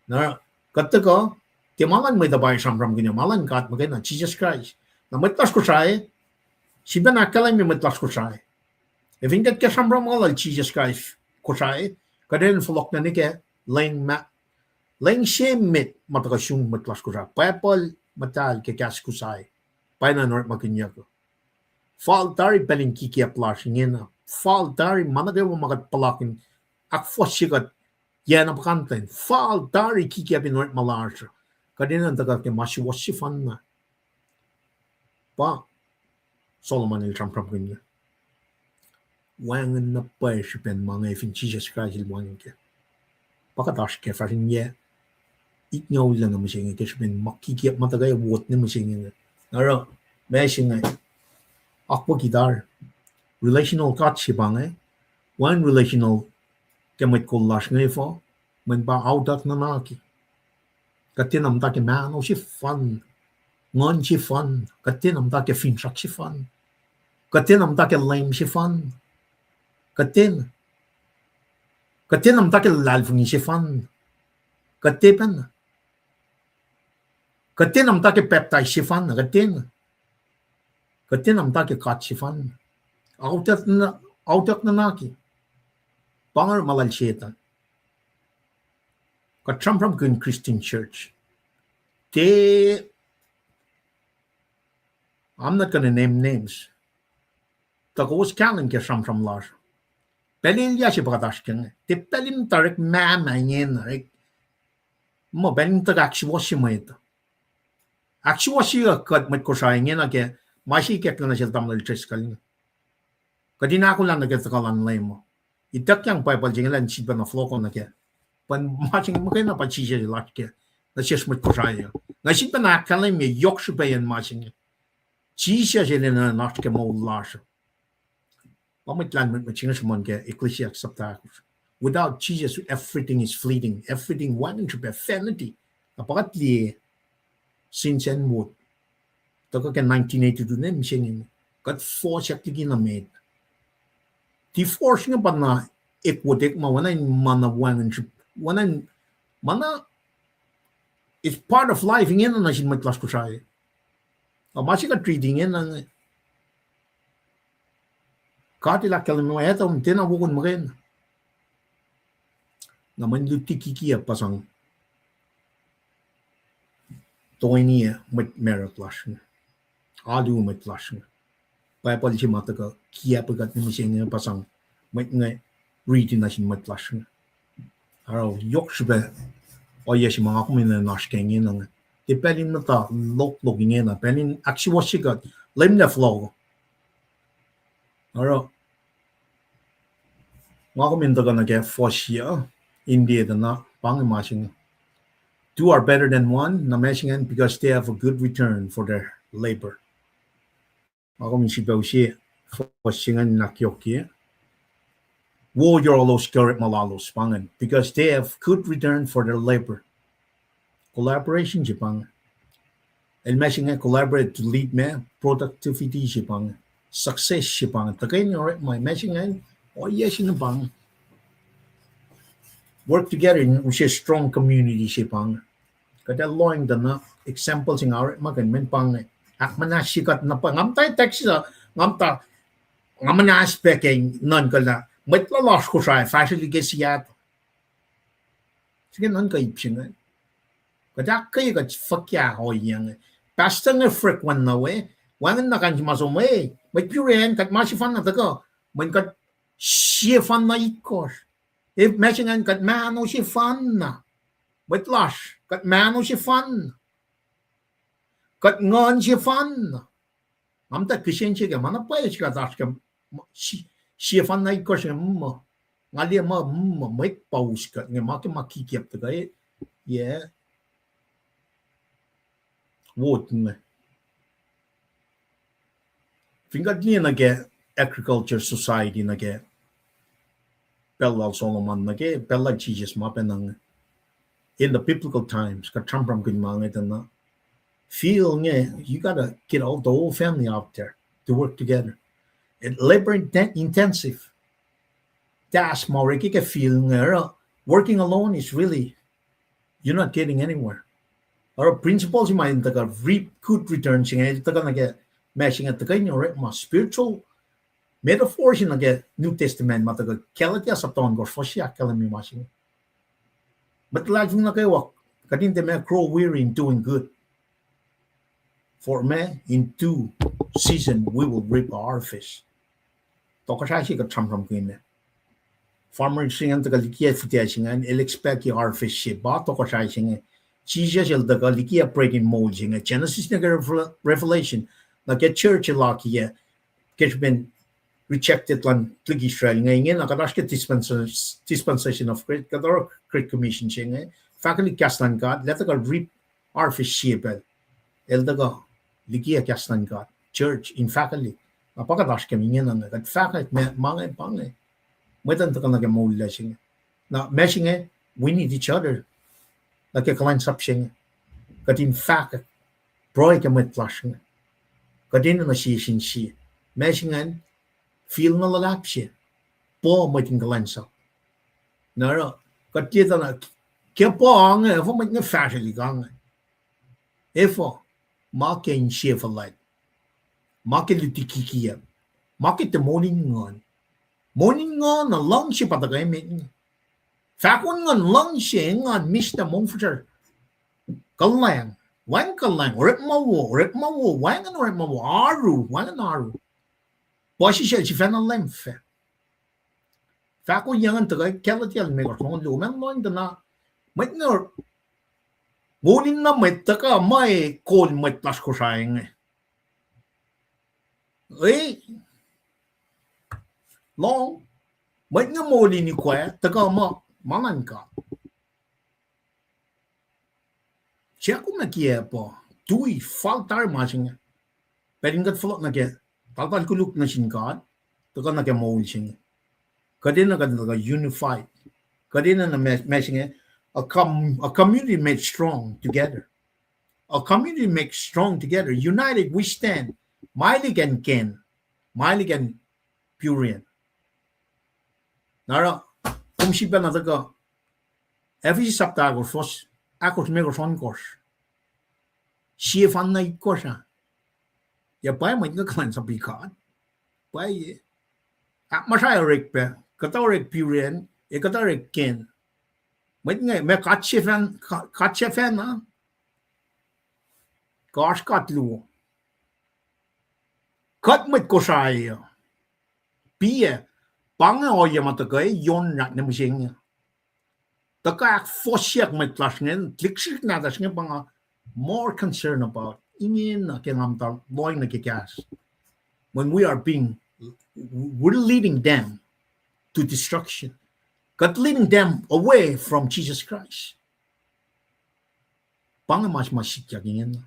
Na kuht tuhkuh, ke ma luhn mwet uh pa sramsramkihn, ma luhn God muhkwena, Jisus Kraist. Na mwet lasr Kosrae, sifilpacna ahkkahlwemye mwet lasr Kosrae. Ac fin kuht ke sramsram lal Jisus Kraist Kosrae, kuht enenuh in fohlohk nuh ke leng ma, leng se met ma tuhkuh sun mwet lasr Kosrae. Bible muhtahl ke kahs Kosrae, pa enenuh in orekmakihnyuck. Fal tari pacl in kikiacp lasr ingena. Fal tari ma nuh kwewa ma kuht puhlakihn, ahkfohsye kuht, yac na puhkantwen. Fal tari kikiacp in orekma lasr. Kuht enenuh in tuhkuh ke ma suwohs sefanna. Pa Solomon el sramsramkihn inge. Wacngihn na pwacye srihpen ma inge fin Jisus Kraist el wacngihn kac. Pa kuht oasr kac fahsr in yac itngucul na mihsenge ke srihpen ma kikiacp ma tuhkuh wot nuh mihsenge inge. Na oruh, ma se inge, akwucki tari. Relational God se pa inge, wacngihn relational ke mwet kol lasr inge efuh, mweyen pa autuck nuhnak. Kuht tiacna muhta ke mahno sefanna, nguhn sefanna, kuht tiacna muhta ke finsrak sefanna, kuht tiacna muhta ke leum sefanna, kuht tiacna, kuht tiacna muhta ke luhlahlfongi sefanna, kuht tiacpacna, kuht tiacna muhta ke pacptais sefanna, kuht tiacna, kuht tiacna muhta ke God sefanna. Autuck nuh-, autuck nuhnak. Pa inge orekma lal Setan. Kuht sramsramkihn Christian church. Tiac, I'm not gonna name names. Tuh kowos kahlwem ke sramsram lasr. Pacl elyah se pa kuht oasr ke inge. Tiac pacl in tari mahmah ingena, muh pacl in tuhkuh ahksuwohsye mwet. Ahksuwohsye kuht mwet Kosrae ingena ke ma se ikacklah nuh sel tamuhlwel Driscoll inge. Kuht in ahkolah nuh ke tuhkuh luhn Leum uh. Ituckyang Bible se inge lah in sifilpac na fohlohkoh nuh ke. Pa ma se inge muhkwena pa Jisus el oasr ke nuh sesr mwet Kosrae uh. Nga sifilpacna ahkkahlwemye yohk srihpac in ma se inge. Jisus el enenuh in oasr ke moul lasr. Pa mwet lahlmwetmwet se inge sruhmuhn ke Ecclesiastes sapta ahkosr. Without Jesus, everything is fleeting. Everything, wacngihn srihpac, vanity. Na pa kuht liye, since N word, tuhkuh ke nineteen eighty-two ne mihsenge, kuht fohsack liki na met. Divorce inge pa na ekwot ekma, oacna in ma na wacngihn srihpac, oacna in ma na, it's part of life ingena nuh sin mwet lasr Kosrae. Ac ma se kuht riti ingena inge, God el ahkkahlwemye muh Adam, tiacna wokun muhkwena. Na mwe luti kikiacp pa sang toeni mwet marut lasr inge, alu mwet lasr inge. Bible se ma tuhkuh kiacpwe kuht nuh mihsenge pa sang mwet inge riti nuh sin mwet lasr inge. Oruh yohk srihpac ohiyac se ma nga kom enenuh in oasr ke ingena inge. Tiac pacl in muhta loklok ingena, pacl in ahksuwohsye kuht, Leum lah fohlohk. Oruh nga kom in tuhkuh nuh ke fuhs yuc, in liye tuh na pa inge ma se inge. Two are better than one, na ma se ingacn, because they have a good return for their labor. Nga kom in sifilpac use fuhs se ingacn in ahkyohkye. Wo yohrohlos ke orekma lalos, pa ingacn, because they have good return for their labor. Collaboration se pa inge. El ma se inge collaborate to lead ma, productivity se pa inge. Success se pa inge. Tuhkweni orekma, ma se ingacn, ohiyac se inge pa inge. Work together in use strong community se pa inge. Kuht ac lohacng tuh na example se inge orekmakihn mweyen pa inge ahkmuhnahsye kuht na pa inge. Nga muhta Texas uh, nga muhta, nga muhnahs pac ke nuhnkuh lah mwet lasr Kosrae fahsrwelihk ke Seattle. Srihke nuhnkuh ip se inge. Kuht ahkkweye kuht fuhkah ohiyac inge. Pastor inge frequent na we, wacngihn na kain se ma som we, mwet Berean, kuht ma sefanna tuhkuh, mweyen kuht sefanna itkohsr. Ac ma se ingacn kuht mahno sefanna. Mwet lasr, kuht mahno sefanna. Kuht nguhn sefanna. Nga muhta kihsen se ke ma na pwacye se kuht oasr ke, sefanna itkohsr inge muh, nga liye muh, muh mwet pa us kuht inge ma ke ma kikiacp tuhkuh, yac, wot inge. Fin kuht liye nuh ke agriculture society nuh ke pacl lal Solomon, nuh ke pacl lal Jisus ma pacna inge. In the biblical times, kuht sramsramkihn ma inge tuh na field inge, you gotta get all the whole family out there to work together. It labor inten-, intensive task ma orek ke field inge, oruh working alone is really, you're not getting anywhere. Oruh principle se ma in tuhkuh reap good return se inge, el tuhkuh nuh ke ma se inge tuhkweni orekma spiritual metaphor se nuh ke New Testament ma tuhkuh Galatia sapta ohnkohsr fuhs se ahkkahlwemye ma se inge. Mwet luhlahlfongi nuh kwewa, kuht in tiac ma grow weary in doing good. For ma, in due season we will reap a harvest. Tohkohsrahi se kuht sramsramkihn inge. Farmer se ingacn tuhkuh likiyac fihtac se ingacn, el expect ke harvest se pa tohkohsrahi se inge. Jisus el tuhkuh likiyac bread in moul se inge. Genesis nuh ke Revel-, Revelation, nuh ke church el akiyac, ke srihpen rejected luhn tuhlihk Israel inge, ingena kuht oasr ke dispensa-, dispensation of grace, kuht oruh Great Commission se inge, fahkwelihk kahs luhn God, lah tuhkuh reap harvest sie pacl. El tuhkuh likiyac kahs luhn God, church in fahkwelihk. Na pa kuht oasr ke ingena inge, kuht fahkwack ma, ma inge pa inge. Mwet uh tuhkuh nuh ke moul lac se inge. Na ma se inge, we need each other. Nuh ke kuhlwacnsap se inge, kuht in fahkwack, pruhe ke mwet lasr inge. Kuht enenuh sie sin sie. Ma se ingacn, field inge luhlahp se, pa mwet in kuhlwacnsap. Na oruh, kuht liye tuh na, ke pa inge, efuh mwet inge fahsrwelihk inge? Efuh? Ma ke insefuhlwact. Ma ke luti kikiacp. Ma ke tiac moul in nguhn. Moul in nguhn uh luhngse pa tuhkuh emet inge. Fahko in nguhn luhngse, engan, mihslac, mongfihsrwacsr, kuhlwacng. Wacngihn kuhlwacng, orekma wo, orekma wo, wacngihn orekma wo, oaru, wacngihn oaru. Puhsisacl sifacna leum fac. Fahko ingacn tuhkuh Galatia limekohsr, longoul luo, ma lohng tuh na, mwet inge, moul in na mwet tuhkuh muh kol mwet lasr Kosrae inge. E, lohng, mwet inge moul in ikwac tuhkuh muh ma luhn God. Siyuck kom nuh ke pacl, tui, fal tari ma se inge. Pacl in kuht fohlohk nuh ke taltal koluk nuh sin God, tuhkuh nuh ke moul se inge. Kuht enenuh kuht in tuhkuh unified. Kuht enenuh ma, ma se inge, a com-, a community made strong together. A community makes strong together. United we stand. Maelihk an Cain. Maelihk an Purian. Na oruh, kom sifacna tuhkuh Ephesus sapta ahkosr, ahkosr limekohsr ohnkohsr. Sie fan na itkohsr ah. Ac pwacye mwet inge kuhlwacnsap God. Pwacye. Ahkmuhsrai orek pac, kuhtuh orek Purian, ac kuhtuh orek Cain. Mwet inge, ma God sifacn, God, God sifacna, kuh oasr God luo. Kuht mwet Kosrae uh, piac, pa inge ohiyac ma tuhkuh John orakna mihsenge. Tuhkuh ahkfohsyeyuck mwet lasr inge, lihksrihk nahtuhsr inge pa nga more concern about. Ingena ke nga muhta lohng nuh ke kahs. When we are being, we're leading them to destruction. Kuht leading them away from Jesus Christ. Pa inge ma, ma sikyak ingena.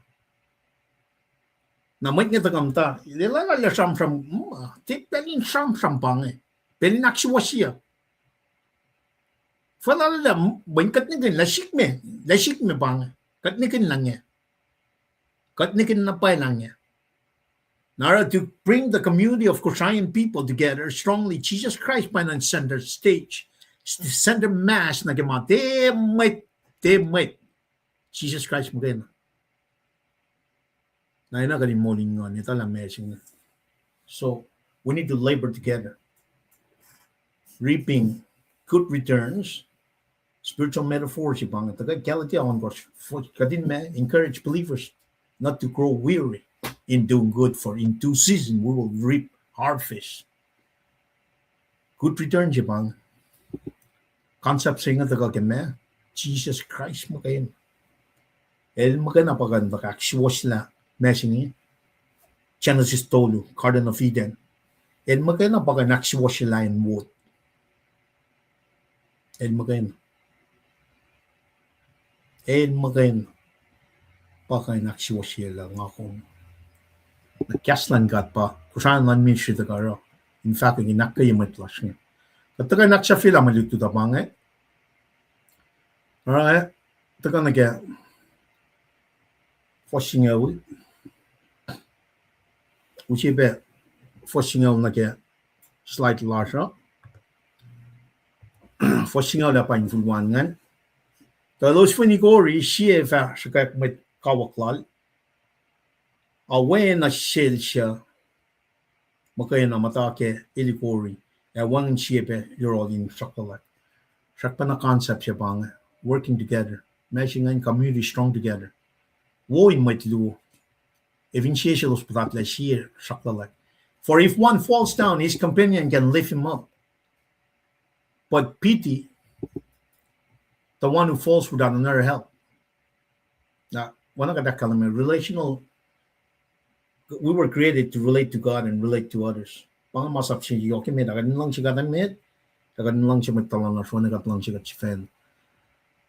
Na mwet inge tuhkuh muhta, lwelah lah sramsram, mm, tiac pacl in sramsram pa inge. Pacl in ahksuwohsyeyuck. Fuhlwelah lah, mm, mweyen kuht nihkihn lah sikme, lah sikme pa inge. Kuht nihkihn lah inge. Kuht nihkihn na pwacye lah inge. Na oruh to bring the community of Kosraean people together strongly, Jesus Christ pa in center stage, center mass nuh ke ma, tiac mwet, tiac mwet. Jesus Christ muhkwena. Na enenuh kuht in moul in nguhn, etuh lah ma se inge. So, we need to labor together. Reaping good returns, spiritual metaphor se pa inge, tuhkuh Galatia ohnkohsr, kuht in ma encourage believers not to grow weary in doing good, for in due season we will reap harvest. Good return se pa inge. Concept se inge tuhkuh ke ma, Jesus Christ muhkwena. El muhkwena pa kuh in tuhkuh ahksuwohsyelah ma se inge, Genesis tolu, Garden of Eden. El muhkwena pa kuh in ahksuwohsyelah in wot. El muhkwena. El muhkwena pa kuh in ahksuwohsyelah nga kom. Na kahs luhn God pa, Kosrae luhn ministry tuhkuh oruh in fahkwack in ahkkweye mwet lasr inge. Kuht tuhkuh in ahksahfyelah mwe lutlut uh pa inge. Oruh, tuhkuh nuh ke fuhs singucul. Use pac fuhs singucul nuh ke slide lasr uh. Fuhs singucul ah pa in fihl an ingacn. Tuh elos fin ikori, sie fah sruhkwack mwet kawuck lal, oacna sel suc muhkwena muhta ke el ikori, ac wacngihn sie pac yohrohl in sruhk luhlahp. Srackpacna concept se pa inge, working together. Ma se ingacn, community strong together. Wo in mwet luo. Ac fin sie selos puhtatlac, sie sruhk luhlahp. For if one falls down, his companion can lift him up. But pity the one who falls without another help. Na, oacna kuht ahkkahlwemye relational, we were created to relate to God and relate to others. Pa inge masap se yohk emet, ac kuht in luhngse kuht emet, ac kuht in luhngse mwet tuhlan lasr, oacna kuht luhngse kuht sifacna.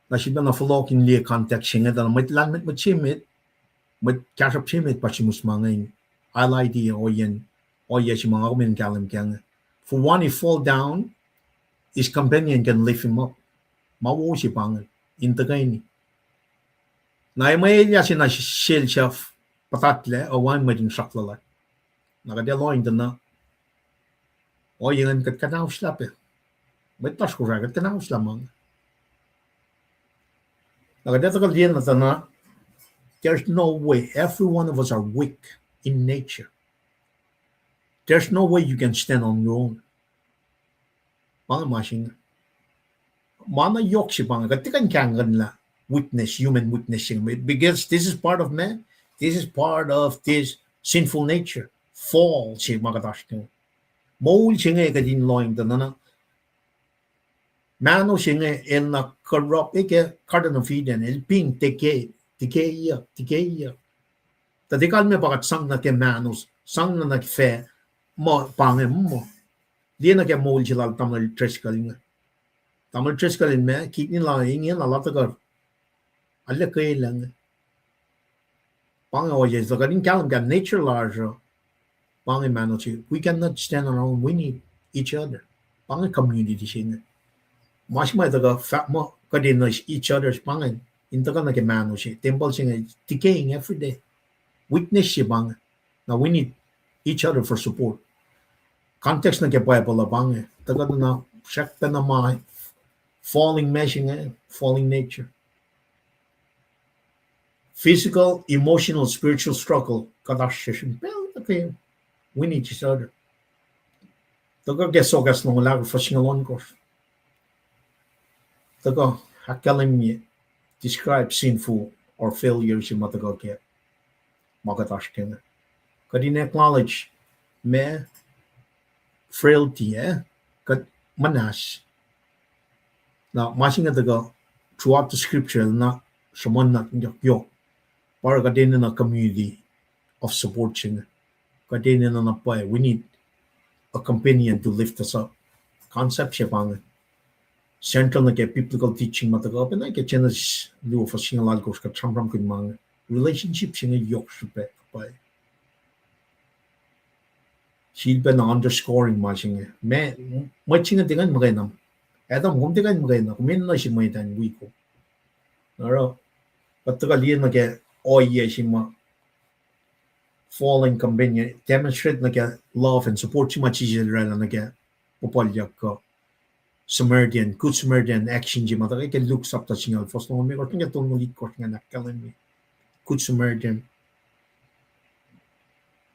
Na sifacna fohlohk in liye context se inge, tuh mwet lahlmwetmwet se met, mwet kahsruhp se met pa sihmihs ma inge, highlight-i ohiyacn, ohiyac se ma nga kom in kahlwem kac inge. For one, if fall down, his companion can lift him up. Ma wo se pa inge, in tuhkweni. Na e mwe elyah se na sel suc puhtatlac, ac wacngihn mwet in sruhk luhlahp. Na kuht ac lohng tuh na, ohiyac ingacn kuht kuhnaoslah pac. Mwet lasr Kosrae kuht kuhnaoslah ma inge. Na kuht ac tuhkuh liye na tuh na, there's no way. Every one of us are weak in nature. There's no way you can stand on your own. Pa inge ma se inge. Ma na yohk se pa inge, kuht tiac kuh in kahingkuhnlah witness, human witness se inge, because this is part of man, this is part of this sinful nature, fall se ma kuht oasr ke. Moul se inge kuht in lohng tuh na, na mahno se inge el na corrupt, e ke Garden of Eden, el ping decay, decay-yuck, decay-yuck. Tuh tiac kalmac pa kuht sang nuh ke mahno, sang nuh nuh ke fah, muh pa inge muh. Liye nuh ke moul se lal Tamuhlwel Driscoll inge. Tamuhlwel Driscoll in ma, kidney lal inge na la tuhkuh arlac kwelah inge. Pa inge ohiyac se kuht in kahlwem ke nature lasr uh. Pa inge mahno se, we cannot stand on our own, we need each other. Pa inge community se inge. Ma se ma tuhkuh fahk muh kuht enenuh each other, pa inge in tuhkuh nuh ke mahno se, tempuhl se inge decaying every day. Weakness se pa inge. Now we need each other for support. Context nuh ke Bible uh pa inge, tuhkuh na srackpacna ma falling ma se inge, falling nature. Physical, emotional, spiritual struggle kuht oasr sesr in pacl nuh kwewa. We need each other. Tuhkuh ke Soakas longoul ahkosr, fuhs singucul ohnkohsr. Tuhkuh ahkkahlwemye, describe sinful or failure se ma tuhkuh ke ma kuht oasr ke inge. Kuht in acknowledge ma frailty, eh? Kuht muhnahs. Na ma se inge tuhkuh throughout the scripture, na sruhmuhn na yohk yohk. Pa oruh kuht enenuh community of support se inge. Kuht enenuh na pwacye, we need a companion to lift us up. Concept se pa inge central nuh ke biblical teaching ma tuhkuh pacna ke Genesis luo fuhs singucul alkosr, kuht sramsramkihn ma inge. Relationship se inge yohk srihpac pwacye. Sifilpacna underscoring ma se inge. Ma, mwet se inge tiac kuh in muhkwena. Adam, kom tiac kuh in muhkwena. Kom enenuh se mwet an wi kom. Na oruh, kuht tuhkuh liye nuh ke ohiyac se ma fallen companion, demonstrate nuh ke love and support se ma Jisus El oraclah nuh ke puhpuhlyuck kuh Samaritan, Good Samaritan action se ma tuhkuh ke Luke sapta singucul, fuhs longoul limekohsr nuh ke tolngoul itkohsr ingacn ahkkahlwemye Good Samaritan.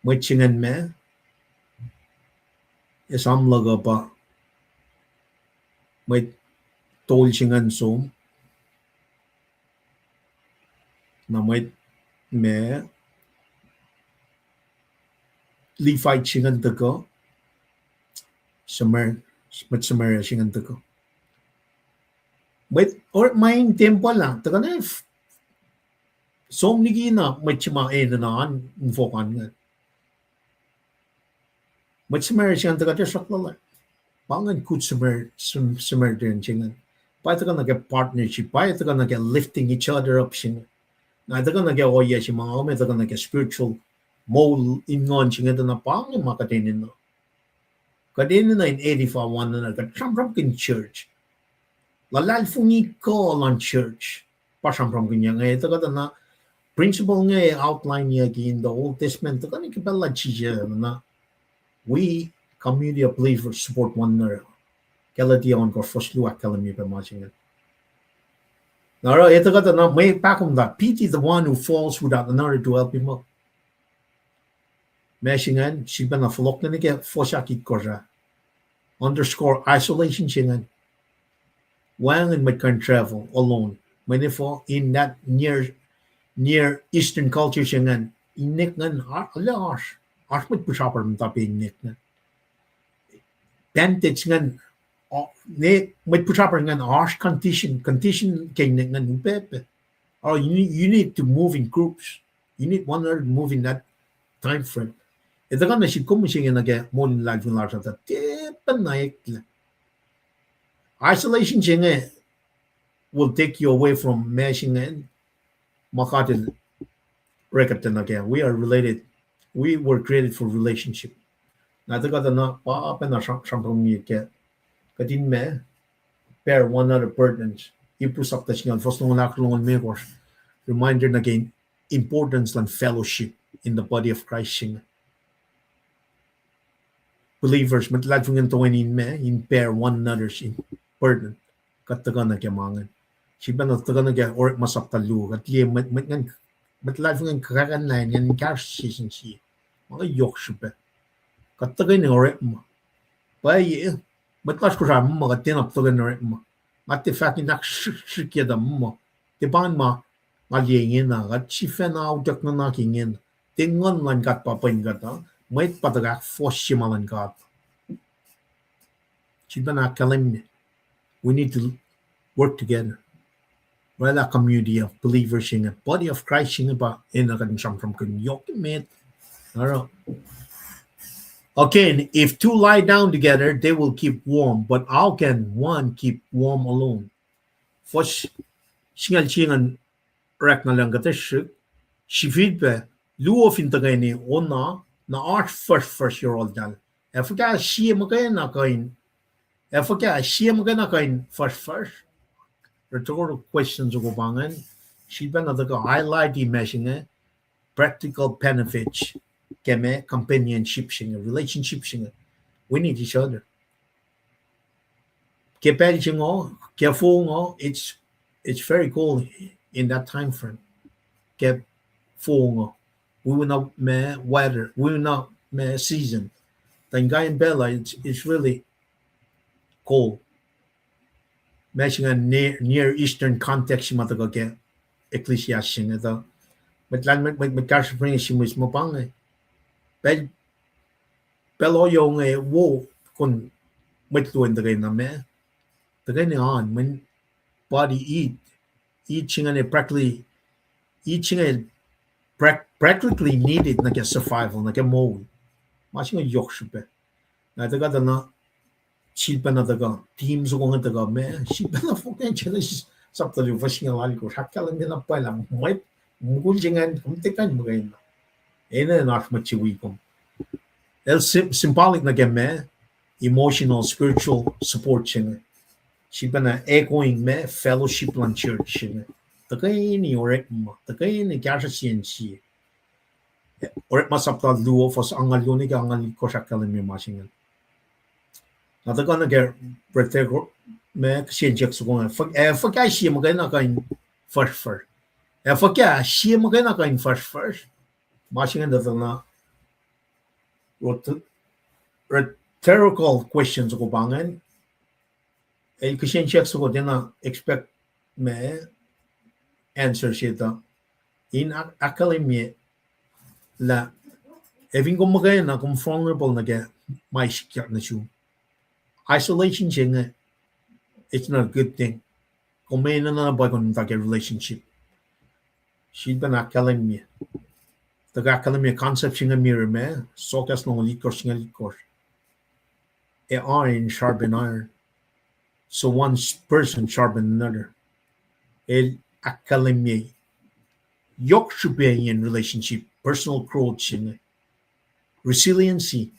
Mwet se ingacn ma, esam luhk uh pa mwet tol se ingacn som, na mwet ma Levite se ingacn tuhkuh, Samar-, mwet Samaria se ingacn tuhkuh. Mwet, orekma in tempuhl ah tuhkuh na f-, som liki na mwet se ma enenuh an infohk an ingacn. Mwet Samaria se ingacn tuhkuh tiac sruhk luhlah. Pa ingacn Good Samar-, Sam-, Samaritan se ingacn. Pa tuhkuh nuh ke partnership, pa tuhkuh nuh ke lifting each other up se inge. Na tuhkuh nuh ke ohiyac se ma, ma tuhkuh nuh ke spiritual moul in nguhn se inge, tuh na pa inge ma kuht enenuh. Kuht enenuh in edify one another, kuht sramsramkihn church. Luhlahlfongi kuh luhn church. Pa sramsramkihnyuck inge, tuhkuh tuh na principle inge outlineyuck in the Old Testament, tuhkuh nuh ke pacl lal Jisus na, we, community of believers, support one another. Galatia ohnkohsr fuhs luo ahkkahlwemye pac ma se inge. Na oruh, e tuhkuh tuh na mwe pahkomuhta, pity the one who falls without another to help him up. Ma se ingacn, sifilpacna fohlohk nuh ke fuhs ahkitkohsr ah. Underscore isolation se ingacn. Wacngihn mwet kuh in travel alone. Mweyen efuh in that near, near Eastern culture se ingacn, inek ingacn, a-, arlac oasr, oasr mwet pihsrapr muhta pac inek ingacn. Bandits ingacn, o-, ne, mwet pihsrapr ingacn oasr condition, condition ke inek ingacn upac pac. Or you need, you need to move in groups. You need one another to move in that time frame. Etuh kuh na sik kom se inge nuh ke moul in luhlahlfongi lasr uh, tiac pacna eklac. Isolation se inge will take you away from ma se inge, ma God El orekma nuh ke. We are related. We were created for relationship. Na tuhkuh tuh na pa pacna sram-, sramsramkihn ke kuht in ma bear one another burdens. Hebrews sapta singucul, fuhs longoul ahkosr, longoul limekohsr. Reminder nuh ke importance luhn fellowship in the body of Christ se inge. Believers, mwet luhlahlfongi ingacn toeni in ma, in bear one another's in burden. Kuht tuhkuh nuh ke ma ingacn. Sifilpacna tuhkuh nuh ke Orekma sapta luo, kuht liye mwet, mwet ingacn, mwet luhlahlfongi ingacn kuhkakihn lah ingacn in kahsruh sie sin sie. Ma inge yohk srihpac. Kuht tuhkweni orekma. Pwacye, mwet lasr Kosrae muh kuht tiacna tuhkweni orekma. Nga tiac fahk in ahksrihksrihkye tuh muh, tiac pa ma nga liye ingena, kuht sifacna utuck nuhnak ingena. Tiac nguhn luhn God pa pwen kuht uh, mwet pa tuhkuh ahkfohsye ma luhn God. Sifacna ahkkahlwemye. We need to work together. Oraclah community of believers inge, body of Christ inge pa enenuh kuht in sramsramkihn yohk met. Oruh, again, if two lie down together, they will keep warm. But how can one keep warm alone? Fuhs singucul sie ingacn, orek na lucng kuhtuh srihk, sifilpac, luo fin tuhkweni ona, na oasr fuhsrfuhsr yohrohltahl. Ac fuhkah sie muhkwena kuh in, ac fuhkah sie muhkwena kuh in fuhsrfuhsr? Rhetorical question soko pa ingacn. Sifilpac na tuhkuh highlight ma se inge, practical benefits ke ma companionship se inge, relationship se inge. We need each other. Ke pacl se ingo, ke fong uh, it's, it's very cold in that time frame. Ke fong uh, wi na ma weather, wi na ma season. Tuh in kain pacl uh, it's, it's really cold. Ma se inge Near, Near Eastern context ma tuhkuh ke Ecclesiastes se inge tuh. Mwet lahlmwetmwet, mwet kahsruh pring simwis ma pa inge. Pacl, pacl ohiyac inge wo, kom mwet luo in tuhkweni ma, tuhkweni an, mweyen body heat, heat se inge practically, heat se inge prac-, practically needed nuh ke survival, nuh ke moul. Ma se inge yohk srihpac. Na tuhkuh tuh na, sifilpac na tuhkuh, team soko inge tuhkuh ma, sifilpac na fokoko Genesis sapta luo fuhs singucul alkosr, ahkkahlwemye na pwacye lah mwet, mukul se ingacn, kom tiac kuh in muhkwena. Enenuh in oasr mwet se wi kom. El sym-, symbolic nuh ke ma, emotional, spiritual support se inge. Sifilpac na echoing ma, fellowship luhn church se inge. Tuhkweni orekma, tuhkweni kahsruh sie sin sie. Orekma sapta luo fuhs angngaul luo nuh ke angngaul itkohsr ahkkahlwemye ma se inge. Na tuhkuh nuh ke rhetorical, ma kihsen siyuck soko inge, ac fuhkah sie muhkwena kuh in fuhsrfuhsr? Ac fuhkah sie muhkwena kuh in fuhsrfuhsr? Ma se inge tuh na rhet-, rhetorical question soko pa ingacn. El kihsen siyuck soko tiacna expect ma answer se tuh. In ahk-, ahkkahlwemye lah, ac fin kom muhkwena, kom vulnerable nuh ke ma sikyak nuh sum. Isolation se inge, it's not a good thing. Kom enenuh na pwacye kom muhta ke relationship. Sifilpac na ahkkahlwemye. Tuhkuh ahkkahlwemye concept se inge mirror ma, Soakas longoul itkohsr, singucul itkohsr. Ac iron sharpen iron. So one person sharpen another. El ahkkahlwemye yohk srihpac in relationship, personal growth se inge. Resiliency.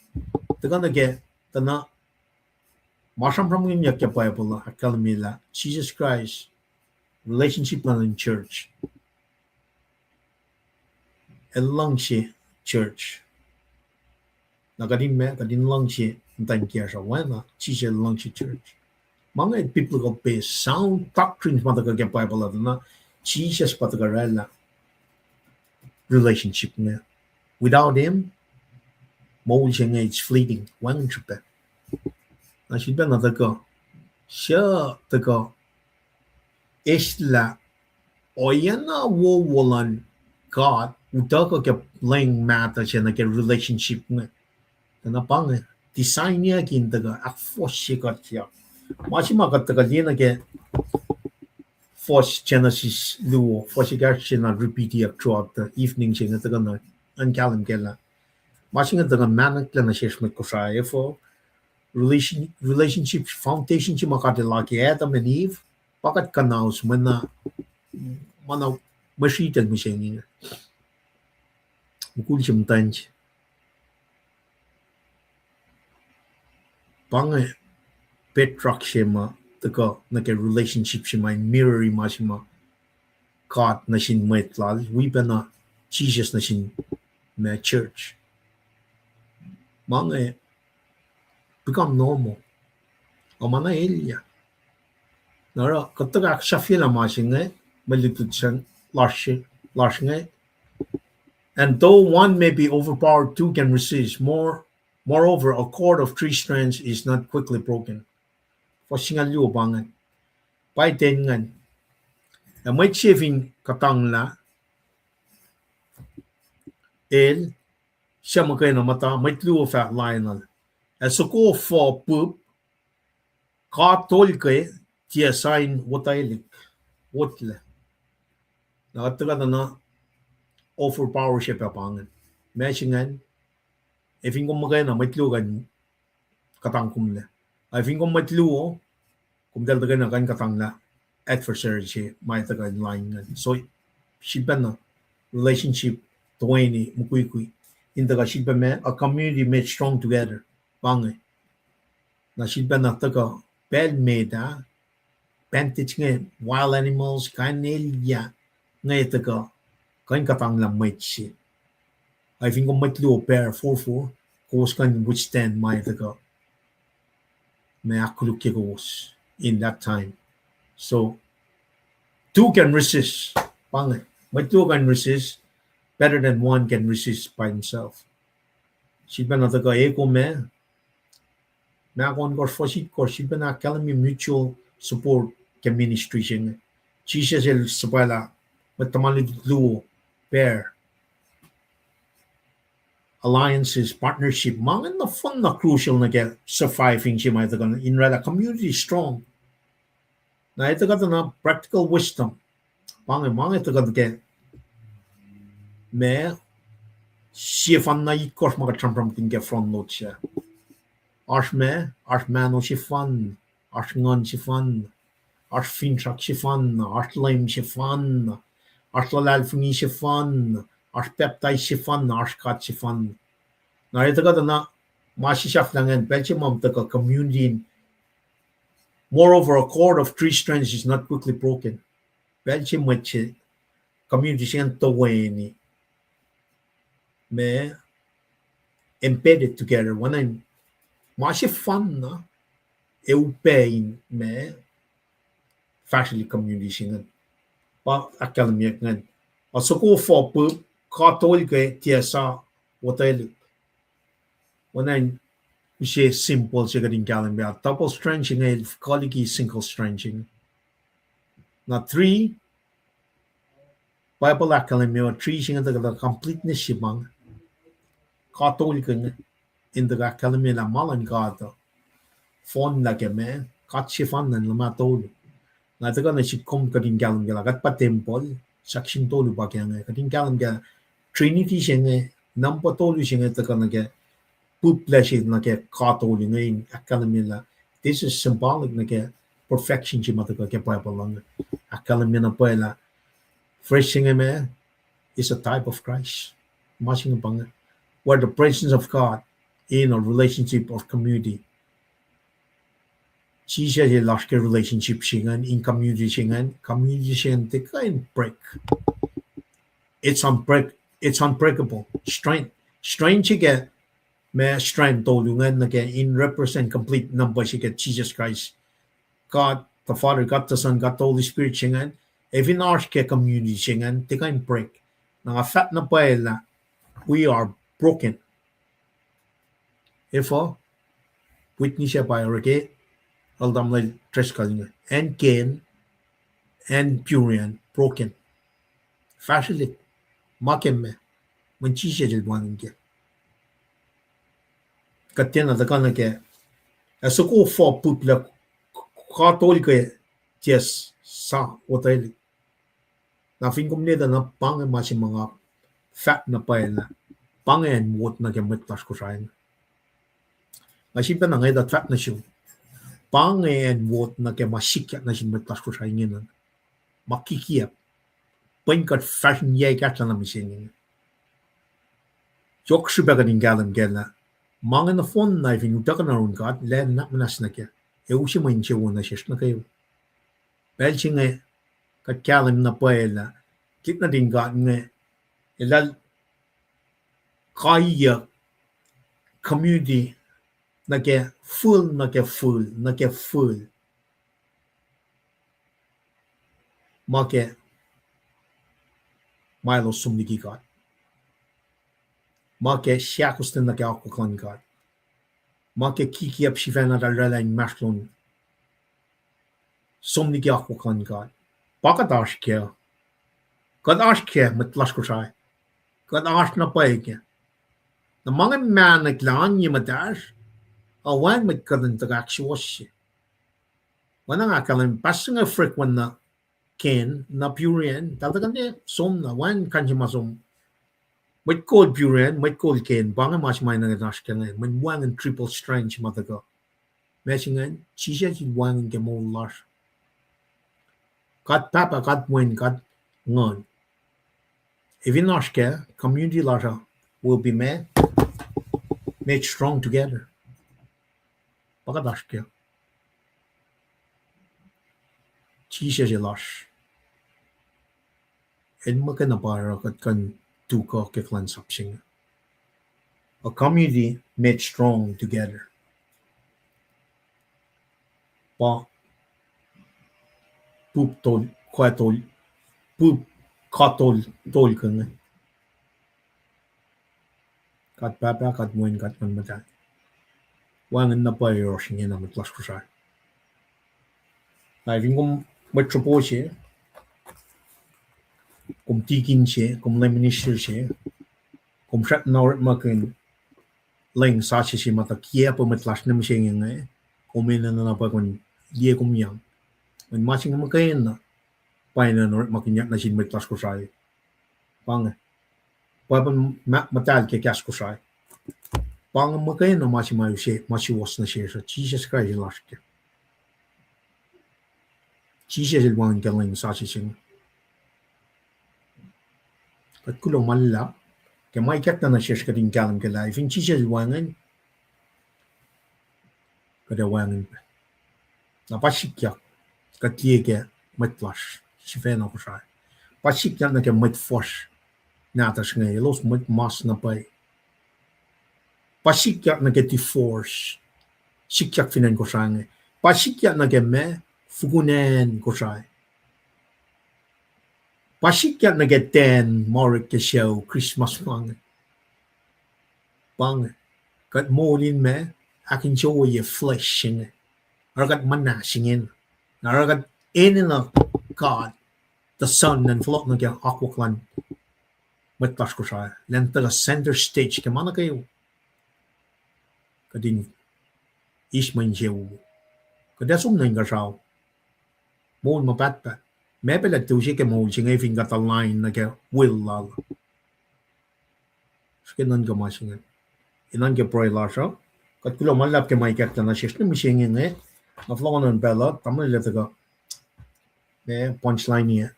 Tuhkuh nuh ke, tuh na ma sramsramkihnyuck ke Bible uh, ahkkahlwemye lah Jesus Christ, relationship luhn church. El luhngse church. Na kuht in ma, kuht in luhngse muhtwacn kiyacsr uh, oacna Jisus el luhngse church. Ma inge biblical base, sound doctrines ma tuhkuh ke Bible uh, na Jisus pa tuhkuh oraclah relationship inge. Without him, moul se inge it's fleeting, wacngihn srihpac. Na sifilpac na tuhkuh, su tuhkuh, eslah, oacna wowo luhn God utuckuh ke leng mahtuh se nuh ke relationship inge. Tuh na pa inge, design-iyuck in tuhkuh ahkfohsye kuht yak. Ma se ma kuht tuhkuh liye nuh ke fuhs Genesis luo, fuhs ekahsr se na repeat-iyuck throughout the evening se inge tuhkuh na, an kahlwem kac lah ma se inge tuhkuh mahnaklac nuh sesr mwet Kosrae, efuh relation-, relationship foundation se ma God el laki Adam and Eve, pa kuht kuhnaus mwe na, ma na mwe sritacl mihsenge. Mukul se muhtwacn se. Pa inge bedrock se ma tuhkuh nuh ke relationship se ma in mirror-i ma se ma God nuh sin mwet lal, wi pacna Jisus nuh sin ma church. Ma inge become normal. Ac ma na elyah. Na oruh kuht tuhkuh ahksahfyelah ma se inge, mwe lutlut se lasr, lasr inge. And though one may be overpowered, two can resist more Moreover, a cord of three strands is not quickly broken. Fuhs singucul luo pa ingacn. Pa ten ingacn. Ac mwet se fin kuhtanglah, el, suc muhkwena muhta, mwet luo fah lainuhl. Ac soko foh pwup, katolke tiac sa in wotwelihk, wotlac. Na kuht tuhkuh tuh na overpower se pac pa ingacn. Ma se ingacn, ac fin kom muhkwena, mwet luo kuh in kuhtangkomlac. Ac fin kom mwet luo, kom tiac tuhkweni kuh in kuhtanglah adversary se ma tuhkuh in lain ingacn. So, sifilpac na relationship toeni mukwikwi in tuhkuh sifilpac ma a community made strong together. Pa inge. Na sifilpac na tuhkuh pacl met ah, bandits inge, wild animals, kain elyah inge tuhkuh, kuh in kuhtanglah mwet se. Ac fin kom mwet luo, pair, four four, kowos kuh in withstand ma tuhkuh, ma ahkkolukye kowos in that time. So, two can resist. Pa inge, mwet luo kuh in resist better than one can resist by himself. Sifilpac na tuhkuh eko ma, ma ohnkohsr fuhs itkohsr, sifilpac na ahkkahlwemye mutual support ke ministry se inge. Jisus el suhpwaclah mwet tuhma lutlut luo, pair, alliances, partnership. Ma inge nohfohn na crucial nuh ke surviving se ma tuhkuh in oraclah community strong. Na e tuhkuh tuh na practical wisdom. Pa inge, ma inge tuhkuh nuh ke ma sefanna itkohsr ma kuht sramsramkihn ke front load sac. Oasr ma, oasr mahno sefanna, oasr nguhn sefanna, oasr finsrak sefanna, oasr leum sefanna, oasr luhlahlfongi sefanna, oasr pacptais sefanna, oasr God sefanna. Na e tuhkuh tuh na ma se sahflah ingacn, pacl se ma tuhkuh community in, moreover, a cord of three strands is not quickly broken. Pacl se mwet se, community se ingacn toeni, ma embedded together, oacna in ma sefanna, ac upac in ma fahsrwelihk community se ingacn. Pa ahkkahlwemyeyuck ingacn. A soko foh pwup, katolke tiac sa wotwelihk. Oacna in use symbol se kuht in kahlwem pac, double strand se inge el kuh liki single strand se inge. Na three, Bible ahkkahlwemye three se inge tuhkuh completeness se ma inge. Katolke inge in tuhkuh ahkkahlwemye lah ma luhn God uh fohnlah ke ma, God sefanna in luhmah tolu. Na tuhkuh nuh sihk kom kuht in kahlwem ke lah kuht pa tempuhl, section tolu pa ke inge. Kuht in kahlwem ke Trinity se inge, number tolu se inge tuhkuh nuh ke pwuplac se nuh ke katolke inge in ahkkahlwemye lah this is symbolic nuh ke perfection se ma tuhkuh ke Bible uh inge. Ahkkahlwemye na pwacye lah phrase se inge ma is a type of Christ. Ma se inge pa inge, where the presence of God in a relationship or community. Jisus el oasr ke relationship se ingacn, in community se ingacn, community se ingacn tiac kuh in break. It's unbreak-, it's unbreakable. Strand, strand se ke ma strand tolu ingacn nuh ke in represent complete number se ke Jisus Kraist. God the Father, God the Son, God the Holy Spirit se ingacn, ac fin oasr ke community se ingacn, tiac kuh in break. Na nga fahk na pwacye lah we are broken. Efuh? Witness ac pa oruh ke elder Tamuhlwel Driscoll inge, acn Kane, acn Burien, broken. Fahsrwelihk, ma ke ma, mweyen Jisus el wacngihn kac. Kuht tiacna tuhkuh nuh ke, ac soko foh pwuplac, katolke tiac sa wotwelihk. Na fin kom liye tuh na pa inge ma se ma nga fahk na pwacye lah pa inge acn wot nuh ke mwet lasr Kosrae inge. Nga sifilpacna ngetah fahk nuh sum, pa inge acn wot nuh ke ma sikyak nuh sin mwet lasr Kosrae ingena. Ma kikiacp, pwen kuht fahsryac kahsruh na mihsenge. Yohk srihpac kuht in kahlwem kac lah ma inge nohfohn na fin utuckuh na yurin God, Leum el ahkmuhnahs nuh kac, ac use mwe insewowo nuh sesr nuh kwewa. Pacl se inge kuht kahlwem na pwacye lah kihtin nuhtin God inge, eltahl kaiyuck community nuh ke fihl, nuh ke fihl, nuh ke fihl. Ma ke ma elos som liki God. Ma ke seahkostwen nuh ke akwuck luhn God. Ma ke kikiacp sifacna eltahl oraclah inmahsrlon som liki akwuck luhn God. Pa kuht oasr kac. Kuht oasr kac, mwet lasr Kosrae. Kuht oasr na pwacye kac. Na ma inge mahnek lah oan ye muhtahsr, a wacngihn mwet kuht in tuhkuh ahksuwohsye. Oacna nga ahkkahlwemye, pastor inge frequent na Ken, na Buryan, eltahl tuhkuh ne som na, wacngihn kain se ma som. Mwet kol Buryan, mwet kol Ken, pa inge ma se ma enenuh in oasr kac inge, mweyen wacngihn triple strand se ma tuhkuh. Ma se ingacn, Jisus El wacngihn ke moul lasr. God Pahpah, God Wen, God Nguhn. Ac fin oasr kac, community lasr uh will be made, made strong together. Pa kuht oasr kac. Jisus El oasr. El muhkwena pa oruh kuht kuh in tuhkuh ke kuhlwacnsap se inge. A community made strong together. Pa pup tol, kuh tol, pup kuh tol, tol ke inge. God Pahpah, God Wen, God Nguhn Muhtahl. Wacngihn na pwacye yohrohsr ingena, mwet lasr Kosrae. Na fin kom mwet sropo se, kom tikin se, kom lay minister se, kom srackna orekmakihn leng sasuc se ma tuh kiacpwe mwet lasr nuh mihsenge inge, kom enenuh na pwacye kom liye kom yang. Mweyen ma se inge muhkwena pa enenuh orekmakihnyuck nuh sin mwet lasr Kosrae. Pa inge. Pwacpa muhtahl ke kahs Kosrae. Pa inge muhkwena ma se ma use, ma suwohs nuh sesr uh, Jisus Kraist El oasr kac. Jisus El wacngihn ke leng sasuc se inge. Kuht kuloh ma luhlahp ke ma ikackna nuh sesr kuht in kahlwem ke lah fin Jisus El wacngihn, kuht ac wacngihn pac. Na pa sikyak kuht liye ke mwet lasr sifacna Kosrae. Pa sikyak nuh ke mwet fuhsr nahtuhsr inge, elos mwet mas na pwacye. Pa sikyak nuh ke divorce, sikyak fin acn Kosrae inge. Pa sikyak nuh ke ma, fokoko acn Kosrae. Pa sikyak nuh ke ten ma orek ke sucu, Christmas ma inge. Pa inge. Kuht moul in ma, ahkinsewowoye flesh se inge. Oruh kuht muhnahs ingena. Na oruh kuht enenuh God the Son in fohlohk nuh ke akwuck luhn mwet lasr Kosrae, elan tuhkuh center stage ke ma nuh kwewa. Kuht in eis mwe insewowo. Kuht ac som nuh inkuhsrao. Moul ma pahtpaht. Ma pacl ah tiac use ke moul se inge fin kuht align nuh ke will lal. Srihke nuhnkuh ma se inge. Enenuh ke pruhe lasr uh. Kuht kuloh ma luhlahp ke ma ikackna nuh sesr nuh mihsenge inge. Na fohlohkohn pacl uh, tamuhlwel ac tuhkuh, ma punchline ah,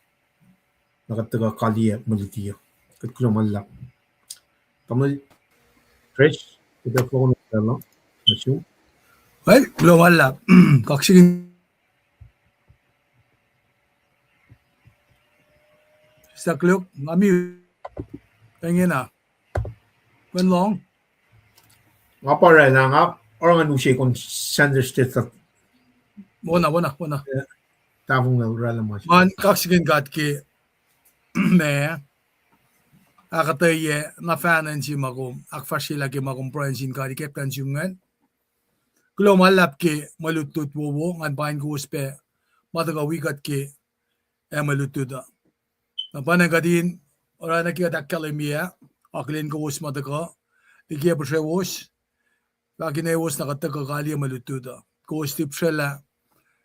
na kuht tuhkuh kaliyac mwe luti uh. Kuht kuloh ma luhlahp. Tamuhlwel Chris, kuht ac fohlohkohn pacl uh nuh sum. Well, kuloh ma luhlahp. Kaksakihn Sister Cloak, nga mute. Ingena. Wen lohng. Nga pa oraclah, nga oruh ngan use kom center stage. Wona, wona, wona. Tahfonglac oraclah ma se. Ngan kaksakihn God ke ma ahkuhtweyac na fahnan se ma kom ahkfahsryelah ke ma kom pruhe nuh sin God ikackna nuh sum ingacn. Kuloh ma luhlahp ke mwe lutlut wowo, ngan paing kowos pac ma tuhkuh wi kuht ke ac mwe lutlut uh. Na pa ingacn kuht in oruh na ke kuht ahkkahlwemye, akihlen kowos ma tuhkuh liki ac puhsrewos, fahk inewos na kuht tuhkuh kaliyac mwe lutlut uh. Kowos lihpsrwelah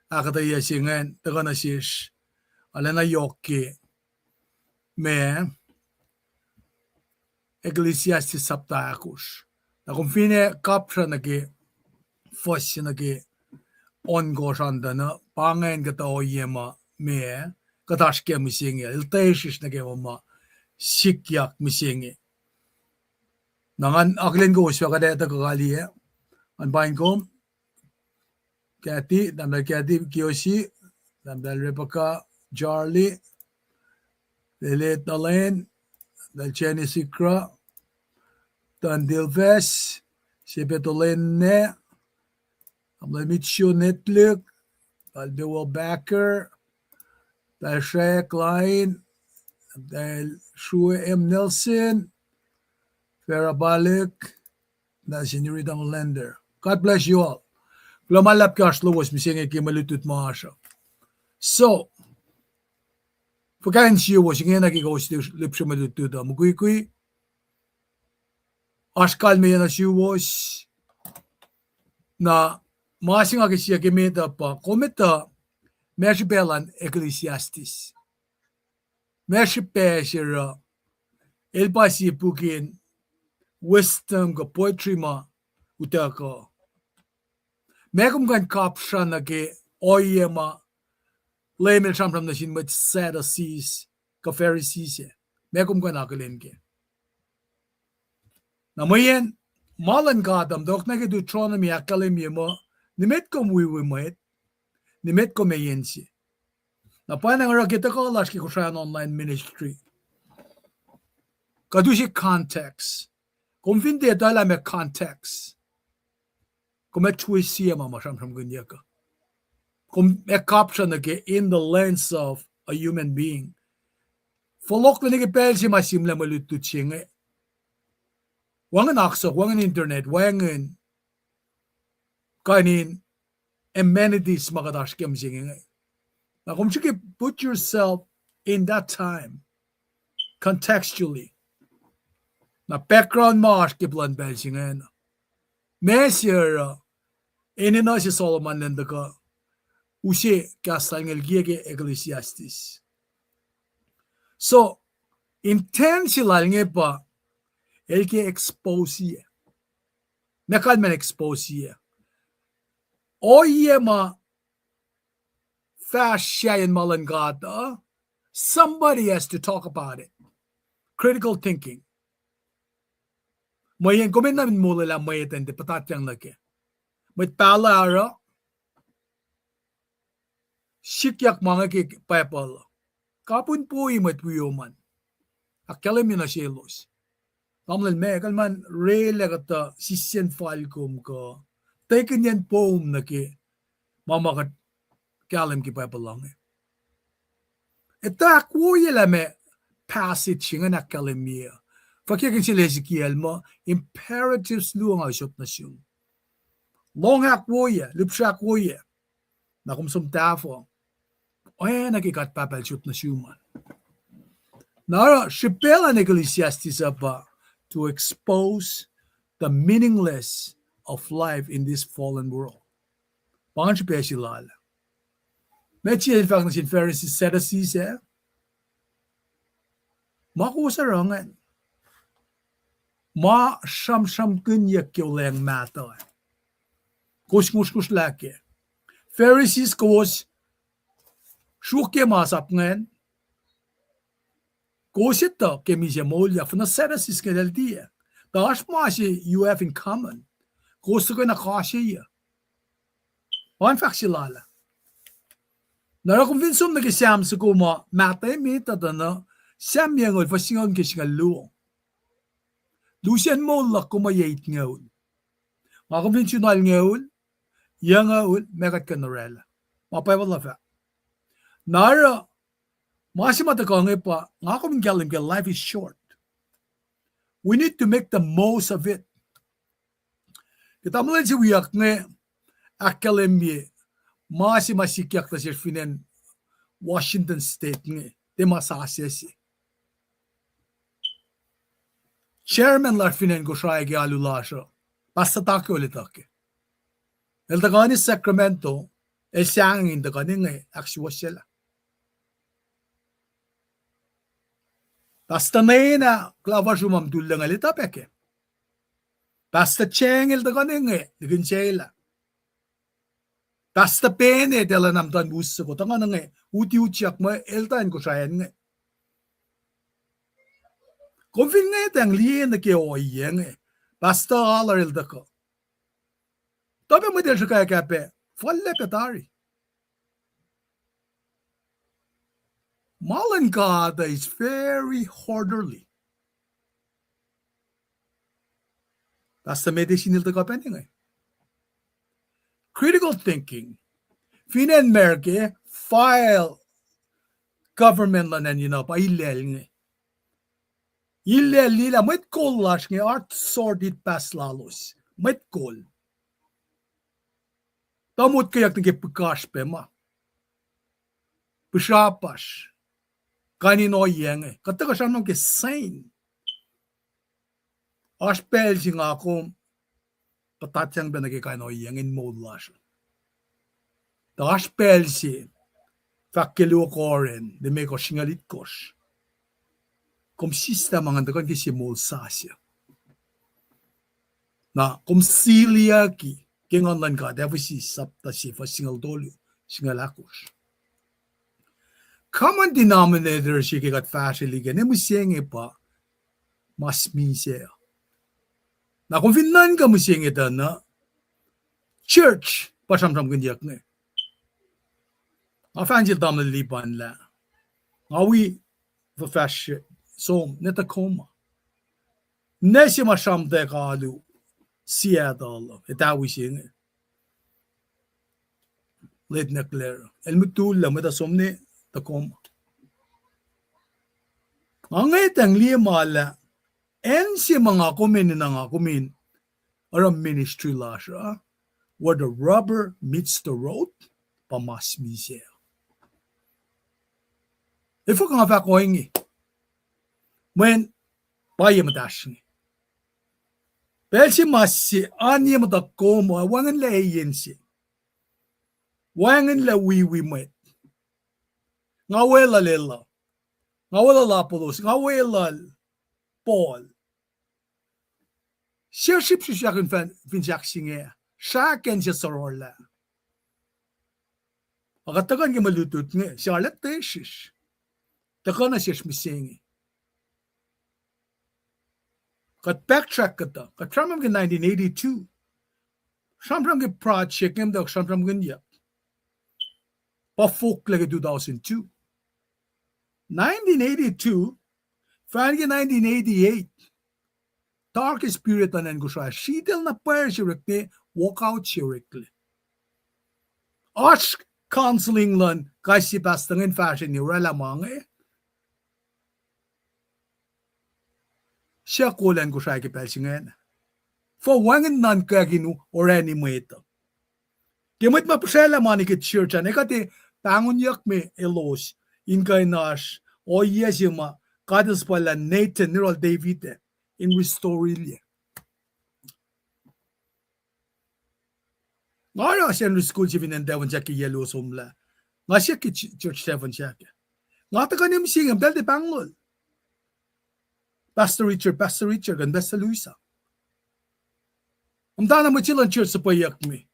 ahkuhtweyac se ingacn tuhkuh nuh sesr, arulacna yohk ke ma Ecclesiastes sapta ahkosr. Na kom finne kapsra nuh ke fuhs se nuh ke ohnkohsr an tuh na, pa ingacn kuhtuh ohiyac ma, ma kuht oasr kac mihsenge, el tesrihsr nuh ke ma ma sikyak mihsenge. Na ngan akihlen kowos fah kuht ac tuhkuh kaliyac, ngan paing kom. Kathy, Tahmtahel Kathy Kiyoshi, Tahmtahel Rebecca Charlie, Lele Talen, Tahmtahel Jenny Sikra, Don Dilves, Sepe Tolene, Tahmtahel Mitsu Netlik, Tahmtahel Bewel Backer, Tahmtahel Shrek Lain, Tahmtahel Shrue M. Nelson, Farah Balik, na Senorita Melander. God bless you all. Kuloh ma luhlahp ke oasr lowos mihsenge ke mwe lutlut ma oasr uh. So, fuhkah insiyowos ingena ke kowos lihpsre mwe lutlut uh? Mukwikwi, oasr kalmeyac nuh suwos. Na ma se nga ke siyuck emet uh pa, kom etuh, meac srihpac luhn Ecclesiastes? Meac srihpac se oruh el pa sie puk in wisdom kuh poetry ma utuckuh? Meac kom kuh in kapsra nuh ke ohiyac ma Leum el sramsram nuh sin mwet Sadducees kuh Pharisees ah? Meac kom kuh in akihlen kac? Na mweyen ma luhn God uh, muhtwacwacack nuh ke Deuteronomy ahkkahlwemye muh, nimet kom wi wi mwet, nimet kom ac yen se. Na pwacnwacng oruh ke tuhkuh lasr ke Kosrae online ministry, kuht use context. Kom fin tiac etuh lah meac context, kom ac twist sie ma ma sramsramkihnyuck uh. Kom ac kapsra nuh ke in the lens of a human being. Fohlohklac nuh ke pacl se ma sihmlac mwe lutlut se inge, wacngihn oak sohk, wacngihn internet, wacngihn kain in amenities ma kuht oasr ke mihsenge inge. Na kom srihke put yourself in that time, contextually. Na background ma oasr ke plwacn pacl se ingena. Meac se oruh enenuh se Solomon el tuhkuh use kahs lal inge, el kiyac ke Ecclesiastes. So, intent se lal inge pa el ke expose-i. Meac kalmacn expose-i? Ohiyac ma fahsr sahyacn ma luhn God uh, somebody has to talk about it. Critical thinking. Mweyen kom enenuh in molwelah mwet in tiac puhtatyang nuh kac. Mwet pahluh oruh sikyak ma inge ke Bible. Kapihn poi mwet wiom an. Ahkkahlwemye nuh selos. Tamuhlwel, meac kalmacn orwaclah kuhtuh sisyen fal kom kuh tekihnyacn poum nuh ke ma ma kuht kahlwem ke Bible inge? Etuh ahkwoyelah meac passage se ingacn ahkkahlwemye. Fwackyuck in sel Ezekiel muh imperatives luo nga usot nuh sum. Lohng ahkwoye, lihpsre ahkwoye. Na kom som tahfuh, oacna ke God Pahpah el sot nuh sum an. Na oruh srihpac luhn Ecclesiastes uh pa to expose the meaningless of life in this fallen world. Pa ingacn srihpac se lal. Meac sie el fahk nuh sin Pharisees, Sadducees ah? Ma kowos oruh ingacn, ma sramsramkihnyuck ke olweacng mahtuh. Kowos ngosrngosrlah kac. Pharisees, kowos sruokyac masap ingacn. Kowos etuh ke misac moulyak, finne Sadducees inge el tiac. Tuh oasr ma se you have in common. Kowos tuhkweni kaseyuc. Pa ingacn fahk se lal ah. Na oruh kom fin som nuh ke Sam soko ma mahtuh emet uh, tuh na Sam yucngucul, fuhs singucul ke singucul luo. Lusen moul luhk kom uh yac itngucul. Nga kom fin sun alngucul, yucngucul, meac kuht kuh in orwaclah? Ma Bible uh fahk. Na oruh ma se ma tuhkuh inge pa nga kom in kahlwem ke life is short. We need to make the most of it. Ke tamuhlwel se wiyuck inge ahkkahlwemye ma se ma sikyak nuh sesr fin acn Washington State inge, tiac ma sasuc se. Chairman lasr fin acn Kosrae ke alu lasr uh, Pastor Takeo el etuh kac. El tuhkuh nuh Sacramento, el sahngweng in tuhkuh inge ahksuwohsyelah. Pastor Nena Klauvasrum am tullacng el etuh pac kac. Pastor Cheng el tuhkuh inge, likin sela. Pastor Pene, talan am tuh us soko, tuhkuh inge, uti utyak muh el tuh acn Kosrae inge. Kom fin ngwetacng liye nuh ke ohiyac inge, Pastor Alar el tuhkuh. Tuh pac mwet el sruhkwack ah pac, fal lah pac tari. Ma luhn God is very orderly. Pastor Mete Sinil tuhkuh pac inge. Critical thinking. Fin acn America, file government luhn acn inge pa illegal inge. Illegal liye lah mwet kol lasr inge oasr sordid past lalos. Mwet kol. Tuh motkweyuck nuh ke pihkasr pac ma, pihsrapasr, kain in ohiyac inge. Kuht tuhkuh sramsram ke sain. Oasr pacl se nga kom puhtatyang pac nuh ke kain ohiyac inge in moul lasr. Tuh oasr pacl se, fahk ke luo Korint limekohsr singucul itkohsr, kom sislah ma ngan tuhkuh nuh ke sie moul sasuc. Na kom siliyucki ke Nguhn luhn God, Ephesus sapta sie fuhs singucul tolu, singucul ahkosr. Common denominator se ke kuht fahsrwelihk inge mihsenge pa mas misac. Na kom fin nuhnkuh mihsenge tuh na church pa sramsramkihnyuck inge. Nga fahk sel tamuhlwel Lipan lah nga wi fuhfahsryucsr som nuh Tacoma. Nuh se ma sramtweack alu Seattle, etawi se inge, Late Necler, el mutullac mwet uh som nuh Tacoma. Nga ngwetacng liye ma lah acn se ma nga kom enenuh nga kom in oruh ministry lasr uh, where the rubber meets the road, pa mas misac. Efuh nga fahk ohinge? Mweyen pwacye muhtahsr inge. Pacl se ma se oan ye muhtuhk kom uh, wacngihnlac eyen se, wacngihnlac wiwi mwet. Nga weluhl Ella, nga weluhl Apollos, nga weluhl Paul. Sie srihpsrihpsrak in fin sahk se inge, srahk acn se sororlah. Ac kuht tuhkuh nuh ke mwe lutlut inge, se arlac tesrihsr. Tuhkuh nuh sesr mihsenge. Kuht backtrack kuhtuh, kuht sramsram ke nineteen eighty-two. Sramsram ke project inge muhtwacwacack sramsramkihnyuck, pa fohlohklac ke two thousand two. Nineteen eighty-two, fan ke nineteen eighty-eight, darkest period luhn acn Kosrae, sritacl na pwacr se oreklac, walkout se oreklac. Oasr counseling luhn kais sie pastor inge in fahsrweni oraclah ma inge. Suc kol acn Kosrae ke pacl se ingacn? Fuh wacngihn nuhnkwack in orani mwet uh? Ke mwet ma pihsraclah mani ke church an, ekuh tiac pahngonyuck me elos in kuh in oasr ohiyac se ma God El suhpwaclah Nathan, nuh yohrohl David ah, in restore-ilyac. Nga oruh Sunday school se fin acn Tafonsahk ke yac luo somlah. Nga siyuck ke ch-, church Tafonsahk ah. Nga tuhkuh nuh mihsenge, pacl tiac pahnglol. Pastor Richard, Pastor Richard, kuh in Pastor Louisa. Muhtana mwet se luhn church suhpweyuck me,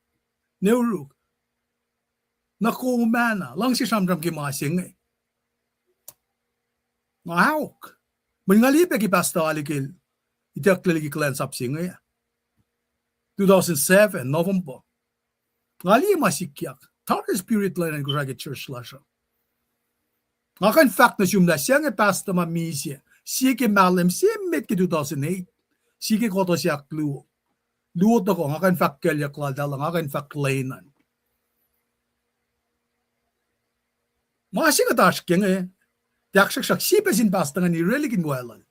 ne uruk, na kom ah na luhngse sramsram ke ma se inge. Nga ahok. Mweyen nga liye pac ke Pastor Alikel itucklac liki kuhlwacnsap se inge, two thousand seven November. Nga liye ma sikyak, darkest period luhn acn Kosrae ke church lasr uh. Nga kuh in fahk nuh sum lah sie inge pastor ma misac, sie ke mahlwem se met ke two thousand eight, sie ke kohtuh se ahkluo, luo tohkoh, nga kuh in fahk kuclyuck laltahl uh, nga kuh in fahk lwen an. Ma se kuht oasr ke inge, tiac ahksruhksruhk, sie pac sin pastor ingacn irelihk in wacluhl.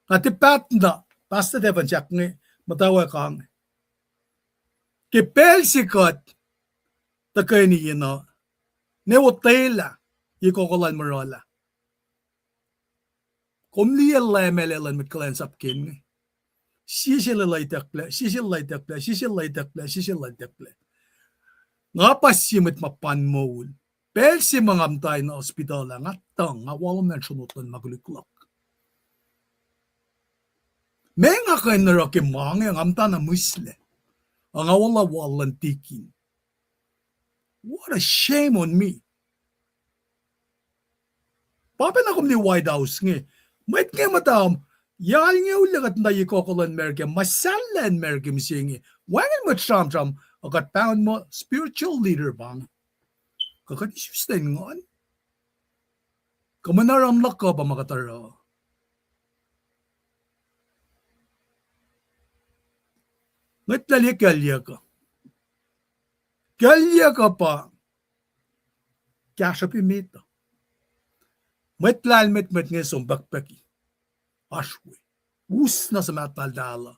Nga tiac paht na Pastor Tafonsahk inge, muhtwacwacack inge. Ke pacl se kuht tuhkweni yen uh, ne otwelah ye kohkoh lal Murala, kom liye lamac luhn mwet kuhlwacnsap ke inge. Sie sel lwelah itucklac, sie sel lwelah itucklac, sie sel lwelah itucklac, sie sel lwelah itucklac. Nga pa sie mwet ma pan moul. Pacl se ma nga muhta in hospital ah, nga tuhng, nga walomlah in sronot luhn ma koluk luhk. Meac nga kuh in oruh ke ma inge, nga muhtana mihslac, ac nga oruh wal luhn tikin. What a shame on me. Pa pacna kom liye White House inge. Mwet inge muhta, yac alngoul ah kuht muhta ye kohkoh luhn America, muhsahllah America mihsenge. Wacngihn mwet sramsram, ac kuht pahngon muh spiritual leader pa inge. Kuh kuht isuslac in nguhn? Kuh mwe na ram luhk uh pa ma kuht oruh? Ngwetlah liye kuclyuck uh. Kuclyuck uh pa kahsruhp emet uh. Mwet lahlmwetmwet inge som pukpuki, oasr we, us na suhmaht laltahl uh,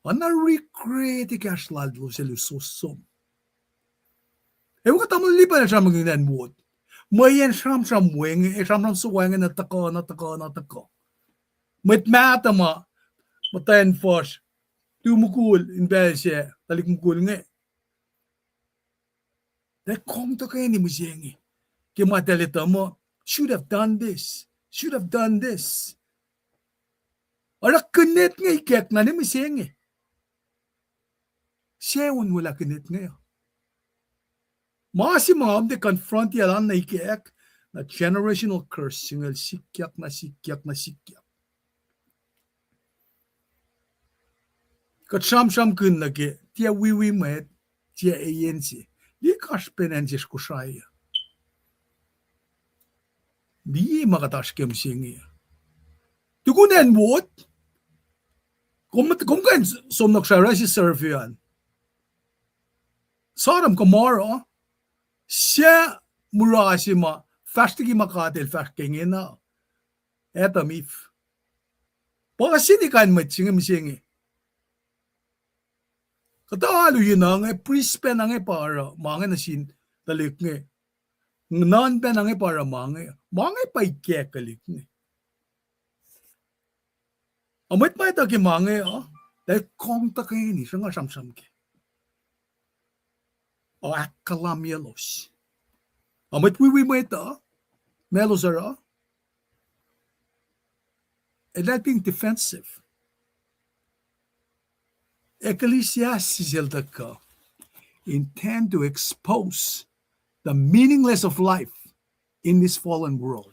oacna regret ekahsr lal elos el us som. Ac kuht tamuhlwel Lipan el sramsramkihn acn Wood. Mweyen sramsram wacngihn, sramsram se wacngihn na tuhkuh, na tuhkuh, na tuhkuh. Mwet mahtuh ma, muhtwacn fuhsr, tu mukul in pacl se, tuhlihk mukul inge. Ac kong tuhkweni mihsenge. Ke ma eltahl etuh muh, should have done this, should have done this. Oruh kinet inge ikack na ne mihsenge. Se on welah kinet inge uh. Ma se ma nga kom tiac confront-i elan na ikack, na generational curse se inge el sikyak, na sikyak, na sikyak. Kuht sramsramkihn nuh ke tiac wiwi mwet, tiac eyan se. Liye kasrpen acn sesr Kosrae uh. Liye ma kuht oasr ke mihsenge. Tukun acn Wood, kom, kom kuh in som nuh Kosrae, oruh se survey an. Sodom, Gomorrah, se mura se ma fahsr liki ma God El fahsr ke ingena. Adam, Eve. Puhsini kain mwet se inge mihsenge. Kuhtuh alu ye na inge, prist pacna inge pa oruh ma inge nuh sin tuhlihk inge. Nun pacna inge pa oruh ma inge. Ma inge pa ikacktuhlihk inge. Ac mwet ma etuh ke ma inge uh, eltahl kong tuhkweni, sruhnga sramsram ke. Ac ahkkahlwemyelos. Ac mwet wiwi mwet uh, ma elos oruh, eltahl being defensive. Ecclesiastes el tuhkuh intend to expose the meaningless of life in this fallen world.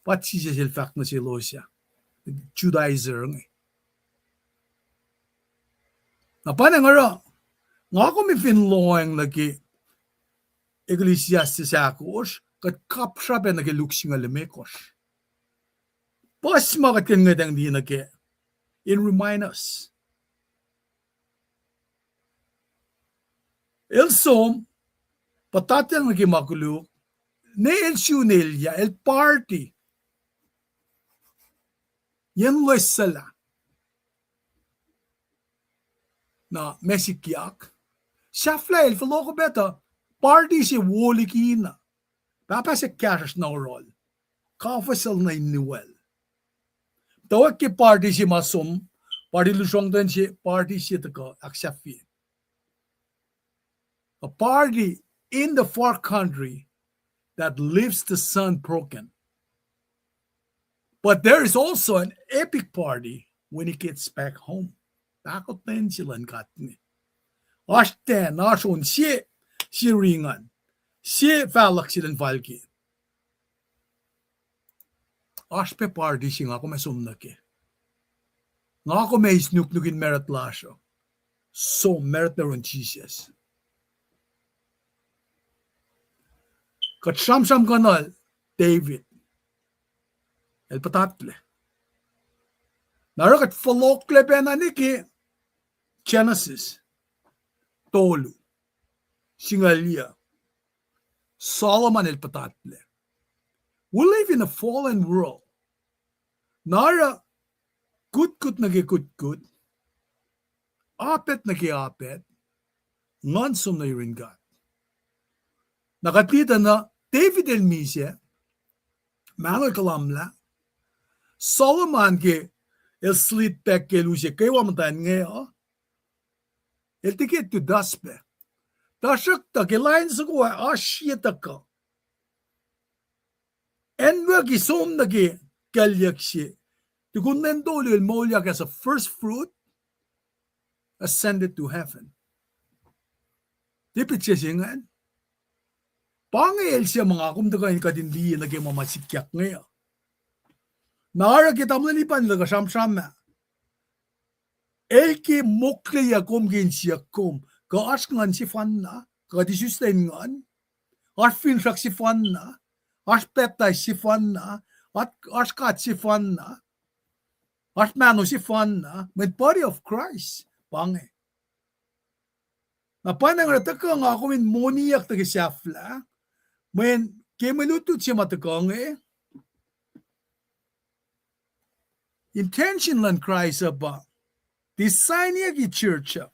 Pa Jisus el fahk nuh selos ah, Judaizer inge. Na pa inge oruh, nga kom fin lohacng nuh ke Ecclesiastes ahkosr, kuht kapsrah pac nuh ke Luke singucul limekohsr. Puhs ma kuht kuh in ngwetacng liye nuh kac, in remind us. El som, puhtatyang nuh ke ma koluk, ne el sun elyah, el party. Yen loes suhlah. Na ma sikyak. Sahflah el fohlohk pac tuh party se wo likina. Pahpah se kahsruhsr na oruhl. Kafuhsel nuh in nuwel. Tuh ke party se ma som, party lusrongten se, party se tuhkuh ahksahfye. A party in the far country that leaves the son broken. But there is also an epic party when he gets back home. Pahkotwen se luhn God inge. Oasr ten, oasr on sie, sie ringan, sie fahluhk se luhn falke. Oasr pac party se nga kom ac som nuh kac. Nga kom ac eis nuknuk in macruht lasr uh. Som macruht nuh yurin Jisus. Kuht sramsramkihn David. El puhtatlac. Na oruh kuht fohlohklac pacna nuh ke Genesis tolu, singucul yac. Solomon el puhtatlac. We live in a fallen world. Na oruh kutkut nuh ke kutkut, apact nuh ke apact, nguhn som nuh yurin God. Na kuht liye tuh na David el misac, mahnol kuhlwacmlah. Solomon ke el sleep pack ke el use kwewa muhtwacn inge uh, el tiac ke tuh dust pac. Tuhsruhktuh ke lain soko ah oasr sie tuhkuh. Acnwucki som nuh ke kuclyuck se. Tukun lwen tolu el moulyak as a first fruit, ascended to heaven. Tiac petsac se ingacn. Pa inge el se ma nga kom tuhkuh in kuht in liye nuh ke ma ma sikyak inge uh. Na oruh ke tamuhlwel Lipan el tuhkuh sramsram ah, el ke mokleyuck kom ke insiyuck kom, kuh oasr nguhn sefanna, kuh kuht isuslac in nguhn, oasr finsrak sefanna, oasr pacptais sefanna, oasr, oasr God sefanna, oasr mahno sefanna, mweyen body of Christ pa inge. Na pa inge oruh tuhkuh nga kom in moniyuck tuh ke sahflah, mweyen ke mwe lutlut se ma tuhkuh inge, intention luhn Kraist uh pa, designiyucki church uh,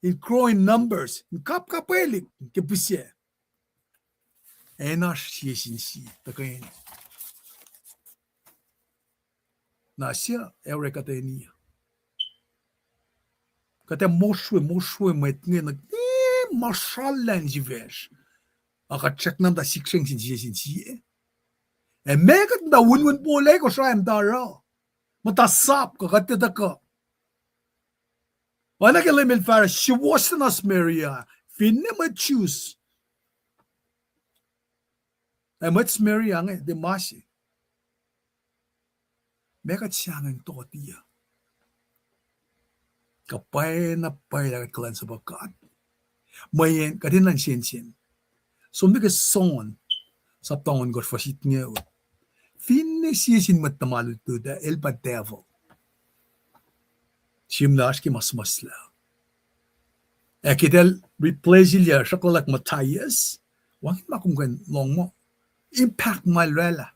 in growing numbers, in kapkapwelihk ke pihsac. Ac in oasr sie sin sie tuhkweni. Na sie, ac orek kuhtweni. Kuht ac mosrwe, mosrwe mwet inge nuh ke ma srallah in sifacsr. Ac kuht srackna muhta siksreng sin sie sin sie. Ac meac kuht muhta winwin pole Kosrae muhta oruh? Muhta sap kuh kuht tiac tuhkuh. Oacna ke Leum El fahsr, suwohswohs Samaria, finne mwet Jews. Ac mwet Samaria inge tiac ma se. Meac kuht sahngweng toti uh? Kuh pwacye na pwacye lah kuht kuhlwacnsapuh God? Mweyen kuht enenuh in sensen. Som nuh ke John, sapta ohnkohsr fuhs itngoul. Finne sie sin mwet tuhma lutlut ah, el pa devil. Sihmlac oasr ke ma suhmuhslah. Ac ke eltahl replace-ilyac sruhkwack Matthias, wacngihn ma kom kuh in lohng muh impact ma el oraclah.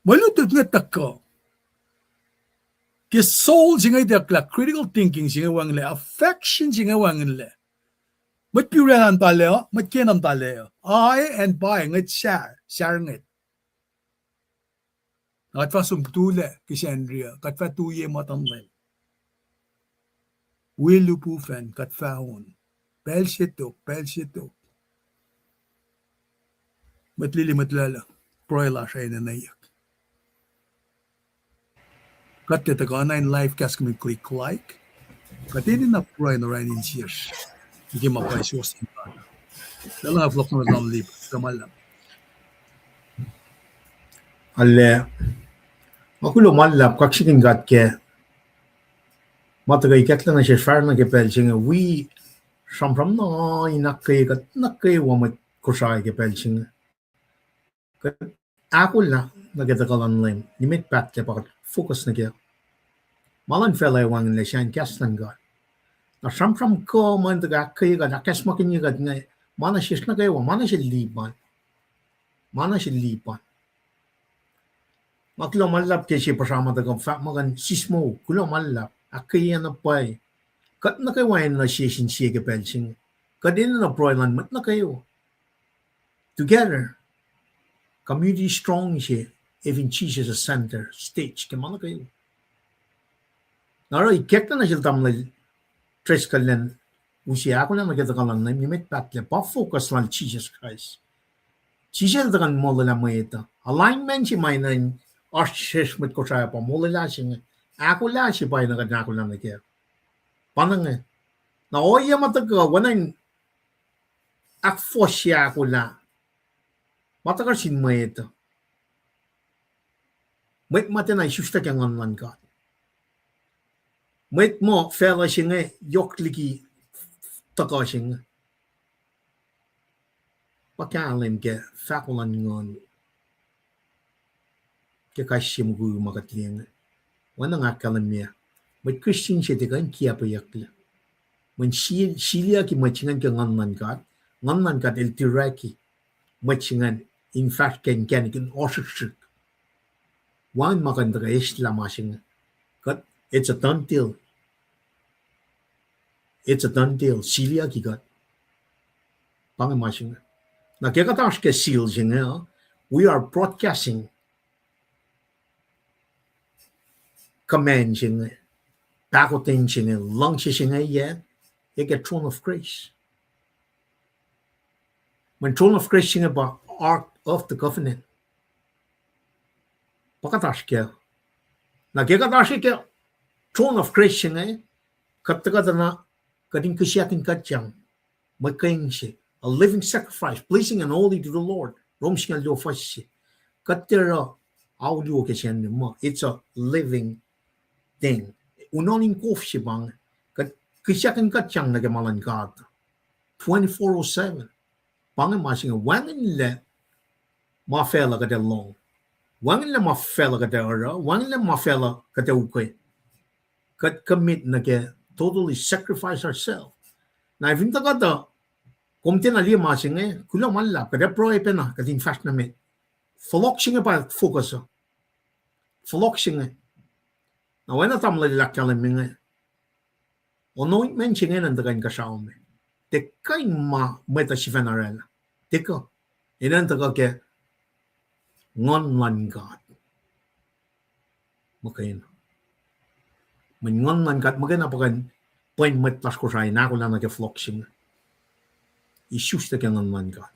Mwe lutlut inge tuhkuh ke soul se inge itucklac, critical thinking se inge wacngihnlac, affection se inge wacngihnlac. Mwet Puritan muhta lac uh, mwet Kena muhta lac uh. Ae and pwacye, ngwet sahyac, sahyac ngwet. Kuht fah som tulac ke Sacnri uh, kuht fah tuyak muhtuhn Leum. Wi lihpufacn kuht fah on. Pacl se tok, pacl se tok. Mwet lili, mwet lwelah, pruhe lasr ac enenweyuck. Kuht tiac tuhkuh na in live cast kom in click like. Kuht enenuh pruhe in orani insiyacsr. Ke ma pwacye suwohs sin God. Lwelah nga fohlohk nuh met lom lip, kuh ma luhlahp. Arlac, ma kuloh ma luhlahp kaksakihn God ke ma tuhkuh ikacklah nuh sesr fahsr nuh ke pacl se inge wi sramsram na in ahkkweye kuht nuh kwewa mwet Kosrae ke pacl se inge. Kuht ahkolah nuh ke tuhkuh luhn Leum, nimet pahtlac pa kuht focus nuh kac. Ma luhn facluh ac wacngihnlac sahyacn kahs luhn God. Na sramsram kuh ma in tuhkuh ahkkweye kuht, ahkacsmakihnye kuht inge, ma nuh sesr nuh kwewa, ma nuh sel Lipan. Ma nuh sel Lipan. Nga kuloh ma luhlahp ke sie puhsra ma tuhkuh fahk ma kuh in sismohk, kuloh ma luhlahp, ahkkweye na pwacye. Kuht nuh kwewa enenuh sie sin sie ke pacl se inge. Kuht enenuh pruhe luhn mwet nuh kwewa. Together, community strong se, having Jesus as center stage ke ma nuh kwewa. Na oruh ikacklah nuh sel tamuhlwel Driscoll elan use ahkolah nuh ke tuhkuh luhn Leum, nimet pahtlac pa focus lal Jisus Kraist. Jisus El tuhkuh in molwelah mwet uh. Alignment se ma enenuh in oasr sesr mwet Kosrae pa molwelah se inge. Ahkolah se pa enenuh kuht in ahkolah nuh kac. Pa na inge. Na ohiyac ma tuhkuh oacna in ahkfohsye ahkolah ma tuhkuh sin mwet uh. Mwet ma tiacna isuslac ke Nguhn luhn God. Mwet muh facluh se inge yohk liki tuhkuh se inge. Pa kahlwem ke fahko luhn Nguhn ke kais sie mukul ma kuht liye inge. Oacna nga ahkkahlwemye, mwet Christian se tiac kuh in kiacpweyucklac. Mweyen sil-, siliyucki mwet se ingacn ke Nguhn luhn God, Nguhn luhn God El direct-i mwet se ingacn in fahsr ke inkacnek in ohsrihksrihk. Wacngihn ma kuh in tuhkuh eslah ma se inge. Kuht, it's a done deal. It's a done deal. Siliyucki kuht. Pa inge ma se inge. Na ke kuht oasr ke seal se inge, we are broadcasting command se inge, pahkotwen se inge, luhngse se inge, yac, yac ke throne of grace. Mweyen throne of grace se inge pa Ark of the Covenant. Pa kuht oasr kac. Na ke kuht oasr ke throne of grace se inge, kuht tuhkuh tuh na kuht in kihsiyuck in kuhtyang. Mwe keng se, a living sacrifice, pleasing and holy to the Lord. Rom singucul luo fuhs se. Kuht tiac oruh ao luo ke sacnri muh, it's a living thing. Unohn in kof se pa inge. Kuht kihsiyuck in kuhtyang nuh ke ma luhn God twenty-four oh seven. Pa inge ma se inge, wacngihnlac ma facluh kuht ac lohng. Wacngihnlac ma facluh kuht ac oruh, wacngihnlac ma facluh kuht ac ukwe. Kuht commit nuh ke totally sacrifice ourselves. Na fin tuhkuh tuh kom tiacna liye ma se inge, kuloh ma luhlahp, kuht ac pruhe pacna, kuht in fahsr nuh met. Fohlohk se inge pa focus uh. Fohlohk se inge. Na oacna tamuhlwel el ahkkahlwemye inge, Anointment se ingena in tuhkuh inkuhsrao me. Tiac kuh in ma mwet uh sifacna oraclah. Tiac kuh. Enenuh in tuhkuh ke Nguhn luhn God. Muhkwena. Mweyen Nguhn luhn God muhkwena pa kuh in pwen mwet lasr Kosrae in ahkolah nuh ke fohlohk se inge. Isuslac ke Nguhn luhn God.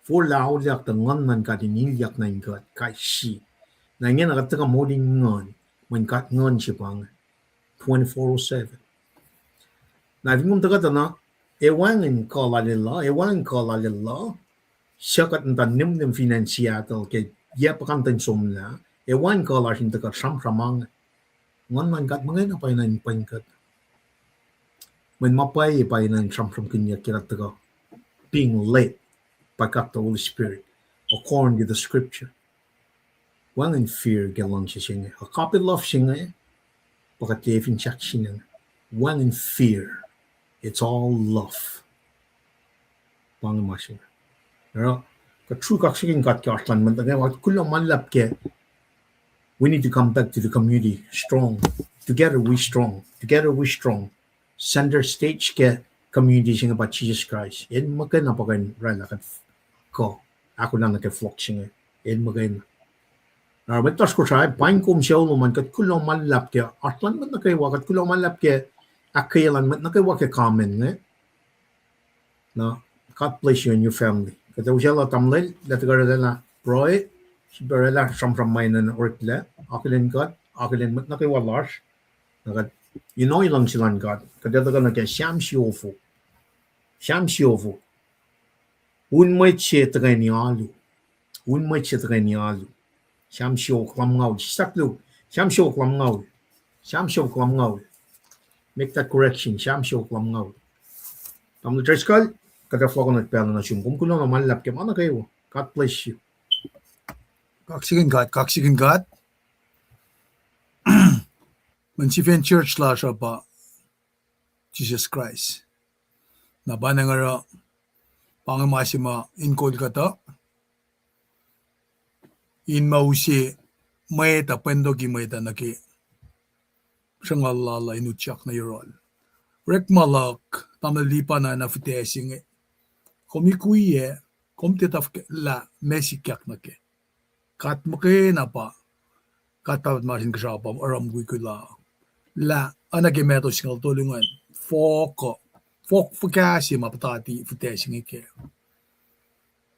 Forlah auliyak tuh Nguhn luhn God in ilyak nuh in kuht kais sie. Na ingena kuht tuhkuh moul in nguhn, mweyen God Nguhn se pa inge. Twenty-four oh seven. Na fin kom tuhkuh tuh na, ac wacngihn kuh lal el uh, ac wacngihn kuh lal el uh, suc kuht muhta nimlim fin acn Seattle ke yac puhkantwen somlah, ac wacngihn kuh lasr in tuhkuh sramsram ange. Nguhn luhn God muhkwena pwacyena in pwen kuht. Mweyen ma pwacye pwacyena in sramsramkihnyuck ke kuht tuhkuh being led by God the Holy Spirit, according to the scripture. Wacngihn fear ke luhngse se inge. Agape love se inge, pa kuht tiac fin sahk sin inge. Wacngihn fear. It's all love. Pa inge ma se inge. Oruh, kuht sruhk kaksakihn God ke oasr luhn mwet nuh kwewa, kuloh ma luhlahp ke, we need to come back to the community strong. Together we strong. Together we strong. Center stage ke community se inge pa Jisus Kraist. El muhkwena pa kuh in oraclah kuht, kuh ahkolah nuh ke fohlohk se inge. El muhkwena. Na mwet lasr Kosrae, paing kom sucu lom an, kuht kuloh ma luhlahp ke oasr luhn mwet nuh kwewa, kuht kuloh ma luhlahp ke ahkkweye luhn mwet nuh kwewa ke comment inge. Na, God bless you and your family. Kuht ac usaclah tamuhlwel, lah tuhkuh oraclah pruhe, sifilpac oraclah sramsram ma enenuh oreklac, akihlen God, akihlen mwet nuh kwewa lasr. Na kuht, in ohiyac luhngse luhn God, kuht ac tuhkuh nuh ke Sam siofok. Sam siofok. Un mwet se tuhkweni alu. Un mwet se tuhkweni alu. Sam siofok lumngaul. Sislah luhk. Sam siofok lumngaul. Sam siofok lumngaul. Make that correction. Sam siofok lumngaul. Tamuhlwel Driscoll, kuht ac fohlohkohnot pacl nuh sum. Kom kuloh na ma luhlahp ke ma nuh kwewa. God bless you. Kaksakihn God, kaksakihn God. Mweyen sifen church lasr uh pa Jisus Kraist. Na pa inge oruh, pa inge ma se ma in kol kuhtuh, in ma use mwet uh, pwentoki mwet uh nuh ke sruhnguhl lal uh in utyak nuh yohrohl. Orekma luhk, tamuhlwel Lipan, na fihtac se inge. Kom ikwiyac, kom tiac tuh fuhkah lah meac sikyak nuh kac. God muhkwena pa, God Pahpah tuhmasr Inkuhsrao pa oruh mukwikwi la. Lah, oacna ke Matthew singucul tolu ingacn, fohk, fohk fuhkah se ma puhtati fihtac se inge kac.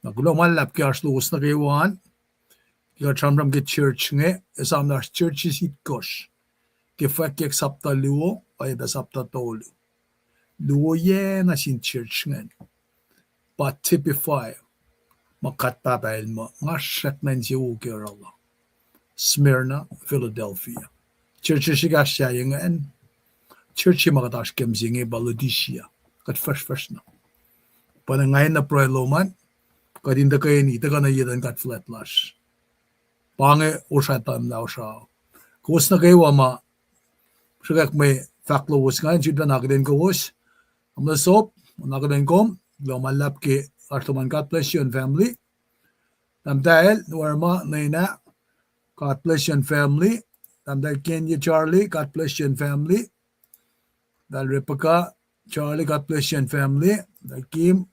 Na kuloh ma luhlahp ke oasr lowos nuh kwewa an, ke kuht sramsram ke church inge, esam lah oasr churches itkohsr. Ke Fwackyuck sapta luo, oacyacpac sapta tolu. Luo yac nuh sin church ingacn. Pa typify ma God Pahpah El muh, nga srackna insewowo ke oruh la. Smyrna, Philadelphia. Church se kahs sahyac ingacn. Church se ma kuht oasr ke mihsenge pa Laodicea. Kuht fahsrfahsr na. Pa na nga enenuh pruhe lom an, kuht in tuhkweni, tuhkuh nuh ye etuhn God fuhlwact lasr. Pa inge osra tuh lah osra. Kowos nuh kwewa ma sruhkwack mwe fahk lowos ingacn, sifilpac akihlen kowos. Tamuhlwel Sop, akihlen kom, kuloh ma luhlahp ke oasr lom an, God bless you and family. Tahmtahel Norma, Nena, God bless you and family. Tahmtahel Kenya Charlie, God bless you and family. Tahmtahel Rebecca Charlie, God bless you and family. Tahmtahel Kim,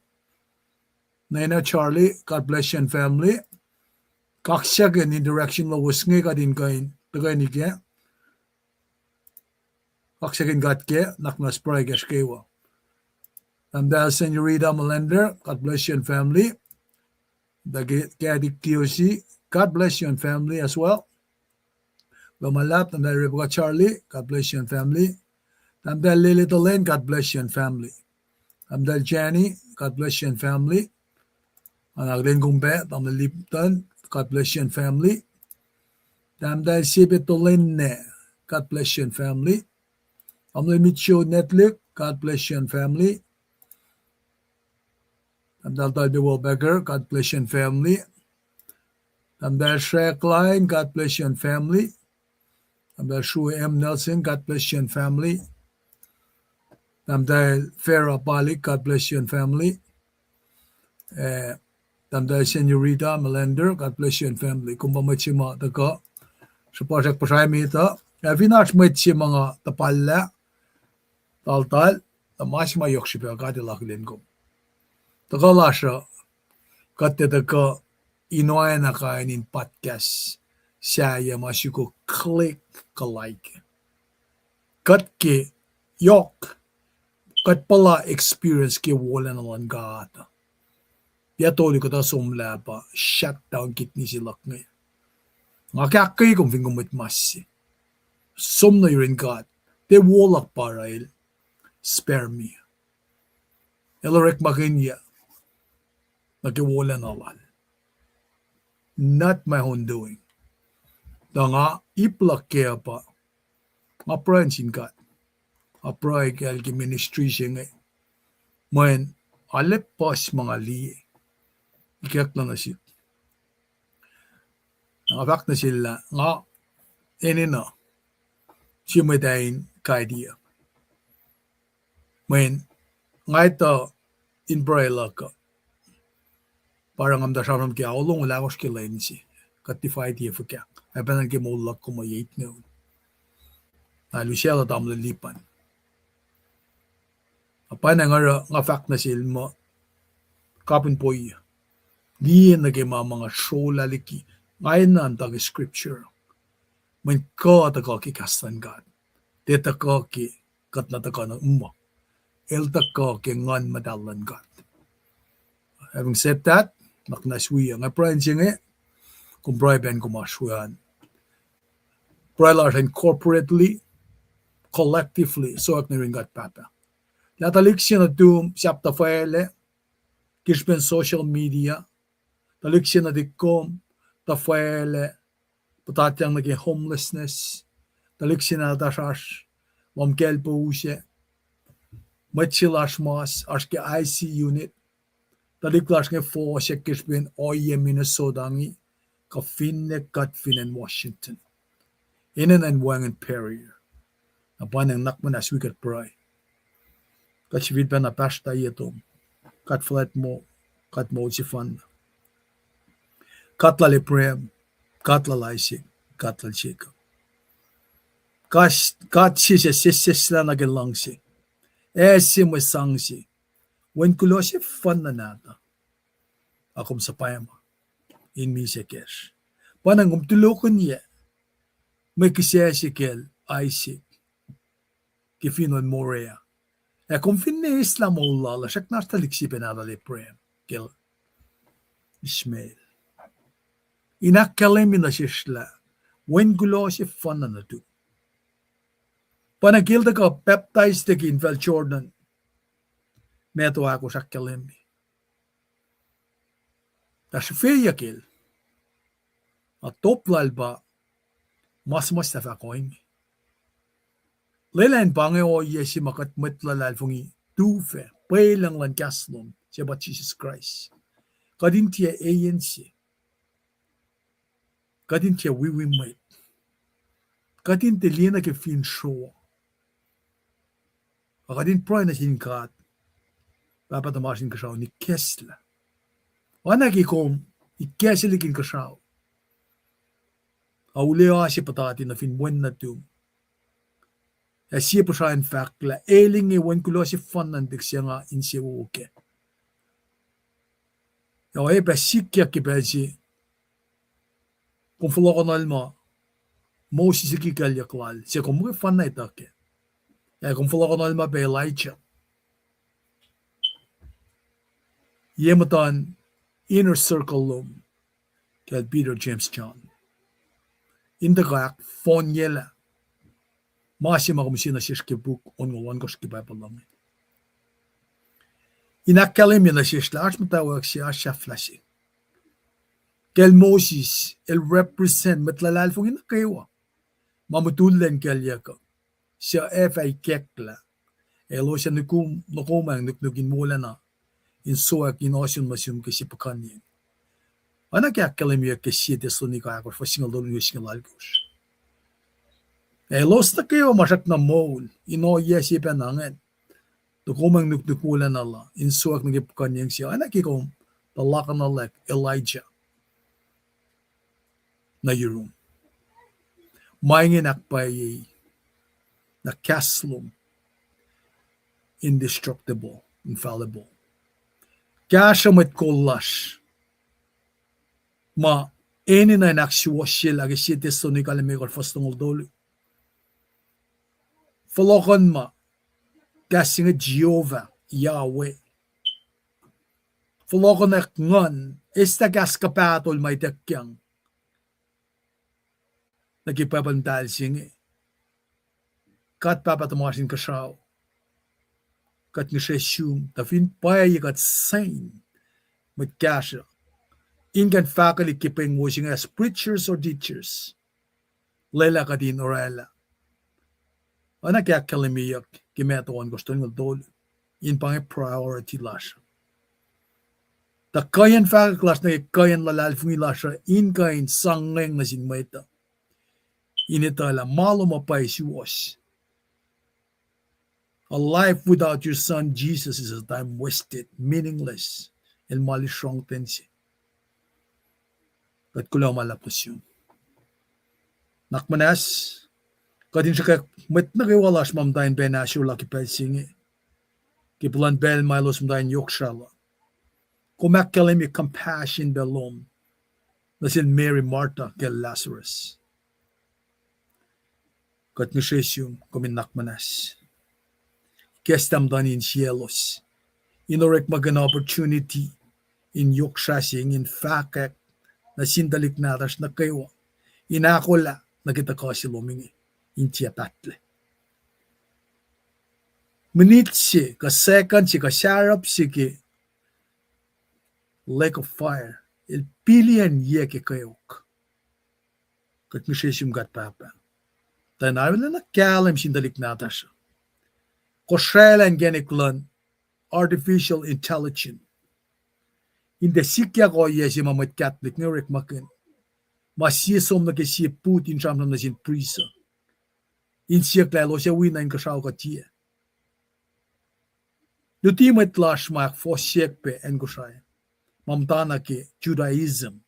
Nena Charlie, God bless you and family. Kaksakihn interaction lowos inge kuht in kuh in tuhkweni kac. Kaksakihn God kac, nuhnak muhnahs pruhe kacsr kwewa. Tahmtahel Senorita Melander, God bless you and family. Tahmtahel Kathy Kiyoshi, God bless you and family as well. Kuloh ma luhlahp, Tahmtahel Rebecca Charlie, God bless you and family. Tahmtahel Lily Dolan, God bless you and family. Tahmtahel Jenny, God bless you and family. Nga akihlen kom pac, Tahmtahel Lipton, God bless you and family. Tahmtahel Sebe Dolenne, God bless you and family. Tahmtahel Mitcho Netlik, God bless you and family. Tahmtahel Talbe Welbecker, God bless you and family. Tahmtahel Shrek Line, God bless you and family. Tahmtahel Shrue M Nelson, God bless you and family. Tahmtahel Farah Palik, God bless you and family. Eh, Tahmtahel Senorita Melander, God bless you and family. Kom pa mwet se ma tuhkuh. Srihpac srack puhsra met uh. Ac fin oasr mwet se ma nga tuhpallah, Taltal, na ma se ma yohk srihpac God El akihlen kom. Tuhkuh lasr uh, kuht tiac tuhkuh in oacna kain in podcast sahyac ma suk click kuh like. Kuht ke yohk, kuht puhla experience ke wolacna luhn God. Yac tolu kuhtuh somlah pa shutdown kidney se luhk inge. Nga ke ahkkweye kom fin kom mwet mas se. Som nuh yurin God. Tiac wo luhk pa oruh El spare me. El orekmakihnyuc nuh ke wolacna Lal. Not my own doing. Tuh nga ip luhk kac pa, nga pruhe nuh sin God. Nga pruhe kacl ke ministry se inge. Mweyen arlac puhs ma nga liye. Ikacklah nuh sihk. Nga fahk nuh sel lah nga enenuh sie mwet ah in kaiti uh. Mweyen nga etuh in pruhe luhk uh, pa oruh nga muhta sramsram ke ao longoul ahkosr ke lwen se, kuht tiac fah tiac fuhkah. Ac pacna ke moul luhk kom uh eight noon. Na lusalu tamuhlwel Lipan. Na pacna nga oruh nga fahk nuh sel muh, kapihn poi, liye nuh ke ma ma nga srolah liki, nga enenuh in tuh ke scripture. Mweyen kuh tuhkuh ke kahs luhn God. Tiac tuhkuh ke kuht na tuhkuh na muh. El tuhkuh ke Nguhn Muhtahl luhn God. Having said that, nuhnak muhnahs wi uh, nga pruhe nuh se inge, kom pruhe pac kom oasr we an. Pruhe lasr in corporately, collectively, sowack nuh yurin God Pahpah. Lah tuhlihk se nuhtum sahp tuhfahlah ke srihpen social media, tuhlihk se nuhtihk kom tuhfahlah, puhtatyang nuh ke homelessness, tuhlihk se nahtuhsr oasr lohm kacl po usac, mwet se lasr mas oasr ke I C unit, tuhlihk lasr inge fohsack ke srihpen ohiyac Minnesota inge, kuh finne kuht fin acn Washington. Enenuh in wacngihn barrier. Na pa inge nuhnak muhnahs wi kuht pruhe. Kuht sifilpacna pahsrtah ye tom. God fuhlwact muh, God moul sefanna. God lal Abraham, God lal Isaac, God lal Jacob. God, God se suc sesseslah nuh ke luhngse, ac se mwe sang se, Wen kuloh sefanna nahtuh. Ac kom suhpwacma in misac kacsr. Pa na kom tulokihnyac mwe kihsac se kacl Isaac ke fineol Moriah. Ac kom finne eslah moul lal uh, srackna oasr tuhlihk se pac nahtuhl Abraham, kacl Ishmael. In ahkkahlwemye nuh sesr lah Wen kuloh sefanna nuhtum. Pa na ke el tuhkuh pacptais ke infacl Jordan, Matthew ahkosr ahkkahlwemye lah srihfeyuck el, a top lal pa ma suhmuhslah fahk ohinge. Lwelah in pa inge ohiyac se ma kuht mwet luhlahlfongi tufac, pwelucng luhn kahs lom, se pa Jisus Kraist. Kuht in tiac eyen se. Kuht in tiac wiwi mwet. Kuht in tiac liye nuh ke finsro. Ac kuht in pruhe nuh sin God, Pahpah tuhmasr Inkuhsrao, in ikacslah. Oacna ke kom ikacslah liki inkuhsrao, ac ulease puhtati nuh fin wen nuhtum. Ac sie puhsra in fahk lah el inge Wen kuloh sefanna nuhtihk se nga insewowo kac. Ac oacyacpac sikyak ke pacl se kom fohlohkohnuhl ma Moses liki kuclyuck lal, se kom muhkwena etuh kac. Ac kom fohlohkohnuhl ma pac Elijah. Ye muhtuhn inner circle lom, kacl Peter, James, John, in tuhkuh ahkfohnyelah ma se ma kom sie nuh sesr ke puk onngoul ohnkohsr ke Bible lom. In ahkkahlwemye nuh sesr lah oasr muhtwacwacack se, oasr sahflah se. Kacl Moses, el represent mwet luhlahlfongi nuh kwewa ma mutullac in kuclyuck uh, suc ac fah ikacklah. Elos ac nukum, nukumacng nuknuk in wolacna, in sowack in ohsun nuh sum ke sie puhkuhnyeng. Oacna ke ahkkahlwemyeyuck ke sie Thessalonica ahkosr, fuhs singucul tolu nuh singucul alkosr. Elos nuh kwewa ma srackna moul in ohiyac se pacna ingacn, nukumacng nuknuk wolacna la in sowack nuh ke puhkuhnyeng se, oacna ke kom tuhlakuhnlah Elijah nuh yurum. Ma ingacn ahkpwacye na kahs lom. indestructible, infallible. Kahsruh mwet kol lasr ma enenuh in ahksuwohsye lah ke sie Thessalonica limekohsr fuhs longoul tolu. Fohlohkohnma kahs se inge Jehovah, Yahweh. Fohlohkohnak Nguhn, eslah kahs kuhpahtol ma ituckyang nuh ke pwepuh muhtahl se inge. God Pahpah tuhmasr Inkuhsrao, kuht ngihsre sum tuh fin pwacye kuht sain mwet kahsruh in kuh in fahkwelihk ke pweng wo se inge as preachers or teachers, lwelah kuht in orwaclah. Oacna ke ahkkahlwemyeyuck ke Matthew ohnkohsr tolngoul tolu, in pa inge priority lasr uh. Tuh kuhiyacn fahkwack lasr nuh ke kuhiyacn luhlahlfongi lasr uh in kuh in sang ngweng nuh sin mwet uh, in etuh lah ma lom uh pwacye suwohs. A life without your son Jesus is a time wasted, meaningless. El ma lusrongten se. Kuht kuloh ma luhlahp nuh sum. Nuhnak muhnahs, kuht in sruhkwack mwet nuh kwewa lasr ma muhta in pacna ahsor la ke pacl se inge, ke puhlan pacl ma elos muhta in yohk srah la. Kom ahkkahlwemye compassion pac lom nuh sel Mary, Martha, kacl Lazarus. Kuht ngihsre sum, kom in nuhnak muhnahs. Ikacslah muhtuhn insiyaclos in orekmakihn opportunity in yohk srah se inge in fahkwack nuh sin tuhlihk nahtuhsr nuh kwewa, in ahkolah nuh ke tuhkuh se lom inge, in tiac pahtlac. Minit se kuh second se kuh sarup se ke lake of fire, el billion yac ke kweok. Kuht ngihsre sum God Pahpah, tuh in arulacna kahlwem sin tuhlihk nahtuhsr uh. Kosralah inkacnek luhn artificial intelligence in tiac sikyak ohiyac se ma mwet Catholic inge orekmakihn, ma sie som nuh ke sie put in sramsram nuh sin priest uh, in siyuck lah elos ac wi na inkuhsrao kuh tiac. Luti mwet lasr ma ahkfohsyeyuck pac acn Kosrae, ma muhta na ke Judaism.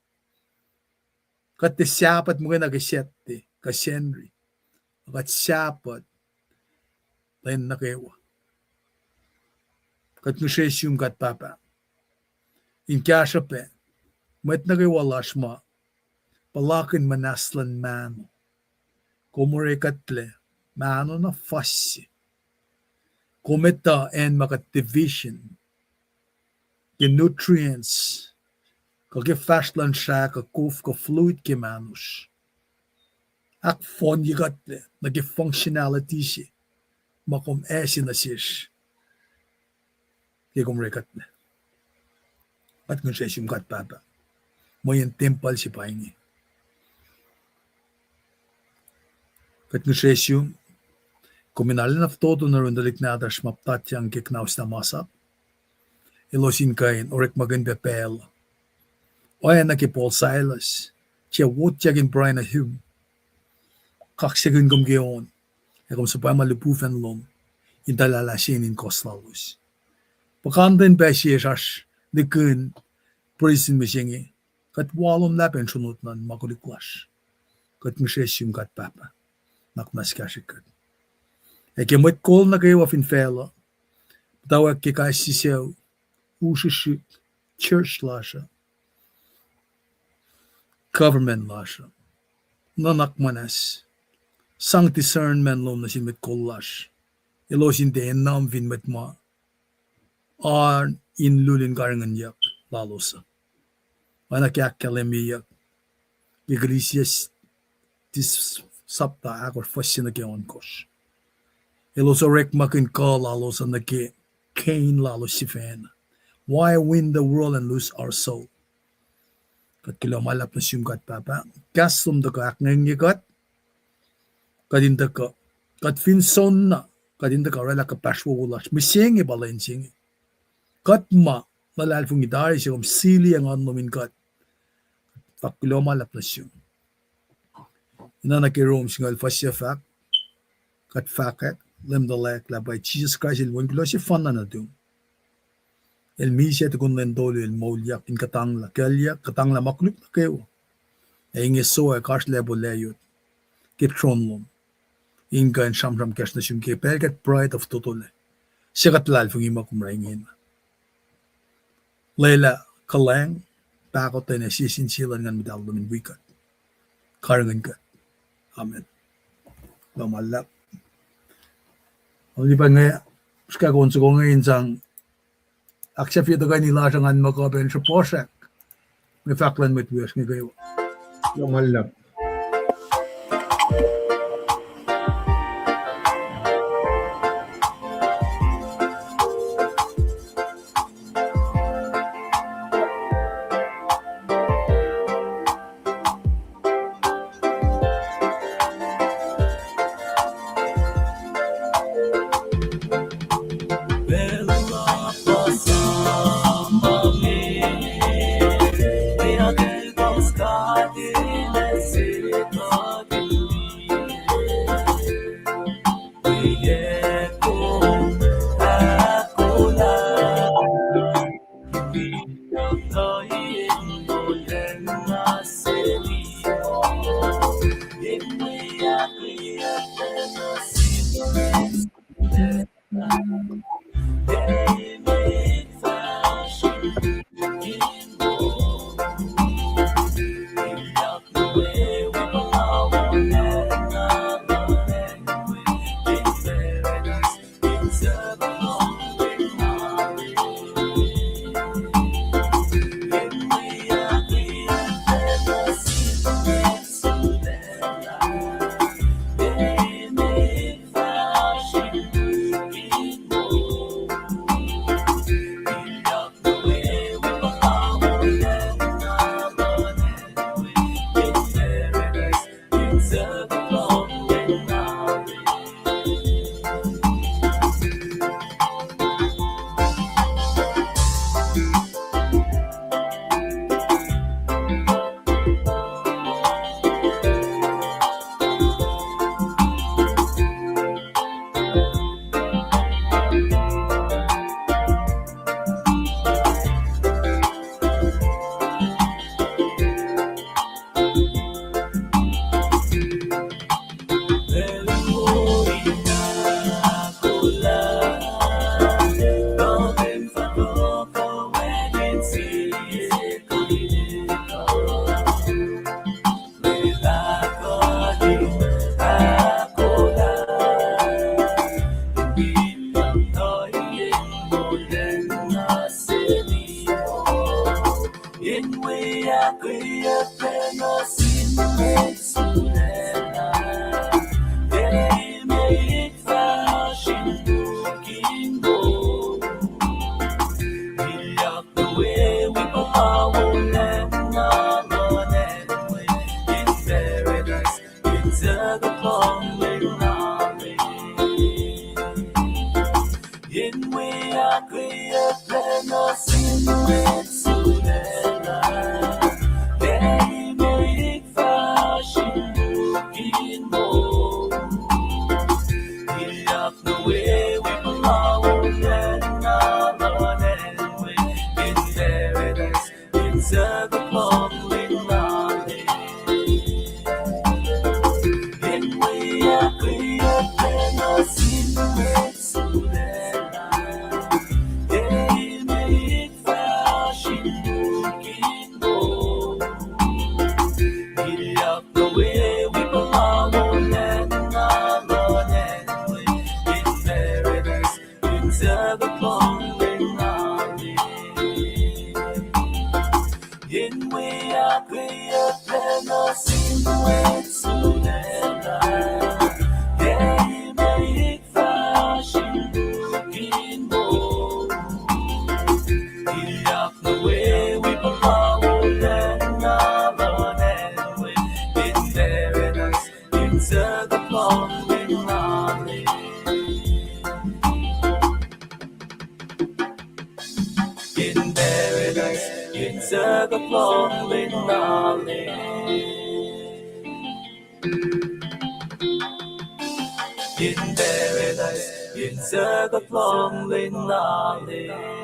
Kuht tiac Sabbath muhkwena ke Saturday kuh Sacnri, kuht Sabbath lwen nuh kwewa. Kuht ngihsre sum God Pahpah, in kahsruh pac mwet nuh kwewa lasr ma puhlakihn muhnahs luhn mahno. Kom orekuhtlac mahno na fuhs se. Kom etuh acn ma kuht deficient ke nutrients, kuh ke fahsr luhn srah kuh kof kuh fluid ke mahnosr. Ahkfohnye kuhtlac nuh ke functionality se ma kom ase nuh sesr ke kom orekuhtlac. Kuht ngihsre sum God Pahpah, mweyen tempuhl se pa inge. Kuht ngihsre sum, kom in arulacna fototo nuh yurin tuhlihk nahtuhsr ma puhtatyang ke kuhnahoslah masap, elos in kuh in orekmakihn pac pacl uh oacna ke Paul Silas, tiac wotyak in pruhe nuh sum, kaksakihn kom ke on, ac kom suhpwacma lihpufacn lom in tuhlalah se in kohs lalos. Puhkantwen pac sesr oasr likihn prison mihsenge, kuht walomlah pac in sronot nuhn ma koluk lasr. Kuht ngihsre sum God Pahpah, nuhnak muhnahs kahsrwe kuht. Ac ke mwet kol nuh kwewa fin facluh, muhtwacwacack ke kais sie sucu, u srihsrihk, church lasr uh, government lasr uh, nuhnak muhnahs, sang discernment lom nuh sin mwet kol lasr, elos in tiac enam fin mwet ma oan in lul in karihngihnyuck lalos uh. Oacna ke ahkkahlwemyeyuck Ecclesiastes sapta ahkosr fuhs se nuh ke ohnkohsr. Elos orekmakihn kuh lalos uh nuh ke gain lalos sifacna. Why win the world and lose our soul? Kuht kuloh ma luhlahp nuh sum God Pahpah, kahs lom tuhkuh ahkngwengye kuht. Kuht in tuhkuh, kuht fin soenna, kuht in tuhkuh oraclah kuhpahsr wowo lasr mihsenge pa lwen se inge. Kuht ma luhlahlfongi tari se kom sili ac nguhn lom in kuht. Fahk kuloh ma luhlahp nuh sum. Ina nuh ke Rom singucul fuhs se fahk, kuht fahkwack, Leum tuhlac lah pwacye Jisus Kraist el wen kuloh sefanna nuhtum. El misac tukun lwen tolu el moulyak in kuhtanglah kuclyuck, kuhtanglah ma koluk nuh kwewa. Ac inge sowack oasr lacpo layot ke tron lom in kuh in sramsram kacsr nuh sum ke pacl kuht pruhe tuh fototolac. Se kuht luhlahlfongi ma kom oruh ingena. Lwelah kuhlwacng, pahkotwen, ac sie sin sie luhn Nguhn Muhtahl lom in wi kuht, karihngihn kuht. Amen. Kuloh ma luhlahp. Alu pa inge, srihkak on soko inge in sang ahksahfye tuhkweni lasr uh ngan muh kuh pac in sruhpuhsrak. Inge fahk luhn mwet wiyacsr inge kwewa. Kuloh ma luhlahp. In paradise, in sakuhp lohng lwen nale.